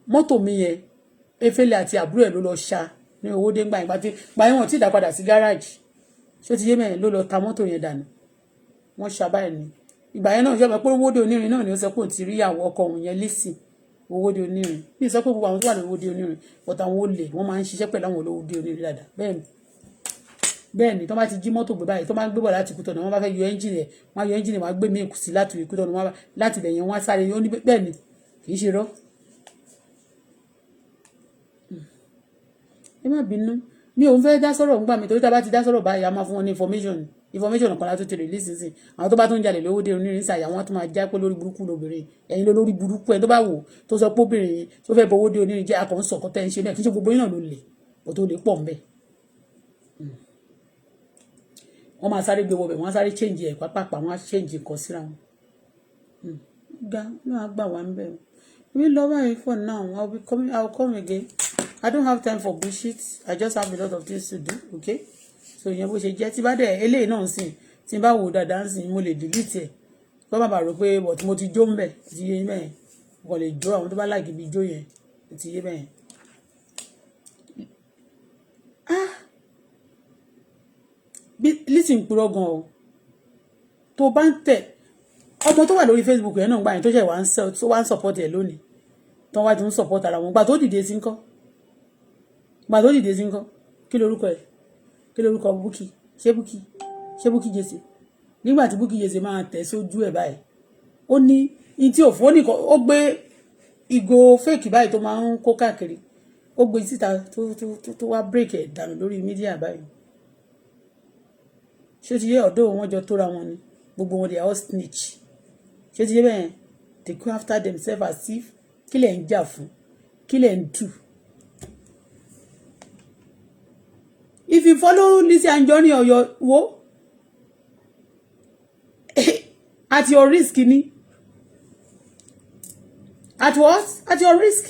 mọ́tò mi yẹn, Efele àti àbúrò ẹ̀ ló lọ ṣá. Ní Owódé ńgbà yẹn, pàtí gbà yẹn, wọ́n ti dá padà sí gáràjì. Ṣé ó ti yé mẹ́rin ló lọ ta mọ́tò yẹn dànù? Wọ́n ṣàbáyé ni. Ìgbà yẹn náà, ṣe mọ̀ pé Owódé Onírin náà ni ó sọ pé òun ti rí ìyàwó ọkọ òun yẹn Lizzy Owódé Onírin. Mi sọ pé gbogbo àwọn tó wà ní Owódé Onírin, but àwọn olè, wọ́n máa ń ṣiṣẹ́ pẹ̀lú àwọn olówódé Onírin dáadáa. Bẹ́ẹ̀ ni, bẹ́ẹ̀ ni. Tó bá ti jí mọ́tò gbé báyìí, tó máa ń gbé bọ̀ láti Kútọ̀nù, wọ́n bá fẹ́ yọ ẹ́ńjìnì ẹ̀, wọ́n á yọ ẹ́ńjìnì, wọ́n á gbé míì sí láti Kútọ̀nù, wọ́n láti ibẹ̀ yẹn, wọ́n á sáré. Ó ní bẹ́ẹ̀ ni, kì í ṣe rọ́. Ẹ má bínú, mi ò ń fẹ́ dá sọ̀rọ̀ ńgbà mi, torí tá a bá ti dá sọ̀rọ̀ báyìí, a máa fún wọn ní information. Information kan látó ti release sí. Àwọn tó bá tún jalè lówó dé Onírin sàyà, wọn tún máa já pé lórí burúkú lóbìnrin. Ẹ̀yin lórí burúkú ẹ̀ tó bá wò tó sọ pé obìnrin tó fẹ́ bọ owó dé Onírin jẹ́ akọ̀ ń tẹ́ ń ṣe náà. Kì í ṣe gbogbo yín náà ló lè bó tó lè pọ̀ ńbẹ̀. Wọ́n máa sáré gbé wọbẹ̀, wọ́n á sáré change ẹ̀ pápápá, wọ́n á change nǹkan síra wọn. Ga náà gbà wá ń bẹ̀. Mi lọ báyìí for now. I will be coming, I will come again. I don't have time for bullshit. I just have a lot of things to do, okay? So ìyẹn bó ṣe jẹ́. Tí bá dẹ̀ eléyìí náà ń sìn, tí n bá wò dáadáa ń sìn, mo lè delete ẹ̀ kó má bàa rò pé, but mo ti jó ń bẹ̀. Ti yé mẹ́yìn, mo kàn lè jó àwọn tó bá like ibi jó yẹn. Ti yé mẹ́yìn. Ah, Lizzy ń purọ́ gan o. Tó bá ń tẹ̀ ọmọ tó wà lórí Facebook yẹn náà gbà yẹn, tó ṣe wá ń tó wá ń support ẹ̀ lónìí, tó wá ti ń support ara wọn, gbà tó dìde sí ńkọ́? Gbà tó dìde sí ńkọ́? Kí lorúkọ ẹ̀? Kí lorúkọ Bukky? Ṣé Bukky, ṣé Bukky Jesse? Nígbà tí Bukky Jesse máa tẹ̀ sójú ẹ̀ báyìí, ó ní ní tí òfò nìkan, ó gbé ìgò fake báyìí tó máa ń kó káàkiri, ó gbé síta, tó wá break ẹ̀ dànù lórí media báyìí. Ṣé ti yé? Ọ̀dọ́ wọn jọ tóra wọn ni gbogbo wọn. They are all snitch. Ṣé ti yé bẹ́ẹ̀? They go after themselves as if kí lẹ̀ ń jà fún, kí lẹ̀ ń dù. If you follow Lizzy Anjorin or your wo, at your risk ni. At what? At your risk.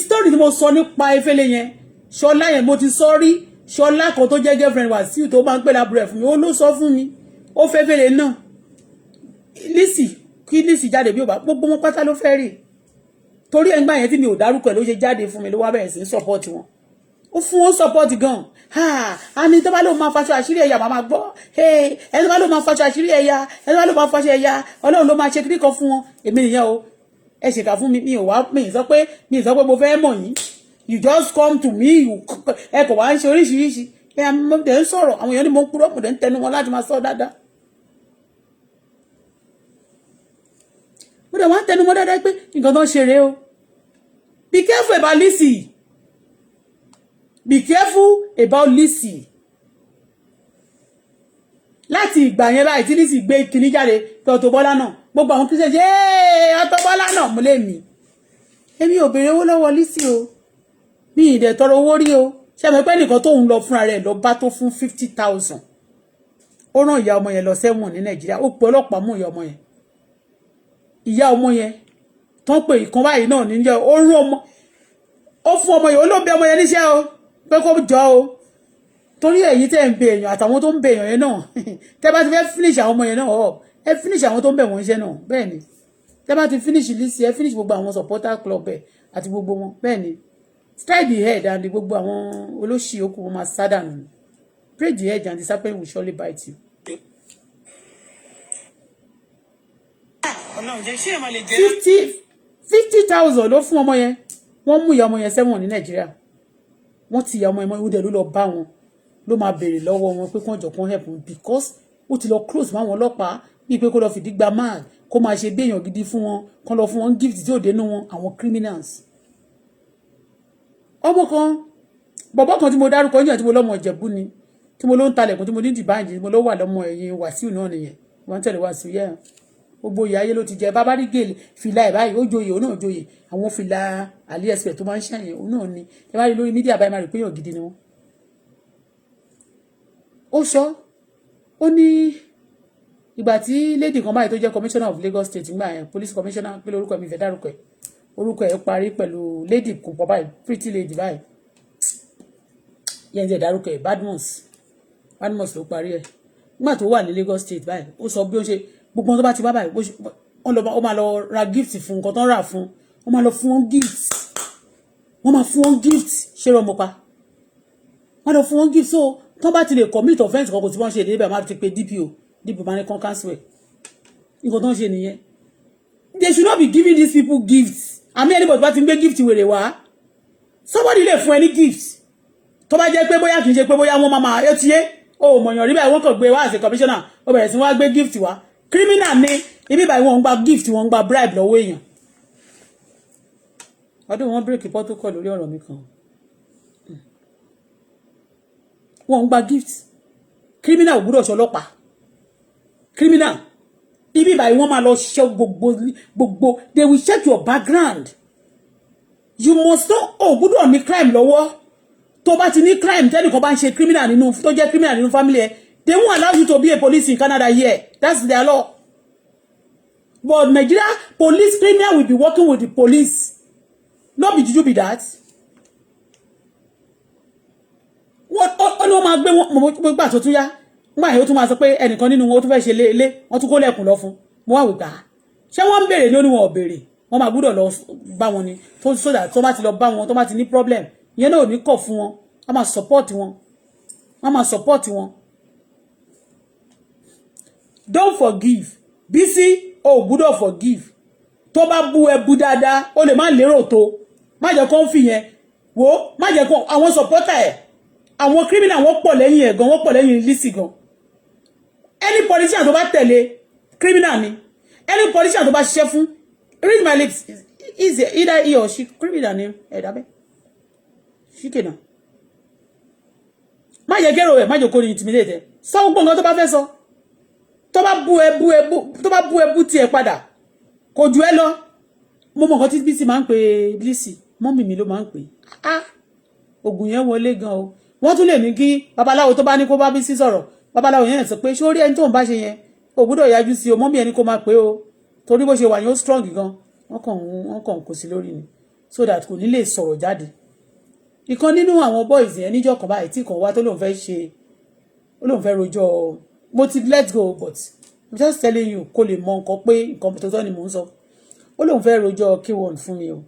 Story tí mo sọ nípa efele yẹn, Ṣọlá yẹn, mo ti sọ rí. Ṣọlá kan tó jẹ́ girlfriend Wàsíù tó máa ń pè lábúrò ẹ̀ fún mi, ó ló sọ fún mi, ó fẹ́ fẹ́lẹ̀ náà. Lizzy, kí Lizzy jáde bí ó bá gbogbo wọn pátá ló fẹ́ rí, torí ẹ̀ ń gbà yẹn tí mi ò dárúkọ ẹ̀ ló ṣe jáde fún mi, ló wá bẹ̀rẹ̀ sí í support wọn. Ó fún wọn support gan. Àní tó bá lóun máa faṣọ àṣírí ẹ̀yà, màmá gbọ́. Ẹni tó bá lóun máa faṣọ àṣírí ẹ̀yà, ẹni tó bá lóun máa faṣọ ẹ̀yà, Ọlọ́run ló máa ṣe kíní kan fún wọn. Èmi nìyẹn o. Ẹ ṣèkà fún mi, mi ò wá, mi ì sọ pé mo fẹ́ mọ̀ yín. You just come to me, ẹ kò wá ń ṣe oríṣiríṣi. Ẹ mo dẹ̀ ń sọ̀rọ̀, àwọn èèyàn ní mo ń purọ́, mo dẹ̀ ń tẹnu wọn láti máa sọ dáadáa. Mo dẹ̀ wá ń tẹnu mọ́ dáadáa pé nǹkan tó ń ṣe rèé o. Be careful about Lizzy. Be careful about Lizzy. Láti ìgbà yẹn báyìí tí Lizzy gbé kinní jáde tó Auto Bola náà, gbogbo àwọn Christian ṣe é Auto Bola náà mú lé mi. Èmi ò béèrè owó lọ́wọ́ Lizzy o, mi ì dẹ̀ tọrọ owó rí o. Ṣé àmọ́ pé nìkan tóun lọ fúnra rẹ̀ lọ bá tó fún 50,000, ó rán ìyá ọmọ yẹn lọ sẹ́wọ̀n ní Nàìjíríà. Ó pe ọlọ́pàá mú ìyá ọmọ yẹn. Ìyá ọmọ yẹn tán pé ìkan báyìí náà níjẹ́, ó rán ọmọ, ó fún ọmọ yẹn, ó ló ń bẹ ọmọ yẹn níṣẹ́ o, pé kó jọ o. Torí èyí tẹ́ ń bẹ èèyàn àtàwọn tó ń bẹ èèyàn yẹn náà, tẹ́ bá ti fẹ́ finish àwọn ọmọ yẹn náà up, ẹ finish àwọn tó ń bẹ̀ wọ́n iṣẹ́ náà. Bẹ́ẹ̀ ni, tẹ́ bá ti finish Lizzy, ẹ finish gbogbo àwọn supporter club ẹ̀ àti gbogbo wọn. Bẹ́ẹ̀ ni, strike the head and gbogbo àwọn olóṣì okùn wọn máa sádànù. Break the head and the serpent will surely bite you. 50,000 ló fún ọmọ yẹn. Wọ́n mú ìyá ọmọ yẹn sẹ́wọ̀n ní Nàìjíríà. Wọ́n ti ìyá ọmọ yẹn mọ́ ìwúdẹ̀, ló lọ bá wọn, ló máa béèrè lọ́wọ́ wọn pé kí wọ́n jọ kán help because ó ti lọ close mọ́ àwọn ọlọ́pàá, bíi pé kó lọ fìdí gba man, kó máa ṣe bí èèyàn gidi fún wọn, kó lọ fún wọn gift tí ò dénú wọn, àwọn criminals. Ọmọ kan, bọ̀bọ̀ kan tí mo dárúkọ nígbà tí mo lọ́mọ Ìjẹ̀bú ni, tí mo ló ń talẹ̀kùn, tí mo ní dìbànjì, tí mo ló wà lọ́mọ ẹ̀yìn Wàsíù náà nìyẹn. Wọ́n tẹ̀lé Wàsíù yẹn. Gbogbo ìyá ayé ló ti jẹ. Bàbá rí gèlè fìlà ẹ̀ báyìí, ó joyè, òun náà joyè. Àwọn fìlà AliExpress tó máa ń ṣàyẹn, òun náà ni. Ẹ bá rí lórí media báyìí, máa rí pé yàn gidi ni wọ́n. Ó sọ, ó ní ìgbà tí lady kan báyìí tó jẹ́ commissioner of Lagos State ńgbà yẹn, police commissioner, pé lórúkọ mi fẹ́ dárúkọ ẹ̀, orúkọ ẹ̀ parí pẹ̀lú lady kò pọ̀ báyìí, pretty lady báyìí yẹn ti dárúkọ ẹ̀, Badmus, Badmus ló parí ẹ̀. Nígbà tó wà ní Lagos State báyìí, ó sọ bí ó ṣe gbogbo wọn tó bá ti wá báyìí, wọ́n lọ, ó máa lọ ra gift fún nǹkan tó ń rà fún, wọ́n máa lọ fún wọn gift. Wọ́n máa fún wọn gift. Ṣé rọ mo pa? Wọ́n lọ fún wọn gift. So tó bá ti lè commit offence kan, kò tí wọ́n ṣe débẹ̀, máa ti pe DPO. DPO máa ní kán cancel ẹ̀. Nǹkan tó ń ṣe nìyẹn. They should not be giving these people gifts. Àmì anybody bá ti ń gbé gift wèrè wá, somebody lè fún ẹ ní gift, tó bá jẹ́ pé bóyá kì í ṣe pé bóyá wọ́n máa ẹ ti yé o mọ̀yàn rí báyìí, wọ́n kàn gbé wá àti commissioner, ó bẹ̀rẹ̀ sí wá gbé gift wá. Criminal ni ibi báyìí. Wọ́n ń gba gift, wọ́n ń gba bribe lọ́wọ́ èèyàn. Ọdún wọn break protocol lórí ọ̀rọ̀ mi kan. Wọ́n ń gba gift. Criminal ò gbúdọ̀ ṣọlọ́pàá. Criminal ibi báyìí, wọ́n máa lọ ṣe gbogbo gbogbo. They will check your background. You must not, ò gbúdọ̀ ní crime lọ́wọ́. Tó bá ti ní crime, tẹ́nìkan bá ń ṣe criminal nínú, tó jẹ́ criminal nínú family ẹ, they won't allow you to be a police in Canada here. That's their law. But Nigeria police, criminal will be working with the police. No be juju be that. Wọ́n ó ní wọ́n máa gbé wọn gbà tó tún yá. Nígbà yẹn, ó tún máa sọ pé ẹnìkan nínú wọn ó tún fẹ́ ṣe lé, wọ́n tún kó lẹ̀kùn lọ fún. Mo wá wò gbà, ṣé wọ́n ń béèrè ní? Ó ní wọn ò béèrè, wọ́n máa gbúdọ̀ lọ bá wọn ni, tó so that tó bá ti lọ bá wọn, tó bá ti ní problem, ìyẹn náà ò ní kọ̀ fún wọn. Wọ́n máa support wọn, wọ́n máa support wọn. Don't forgive. Bísí, o ò gbúdọ̀ forgive. Tó bá bú ẹ, bú dáadáa. O lè má lérò tó, má jẹ́ kó ń fi yẹn wo, má jẹ́ kó àwọn supporter ẹ̀, àwọn criminal, wọ́n pọ̀ lẹ́yìn ẹ̀ gan, wọ́n pọ̀ lẹ́yìn Lizzy gan. Any politician tó bá tẹ̀lé, criminal ni. Any politician tó bá ṣiṣẹ́ fún, read my lips, is either he or she criminal ni. Ẹ̀dá bẹ́ẹ̀ ṣíkè náà, má jẹ́ kérò ẹ̀, má jẹ́ kó ní intimidate ẹ̀. Sọ gbogbo nǹkan tó bá fẹ́ sọ. Tó bá bú ẹ, bú ẹ, bú. Tó bá bú ẹ, bú tiẹ̀ padà. Kò jù ẹ lọ. Mo mọ̀ nǹkan tí Bísí máa ń pè Lizzy. Mummy mi ló máa ń pè. Ah, oògùn yẹn wọlé gan o. Wọ́n tún lè ní kí babaláwo tó bá ní kó bá Bísí sọ̀rọ̀, babaláwo yẹn sọ pé, ṣé ó rí ẹni tó ń bá ṣe yẹn, ò gbúdọ̀ yájú sí o. Mummy ẹni kó máa pé o, torí bó ṣe wà yẹn, ó strong gan. Wọ́n kàn kò sí lórí ni, so that kò ní lè sọ̀rọ̀ jáde. Ìkan nínú àwọn boys yẹn, níjọ́ kan báyìí tí kan wá tó lóun fẹ́ ṣe, ó lóun fẹ́ rojọ́, mo ti let go, but I'm just telling you kó lè mọ nǹkan pé nǹkan tó tọ́ ni mò ń sọ. Ó lóun fẹ́ rojọ́ K1 fún mi o.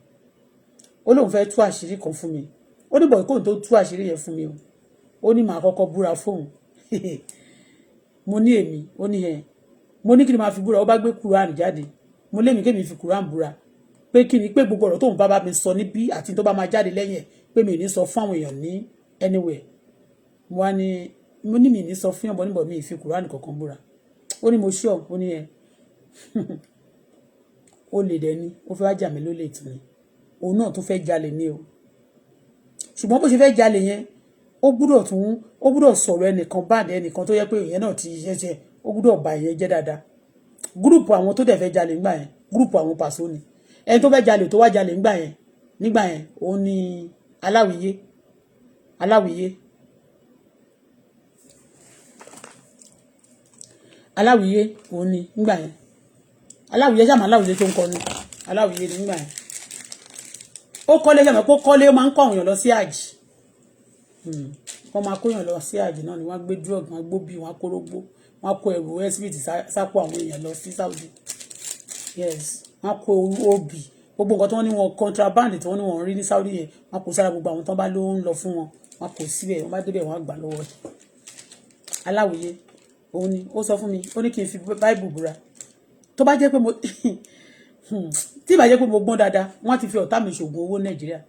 Ó lóun fẹ́ tú àṣírí kan fún mi. Ó ní bọ̀ kóun tó tú àṣírí yẹn fún mi o, ó ní màá kọ́kọ́ búra fóun. Mo ní èmi? Ó ní ẹ. Mo ní kí ni màá fi búra? Ó bá gbé Quran jáde. Mo lémi kémi fi Quran búra pé kí ni? Pé gbogbo ọ̀rọ̀ tóun bá bá mi sọ níbí àti tó bá máa jáde lẹ́yìn ẹ̀, pé mi ò ní sọ fún àwọn èèyàn ní anywhere. Mo wá ní, mo ní mi ní sọ fún yàn níbọ̀, mi ì fi Quran kankan búra. Ó ní mo ṣọ́. Ó ní ẹ ó lè dẹ ní, ó fẹ́ wá jà mí lólè tún ni. Òun náà tún fẹ́ jalè ní o, ṣùgbọ́n bó ṣe fẹ́ jalè yẹn, ó gbúdọ̀ tún, ó gbúdọ̀ sọ̀rọ̀ ẹnìkan báàdì, ẹnìkan tó yẹ pé ìyẹn náà ti ṣẹ̀ṣẹ̀, ó gbúdọ̀ bà ìyẹn jẹ́ dáadáa. Group àwọn tó dẹ̀ fẹ́ jalè nígbà yẹn, group àwọn pàṣọ ni. Ẹni tó fẹ́ jalè, tó wá jalè nígbà yẹn, òun ni aláwìyé, aláwìyé, aláwìyé. Òun ni nígbà yẹn aláwìyé sàmà, aláwìyé tó ń kọrin, aláwìyé ni nígbà yẹn. Ó kọ́lé sàmà pé ó kọ́lé, ó máa ń kọ́ àwọn èèyàn lọ sí àjì. Wọ́n máa kó èèyàn lọ sí àjì náà ni. Wọ́n gbé drug, wọ́n gbó bí, wọ́n kórógbó, wọ́n kó ẹrù exhibit sápò àwọn èèyàn lọ sí Saudi. Yes, wọ́n kó obì, gbogbo nǹkan tí wọ́n ní wọn contraband, tí wọ́n ní wọn rí ní Saudi yẹn, wọ́n kó sára gbogbo àwọn tó bá ló ń lọ fún wọn, wọ́n kó síbẹ̀. Wọ́n bá débẹ̀, wọ́n á gbà lọ́wọ́ ẹ̀. Aláwìyé òun ni ó sọ fún mi. Ó ní kí n fi báìbù búra. Tó bá jẹ́ pé mo tí ìbá jẹ́ pé mo gbọ́n dáadáa, wọ́n ti fi ọ̀tá mi ṣògùn owó Nàìjíríà.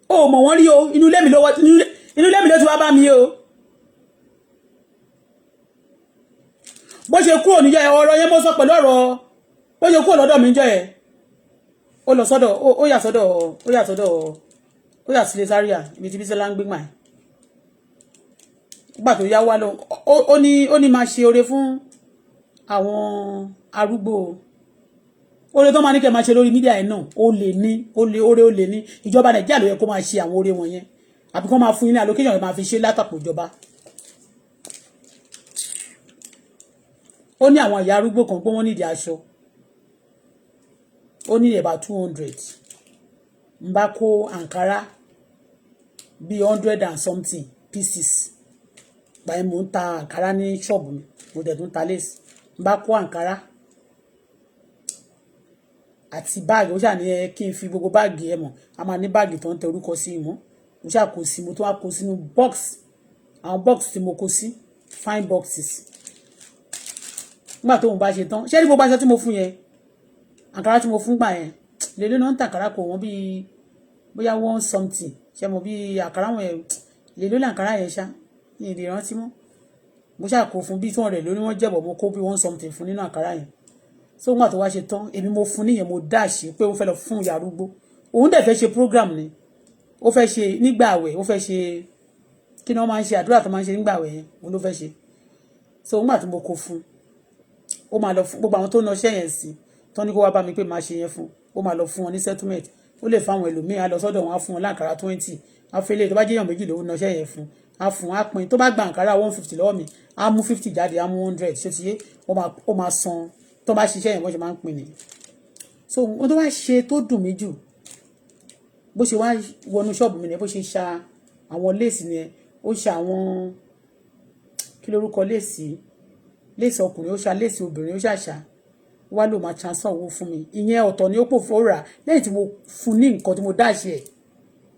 Ó mọ̀ wọ́n rí o. Inú ilé mi ló ti wá bá mi o. Bó ṣe kúrò níjọ́ yẹn, ọ̀rọ̀ yẹn mo sọ pẹ̀lú ọ̀rọ̀. Bó ṣe kúrò lọ́dọ̀ mi níjọ́ yẹn, ó lọ sọ́dọ̀, ó yà sọ́dọ̀, ó yà sọ́dọ̀, ó yà sílé sáríà, ibi tí Bísọ́lá ń gbé gbà yẹn. Nígbà tó yá wá lọ, ó ní máa ṣe oore fún àwọn arúgbó. Oore tó máa ní kẹ́ máa ṣe lórí media yẹn náà, ó lè ní ó lè oore, ó lè ní ìjọba Nàìjíríà ló yẹ kó máa ṣe àwọn oore wọn yẹn, àbí kó máa fún yín ní allocation, máa fi ṣe látàpọ̀ ìjọba. Ó ní àwọn ìyá arúgbó kan pé wọ́n nídìí aṣọ. Ó ní about 200. N bá kó àǹkárá bíi hundred and something pieces. Báyìí mò ń ta àǹkárá ní ṣọ́ọ̀bù mi, mo dẹ̀ tún ta lace. N bá kó àǹkárá Àti báàgì ó ṣáà ní ẹ kí n fi gbogbo báàgì ẹ mọ̀, a máa ní báàgì tó ń tẹ orúkọ sí mọ́. Mo ṣáà kó sí, mo tún wá kó sínú box, àwọn box tí mo kó sí, fine boxes. Nígbà tóun bá ṣe tán, ṣé ní gbogbo aṣọ tí mo fún yẹn, àǹkárá tí mo fún gbà yẹn, lèlé náà ń tàkàrà kò wọ́n bíi bóyá one something, ṣe mo bíi àkàrà wọn yẹn, lèlé ní àǹkárá yẹn ṣá, ní ìdí ìrántí mọ́. Mo ṣáà kó fún bí 200 lórí wọ́n jẹ̀bọ̀, mo kó bí one something fún nínú àǹkárá yẹn. So nígbà tó wá ṣe tán, èmi mo fún níyẹn, mo dáàṣì pé ó fẹ́ lọ fún ìyá arúgbó. Òun dẹ̀ fẹ́ ṣe program ni, ó fẹ́ ṣe nígbà àwẹ̀, ó fẹ́ ṣe kí ni wọ́n máa ń ṣe, àdúrà tó máa ń ṣe nígbà àwẹ̀ yẹn, òun ló fẹ́ ṣe. So nígbà tí mo kó fún, ó máa lọ fún gbogbo àwọn tó ń lọ yẹn sí tó ní kó wá bá mi pé máa ṣe yẹn fún, ó máa lọ fún wọn ní settlement. Ó lè fáwọn ẹlòmíín, á lọ sọ́dọ̀ wọn, á fún wọn láǹkàrà 20, á fi lè tó bá jẹ́yàn méjì lówó náṣẹ́ yẹn fún, á fún, á pín. Tó bá gba àǹkárá 150 lọ́wọ́ mi, á mú 50 jáde, á mú 100. Ṣé ti yé? Ó máa san tó bá ṣiṣẹ́ yẹn, wọ́n ṣe máa ń pín ni. So wọ́n tó wá ṣe tó dùn mí jù, bó ṣe wá wọnú ṣọ́ọ̀bù mi ni, bó ṣe ṣa àwọn lace ni, ó ṣa àwọn, kí lórúkọ lace, lace ọkùnrin, ó ṣa lace obìnrin, ó ṣàṣà wá ló máa transfer owó fún mi. Ìyẹn ọ̀tọ̀ ni ó pò fún rà lẹ́yìn tí mo fún ní nǹkan tí mo dáṣe ẹ̀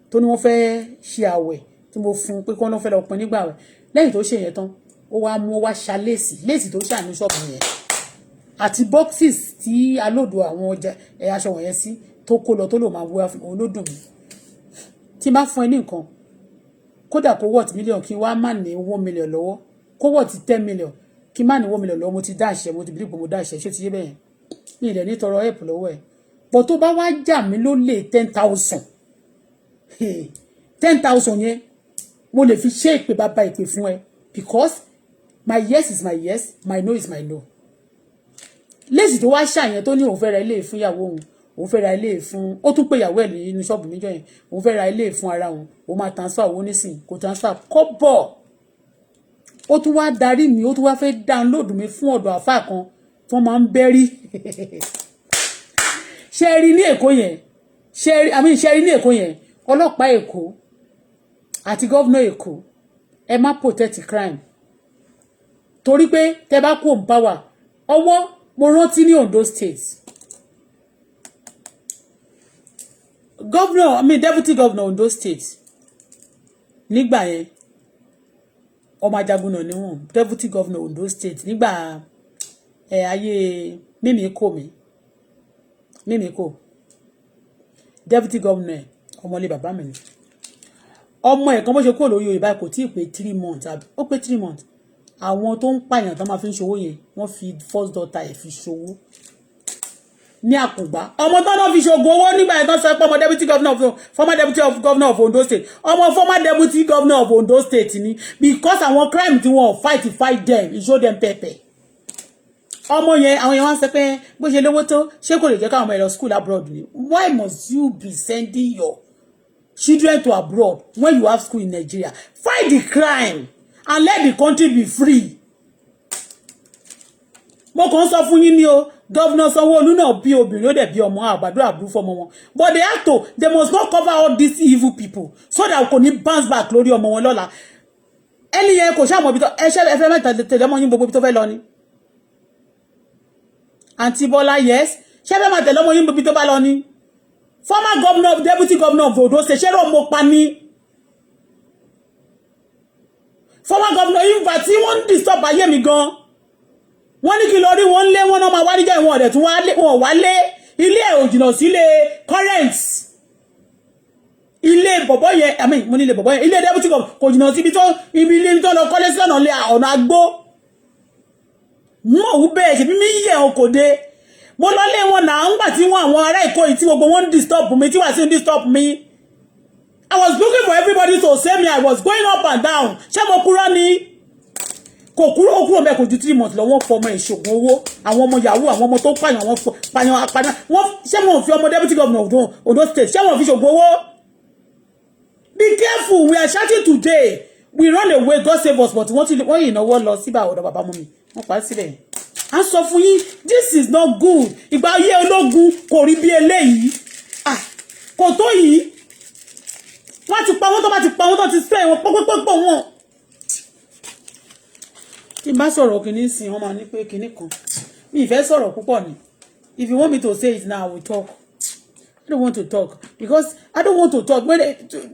tó ní wọ́n fẹ́ ṣe àwẹ̀ tí mo fún pé kí wọ́n fẹ́ lọ pin nígbà àwẹ̀. Lẹ́yìn tó ṣe yẹn tán, ó wá mú, ó wá ṣa lace, lace tó ṣà ní ṣọ́ọ̀bù yẹn àti boxes tí alóòdù àwọn ọjà ẹ̀ aṣọ wọ̀nyẹn sí, tó kó lọ, tó lò máa wúwa fún òun ló dùn mí. Tí n bá fún ẹ ní nǹkan, kódà kó worth million, kí n wá má ní 1 million lọ́wọ́, kó worth 10 million, kí n má ní 1 million lọ́wọ́, mo ti dá àṣẹ, mo ti bílípò, mo dá àṣẹ. Ṣé ti yé bẹ́yẹn? Mi ìdẹ̀ ní tọrọ help lọ́wọ́ ẹ̀ bọ̀. Tó bá wá jà mí ló lè 10,000, 10,000 yẹn, mo lè fi ṣe ìpè bàbá ìpè fún ẹ, because my yes is my yes, my no is my no. Lace tó wá ṣàyẹn, tó ní òun fẹ́ ra ilé fún ìyàwó òun, òun fẹ́ ra ilé fún, ó tún pé ìyàwó ẹ̀ nínú ṣọ́ọ̀bù níjọ́ yẹn, òun fẹ́ ra ilé fún ara òun, òun máa transfer owó nísìn, kò transfer kọ́bọ̀. Ó tún wá darí mi, ó tún wá fẹ́ download mi fún ọ̀dọ̀ àfáà kan tí wọ́n máa ń bẹ́rí. Ṣe rí ní Èkó yẹn, ṣe rí, àmì ṣe rí ní Èkó yẹn, ọlọ́pàá Èkó àti governor Èkó, ẹ má protect crime, torí pé tẹ bá kó ń power ọwọ́. Mo rántí ní Ondo State, governor, I mean deputy governor Ondo State nígbà yẹn, ọmọ ajagun náà níwọ̀n, deputy governor Ondo State nígbà ẹ ayé mímí kò mí, mímí kò, deputy governor, ọmọlé bàbá mi ni. Ọmọ ẹ̀ kan, bó ṣe kúrò lórí oyè báyìí, kò tí ì pé 3 months, àbí ó pé 3 months, àwọn tó ń pààyàn tó máa fi ń ṣòwò yẹn, wọ́n fi first daughter ẹ̀ fi ṣòwò ní Àkùngbá. Ọmọ tó náà fi ṣògùn owó nígbà yẹn, tó sọ pé ọmọ deputy governor of, former deputy of governor of Ondo State, ọmọ former deputy governor of Ondo State ni, because àwọn crime tí wọ́n fight, fight them, e show them pepper. Ọmọ yẹn, àwọn yẹn wọ́n sọ pé bó ṣe lówó tó, ṣé kò lè jẹ́ káwọn ọmọ ẹ̀ lọ school abroad ni? Why must you be sending your children to abroad when you have school in Nigeria? Fight the crime and let the country be free. Mo kàn ń sọ fún yín ní o. Governor Sanwó-Olú náà bí obìnrin, ó dẹ̀ bí ọmọ, àgbàdo àbúrú fọmọ wọn, but they have to, they must not cover all these evil people so that kò ní bounce back lórí ọmọ wọn lọ́la. Ẹni yẹn kò ṣàmọ̀ ibi tó ẹṣẹ́ ẹfẹ́ mẹ́ta tẹ̀lé ọmọ yín gbogbo ibi tó fẹ́ lọ ni. Àǹtí Bọ́lá, yes, ṣé fẹ́ máa tẹ̀lé ọmọ yín gbogbo ibi tó bá lọ ni? Former governor, deputy governor of Ondo State, ṣé rò mo pa ni? Former governor, ìgbà tí wọ́n ń disturb ayé mi gan, wọ́n ní kí lọ rí wọn lé wọn náà máa wá níjà ìwọ̀n ọ̀dẹ̀ tún wọn wá lé ilé ẹ̀ òjìnà sílé current ilé bọ̀bọ̀ yẹn, I mean, mo ní ilé bọ̀bọ̀ yẹn, ilé deputy governor kò jìnnà síbi tó ibi ilé tó lọ kọ́lé sí ọ̀nà ọ̀nà agbó mọ̀ wú bẹ́ẹ̀ ṣe bí mi yẹ̀ ọ́ kò dé. Mo lọ lé wọn náà ńgbà tí wọn àwọn ará Èkó yìí tí gbogbo wọn ń disturb mi, tí wàá sí ń disturb mi. I was looking for everybody to save me. I was going up and down. Ṣé mo kúrò ní kò kúrò? Ó kúrò mẹ́, kò ju 3 months lọ, wọ́n fọmọ ìṣògùn owó, àwọn ọmọ yahoo, àwọn ọmọ tó pààyàn, wọ́n pààyàn apààyàn wọ́n. Ṣé wọn fi ọmọ deputy governor of Ondo State, ṣé wọn fi ṣògùn owó? Be careful. We are shouting today, we run away, God save us, but wọ́n ti wọ́n yìí náwó lọ síbà ọ̀dọ̀ bàbá mú mi, wọ́n pa á síbẹ̀. À ń sọ fún yín, this is not good. Ìgbà ayé ológun kò rí bí eléyìí. Ah, kò tó yìí. Wọ́n ti pa wọ́n, tó bá ti pa wọ́n, tó ti sẹ́ wọn pọ́pọ́pọ́pọ́ wọn. Tí n bá sọ̀rọ̀ kìíní sí, wọ́n máa ní pé kìíní kan mi ì fẹ́ sọ̀rọ̀ púpọ̀ ni. If you want me to say it now, I will talk. I don't want to talk because I don't want to talk. When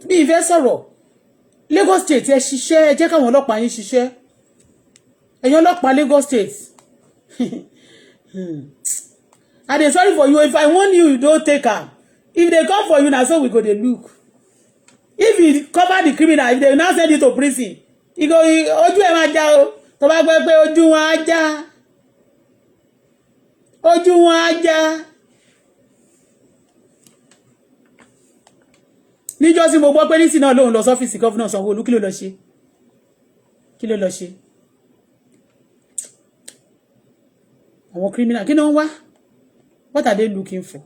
mi ìfẹ́ sọ̀rọ̀, Lagos State, ẹ ṣiṣẹ́, ẹ jẹ́ káwọn ọlọ́pàá yín ṣiṣẹ́. Ẹ̀yin ọlọ́pàá Lagos State. I dey sorry for you. If I warn you, you don't take am. If they come for you, na so we go dey look. If you cover the criminal, if they now send you to prison, you go, ojú ẹ̀ máa já o. Tó bá gbọ́ pé ojú wọn á já, ojú wọn á já. Níjọ́ tí mo gbọ́ pé nísìnyí náà lòun lọ sọ́fíìsì governor Sanwó-Olú, kí ló lọ ṣe? Kí ló lọ ṣe? Àwọn criminal, kí ni wọ́n wá? What are they looking for?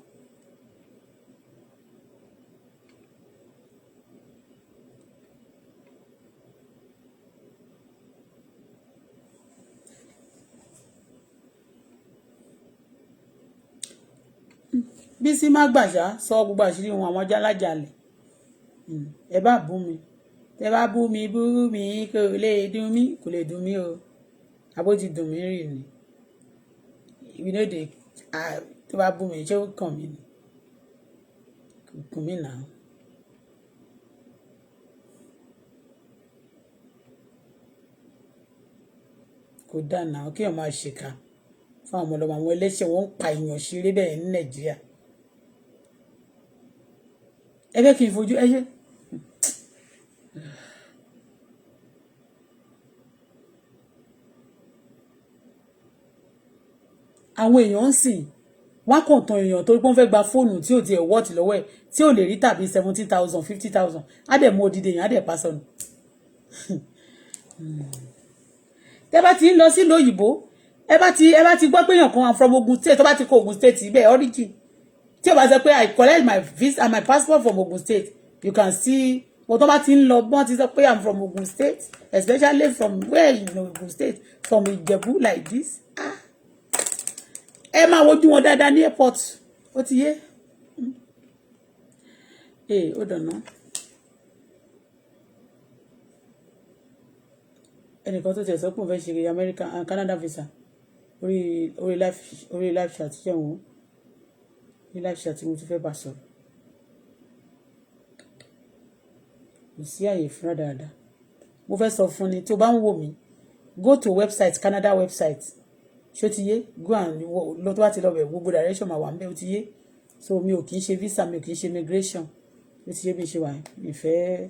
Bísí má gbàṣá sọ gbogbo àṣírí wọn, àwọn jálájàlè. Ẹ bá bú mi, tẹ bá bú mi, bú mi, kò lè dùn mí, kò lè dùn mí o. Àbó ti dùn mí rì ni. You know they, tó bá bú mi, ṣé ó kàn mí ni? Kò kàn mí náà. Kò dáa náà kí èèyàn máa ṣèkà fún àwọn ọmọlọmọ. Àwọn ẹlẹ́ṣẹ̀, wọ́n ń pa èèyàn ṣeré bẹ́ẹ̀ ní Nàìjíríà. Ẹ fẹ́ kí n fojú ẹ ṣe. Àwọn èèyàn ń sìn wọ́n kàn tán èèyàn torí pé wọ́n fẹ́ gba fóònù tí ò tiẹ̀ wọ́ọ̀tì lọ́wọ́ ẹ̀, tí ò lè rí tàbí 70,000, 50,000, á dẹ̀ mú odidi èèyàn, á dẹ̀ pa sọnù. Tẹ́ bá ti ń lọ sílùú òyìnbó, ẹ bá ti gbọ́ pé èèyàn kan from Ogun State, tó bá ti kó Ogun State ibẹ̀ origin, tí o bá sọ pé I collect my visa and my passport from Ogun State, you can see. But tó bá ti ń lọ, bọ́n ti sọ pé I'm from Ogun State, especially from where you know Ogun State, from Ìjẹ̀bú like this, ah, ẹ máa wojú wọn dáadáa ní airport. Ó ti yé. Ee, ó dọ̀nà. Ẹnìkan tó tiẹ̀ sọ pé òun fẹ́ ṣe America and Canada visa orí live chat, ṣe wọ́n ní live chat, mo ti fẹ́ bá sọ̀rọ̀. Kò sí àyè fúnra dáadáa. Mo fẹ́ sọ fún ni, tó bá ń wò mí, go to website, Canada website. Ṣó ti yé? Go and lọ. Tó bá ti lọ bẹ̀, gbogbo direction máa wà ń bẹ̀. Ó ti yé? So mi ò kì í ṣe visa, mi ò kì í ṣe immigration. Ó ti yé bí ṣe wà? Mi fẹ́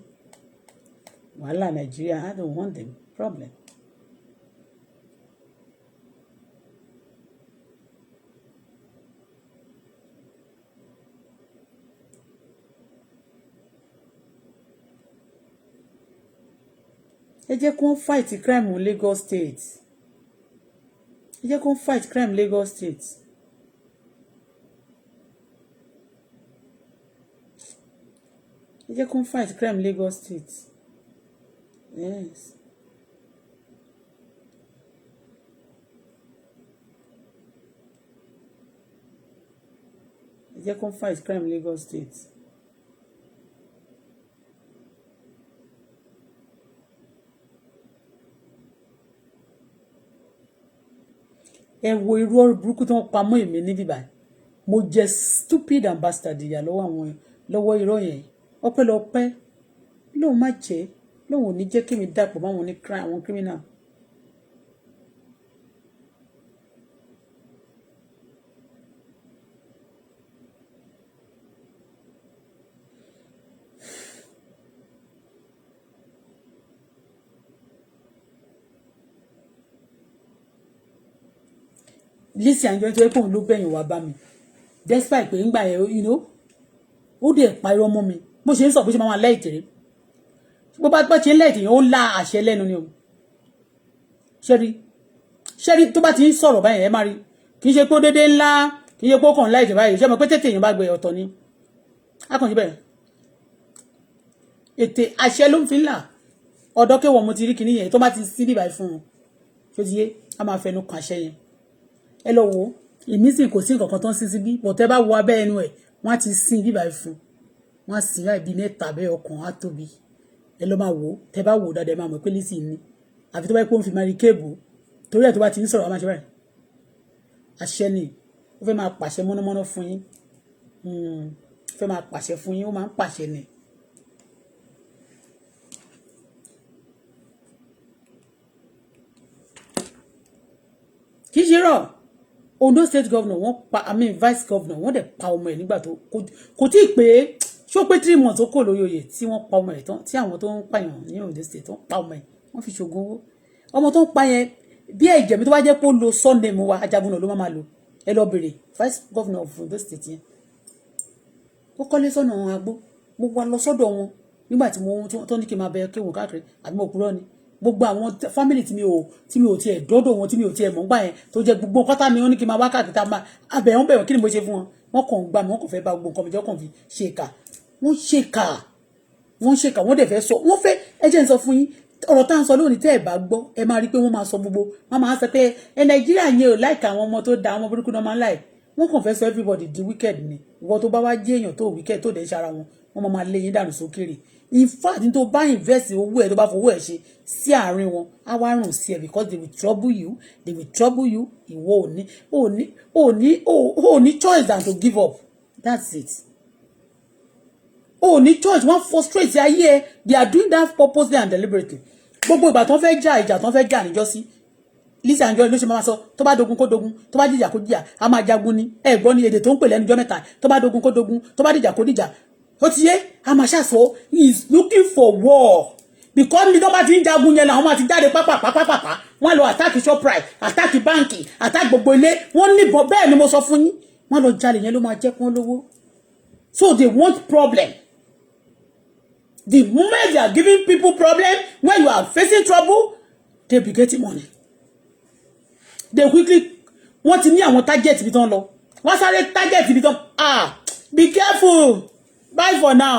wàhálà Nàìjíríà. I don't want them problem. Ẹ jẹ́ kó ń fight crime Lagos State. Ẹ jẹ́ kó ń fight crime Lagos State. Ẹ jẹ́ kó ń fight crime Lagos State. Yes. Ẹ jẹ́ kó ń fight crime Lagos State. Ẹ wo irú ọ̀rọ̀ burúkú tí wọ́n pa mọ́ èmi níbí báyìí. Mo jẹ stupid and bastard ìyà lọ́wọ́ àwọn, lọ́wọ́ irọ́ yẹn. Ọpẹ́lọpẹ́ lóun má jẹ́, lóun ò ní jẹ́ kí mi dàpọ̀ mọ́ àwọn ní àwọn criminal. Lizzy Anjorin, tó yẹ kóun ló bẹ̀yìn wá bá mi, despite pé ńgbà yẹn, ó dẹ̀ pa irọ́ mọ́ mi. Bó ṣe ń sọ, bó ṣe máa wà lẹ́ẹ̀tẹ̀rẹ́, bó bá bá ṣe ń lẹ́ẹ̀tẹ̀ yẹn, ó ń la àṣẹ lẹ́nu ni o. Ṣẹ́rí, ṣẹ́rí, tó bá ti ń sọ̀rọ̀ báyìí, ẹ má rí, kì í ṣe pé ó dédé ńlá, kì í ṣe pé ó kàn láìtẹ̀ báyìí. Ṣé mo pé tètè èèyàn bá gbé ọ̀tọ̀ ni, á kàn ṣe bẹ́ẹ̀. Ètè àṣẹ ló ń fi ń là. Ọ̀dọ́ kéwọ̀n mo ti rí kinní yẹn, tó bá ti sí bíbáyìí fún un, ṣó ti yé? A máa fẹnu kàn àṣẹ yẹn. Ẹ lọ wò ó, ìmísìn kò sí nǹkan kan tó ń sin síbí bọ̀tẹ́ bá wo abẹ́ ẹnu ẹ̀, wọ́n á ti sin bíbáyìí fún wọ́n á sin báyìí bíi mẹ́ta bẹ́ẹ̀, ọkàn á tóbi. Ẹ lọ máa wò ó. Tẹ́ bá wò ó dáadáa, ẹ máa mọ̀ pé Lizzy ní, àfi tó bá yẹ kó ń fi máa rí kéèbù torí ẹ̀. Tó bá ti ń sọ̀rọ̀, a máa ṣe báyìí. Àṣẹ ni ó Ó fẹ́ máa pàṣẹ mọ́nàmọ́ná fún yín. Ó fẹ́ máa pàṣẹ fún yín, ó máa ń pàṣẹ ni. Kì í ṣe rọ̀. Ondo State governor, wọ́n pa, I mean vice governor, wọ́n dẹ̀ pa ọmọ ẹ̀ nígbà tó kò tí ì pé ṣó pé 3 months ó kò lórí oyè tí wọ́n pa ọmọ ẹ̀ tán, tí àwọn tó ń pààyàn ní Ondo State tó ń pa ọmọ ẹ̀, wọ́n fi ṣògùn owó. Ọmọ tó ń pa yẹn, bí ẹ̀jẹ̀ mi tó bá jẹ́ pé ó lo surname wa, Ajagunà ló má máa lò. Ẹ lọ bèrè vice governor of Ondo State yẹn. Ó kọ́lé sọ́nà agbó. Mo wá lọ sọ́dọ̀ wọn nígbà tí mo tó ní kí n máa bẹ kéwòn káàkiri, àbí mo purọ́ ni? Gbogbo àwọn family tí mi ò tiẹ̀ dọ́dọ̀ wọn, tí mi ò tiẹ̀ mọ̀ gbà yẹn, tó jẹ́ gbogbo pátá ni wọ́n ní kí n máa wá káàkiri, tá a máa abẹ̀ wọ́n bẹ̀ wọ́n. Kí ni mo ṣe fún wọn? Wọ́n kàn ń gbà mí, wọ́n kàn fẹ́ bà gbogbo nǹkan mi jẹ́, kàn fi ṣe kà. Wọ́n ṣe kà, wọ́n ṣe kà, wọ́n dẹ̀ fẹ́ sọ, wọ́n fẹ́. Ẹ jẹ́ n sọ fún yín, ọ̀rọ̀ tá à ń sọ lónìí, tẹ́ ẹ̀ bá gbọ́, ẹ máa rí i pé wọ́n máa sọ gbogbo, wọ́n máa sọ pé ẹ Nàìjíríà yẹn ò like àwọn ọmọ tó da, àwọn burúkú náà máa ń like. Wọ́n kàn fẹ́ sọ everybody di wicked ni. Ìwọ tó bá wá jẹ́ èèyàn tó wicked, tó dẹ̀ ṣara wọn, wọ́n máa lé yín dànù sókèrè. In fact, tó bá invest owó ẹ̀, tó bá fowó ẹ̀ ṣe sí àárín wọn, á wá rùn sí ẹ, because they will trouble you, they will trouble you. Ìwọ ò ní choice than to give up. That's it. Ò ní choice. Wọ́n frustrate ayé ẹ. They are doing that purposely and deliberately. Gbogbo ìgbà tó ń fẹ́ jà, ìjà tó ń fẹ́ jà níjọ́sí, Lizzy Anjorin ló ṣe máa sọ, tó bá dogun kó dogun, tó bá dìjà kó dìjà, a máa jagun ni. Ẹ gbọ́ ní èdè tó ń pè lẹ́nu jọ́ mẹ́ta, tó bá dogun kó dogun, tó bá dìjà kó dìjà. Ó ti yé, a máa ṣàṣọ. He is looking for war, because ní tó bá ti ń jagun yẹn làwọn máa ti jáde pápápápápá. Wọ́n lọ attack Shoprite, attack báǹkì, attack gbogbo ilé. Wọ́n níbọn, bẹ́ẹ̀ ni mo sọ fún yín. Wọ́n lọ jalè yẹn ló máa jẹ́ kán lówó. So they want problem. The moment they are giving people problem, when you are facing trouble, they be getting money. They quickly, wọ́n ti ní àwọn target ibi tán lọ, wọ́n sáré target ibi tán. Ah, be careful. Bye for now.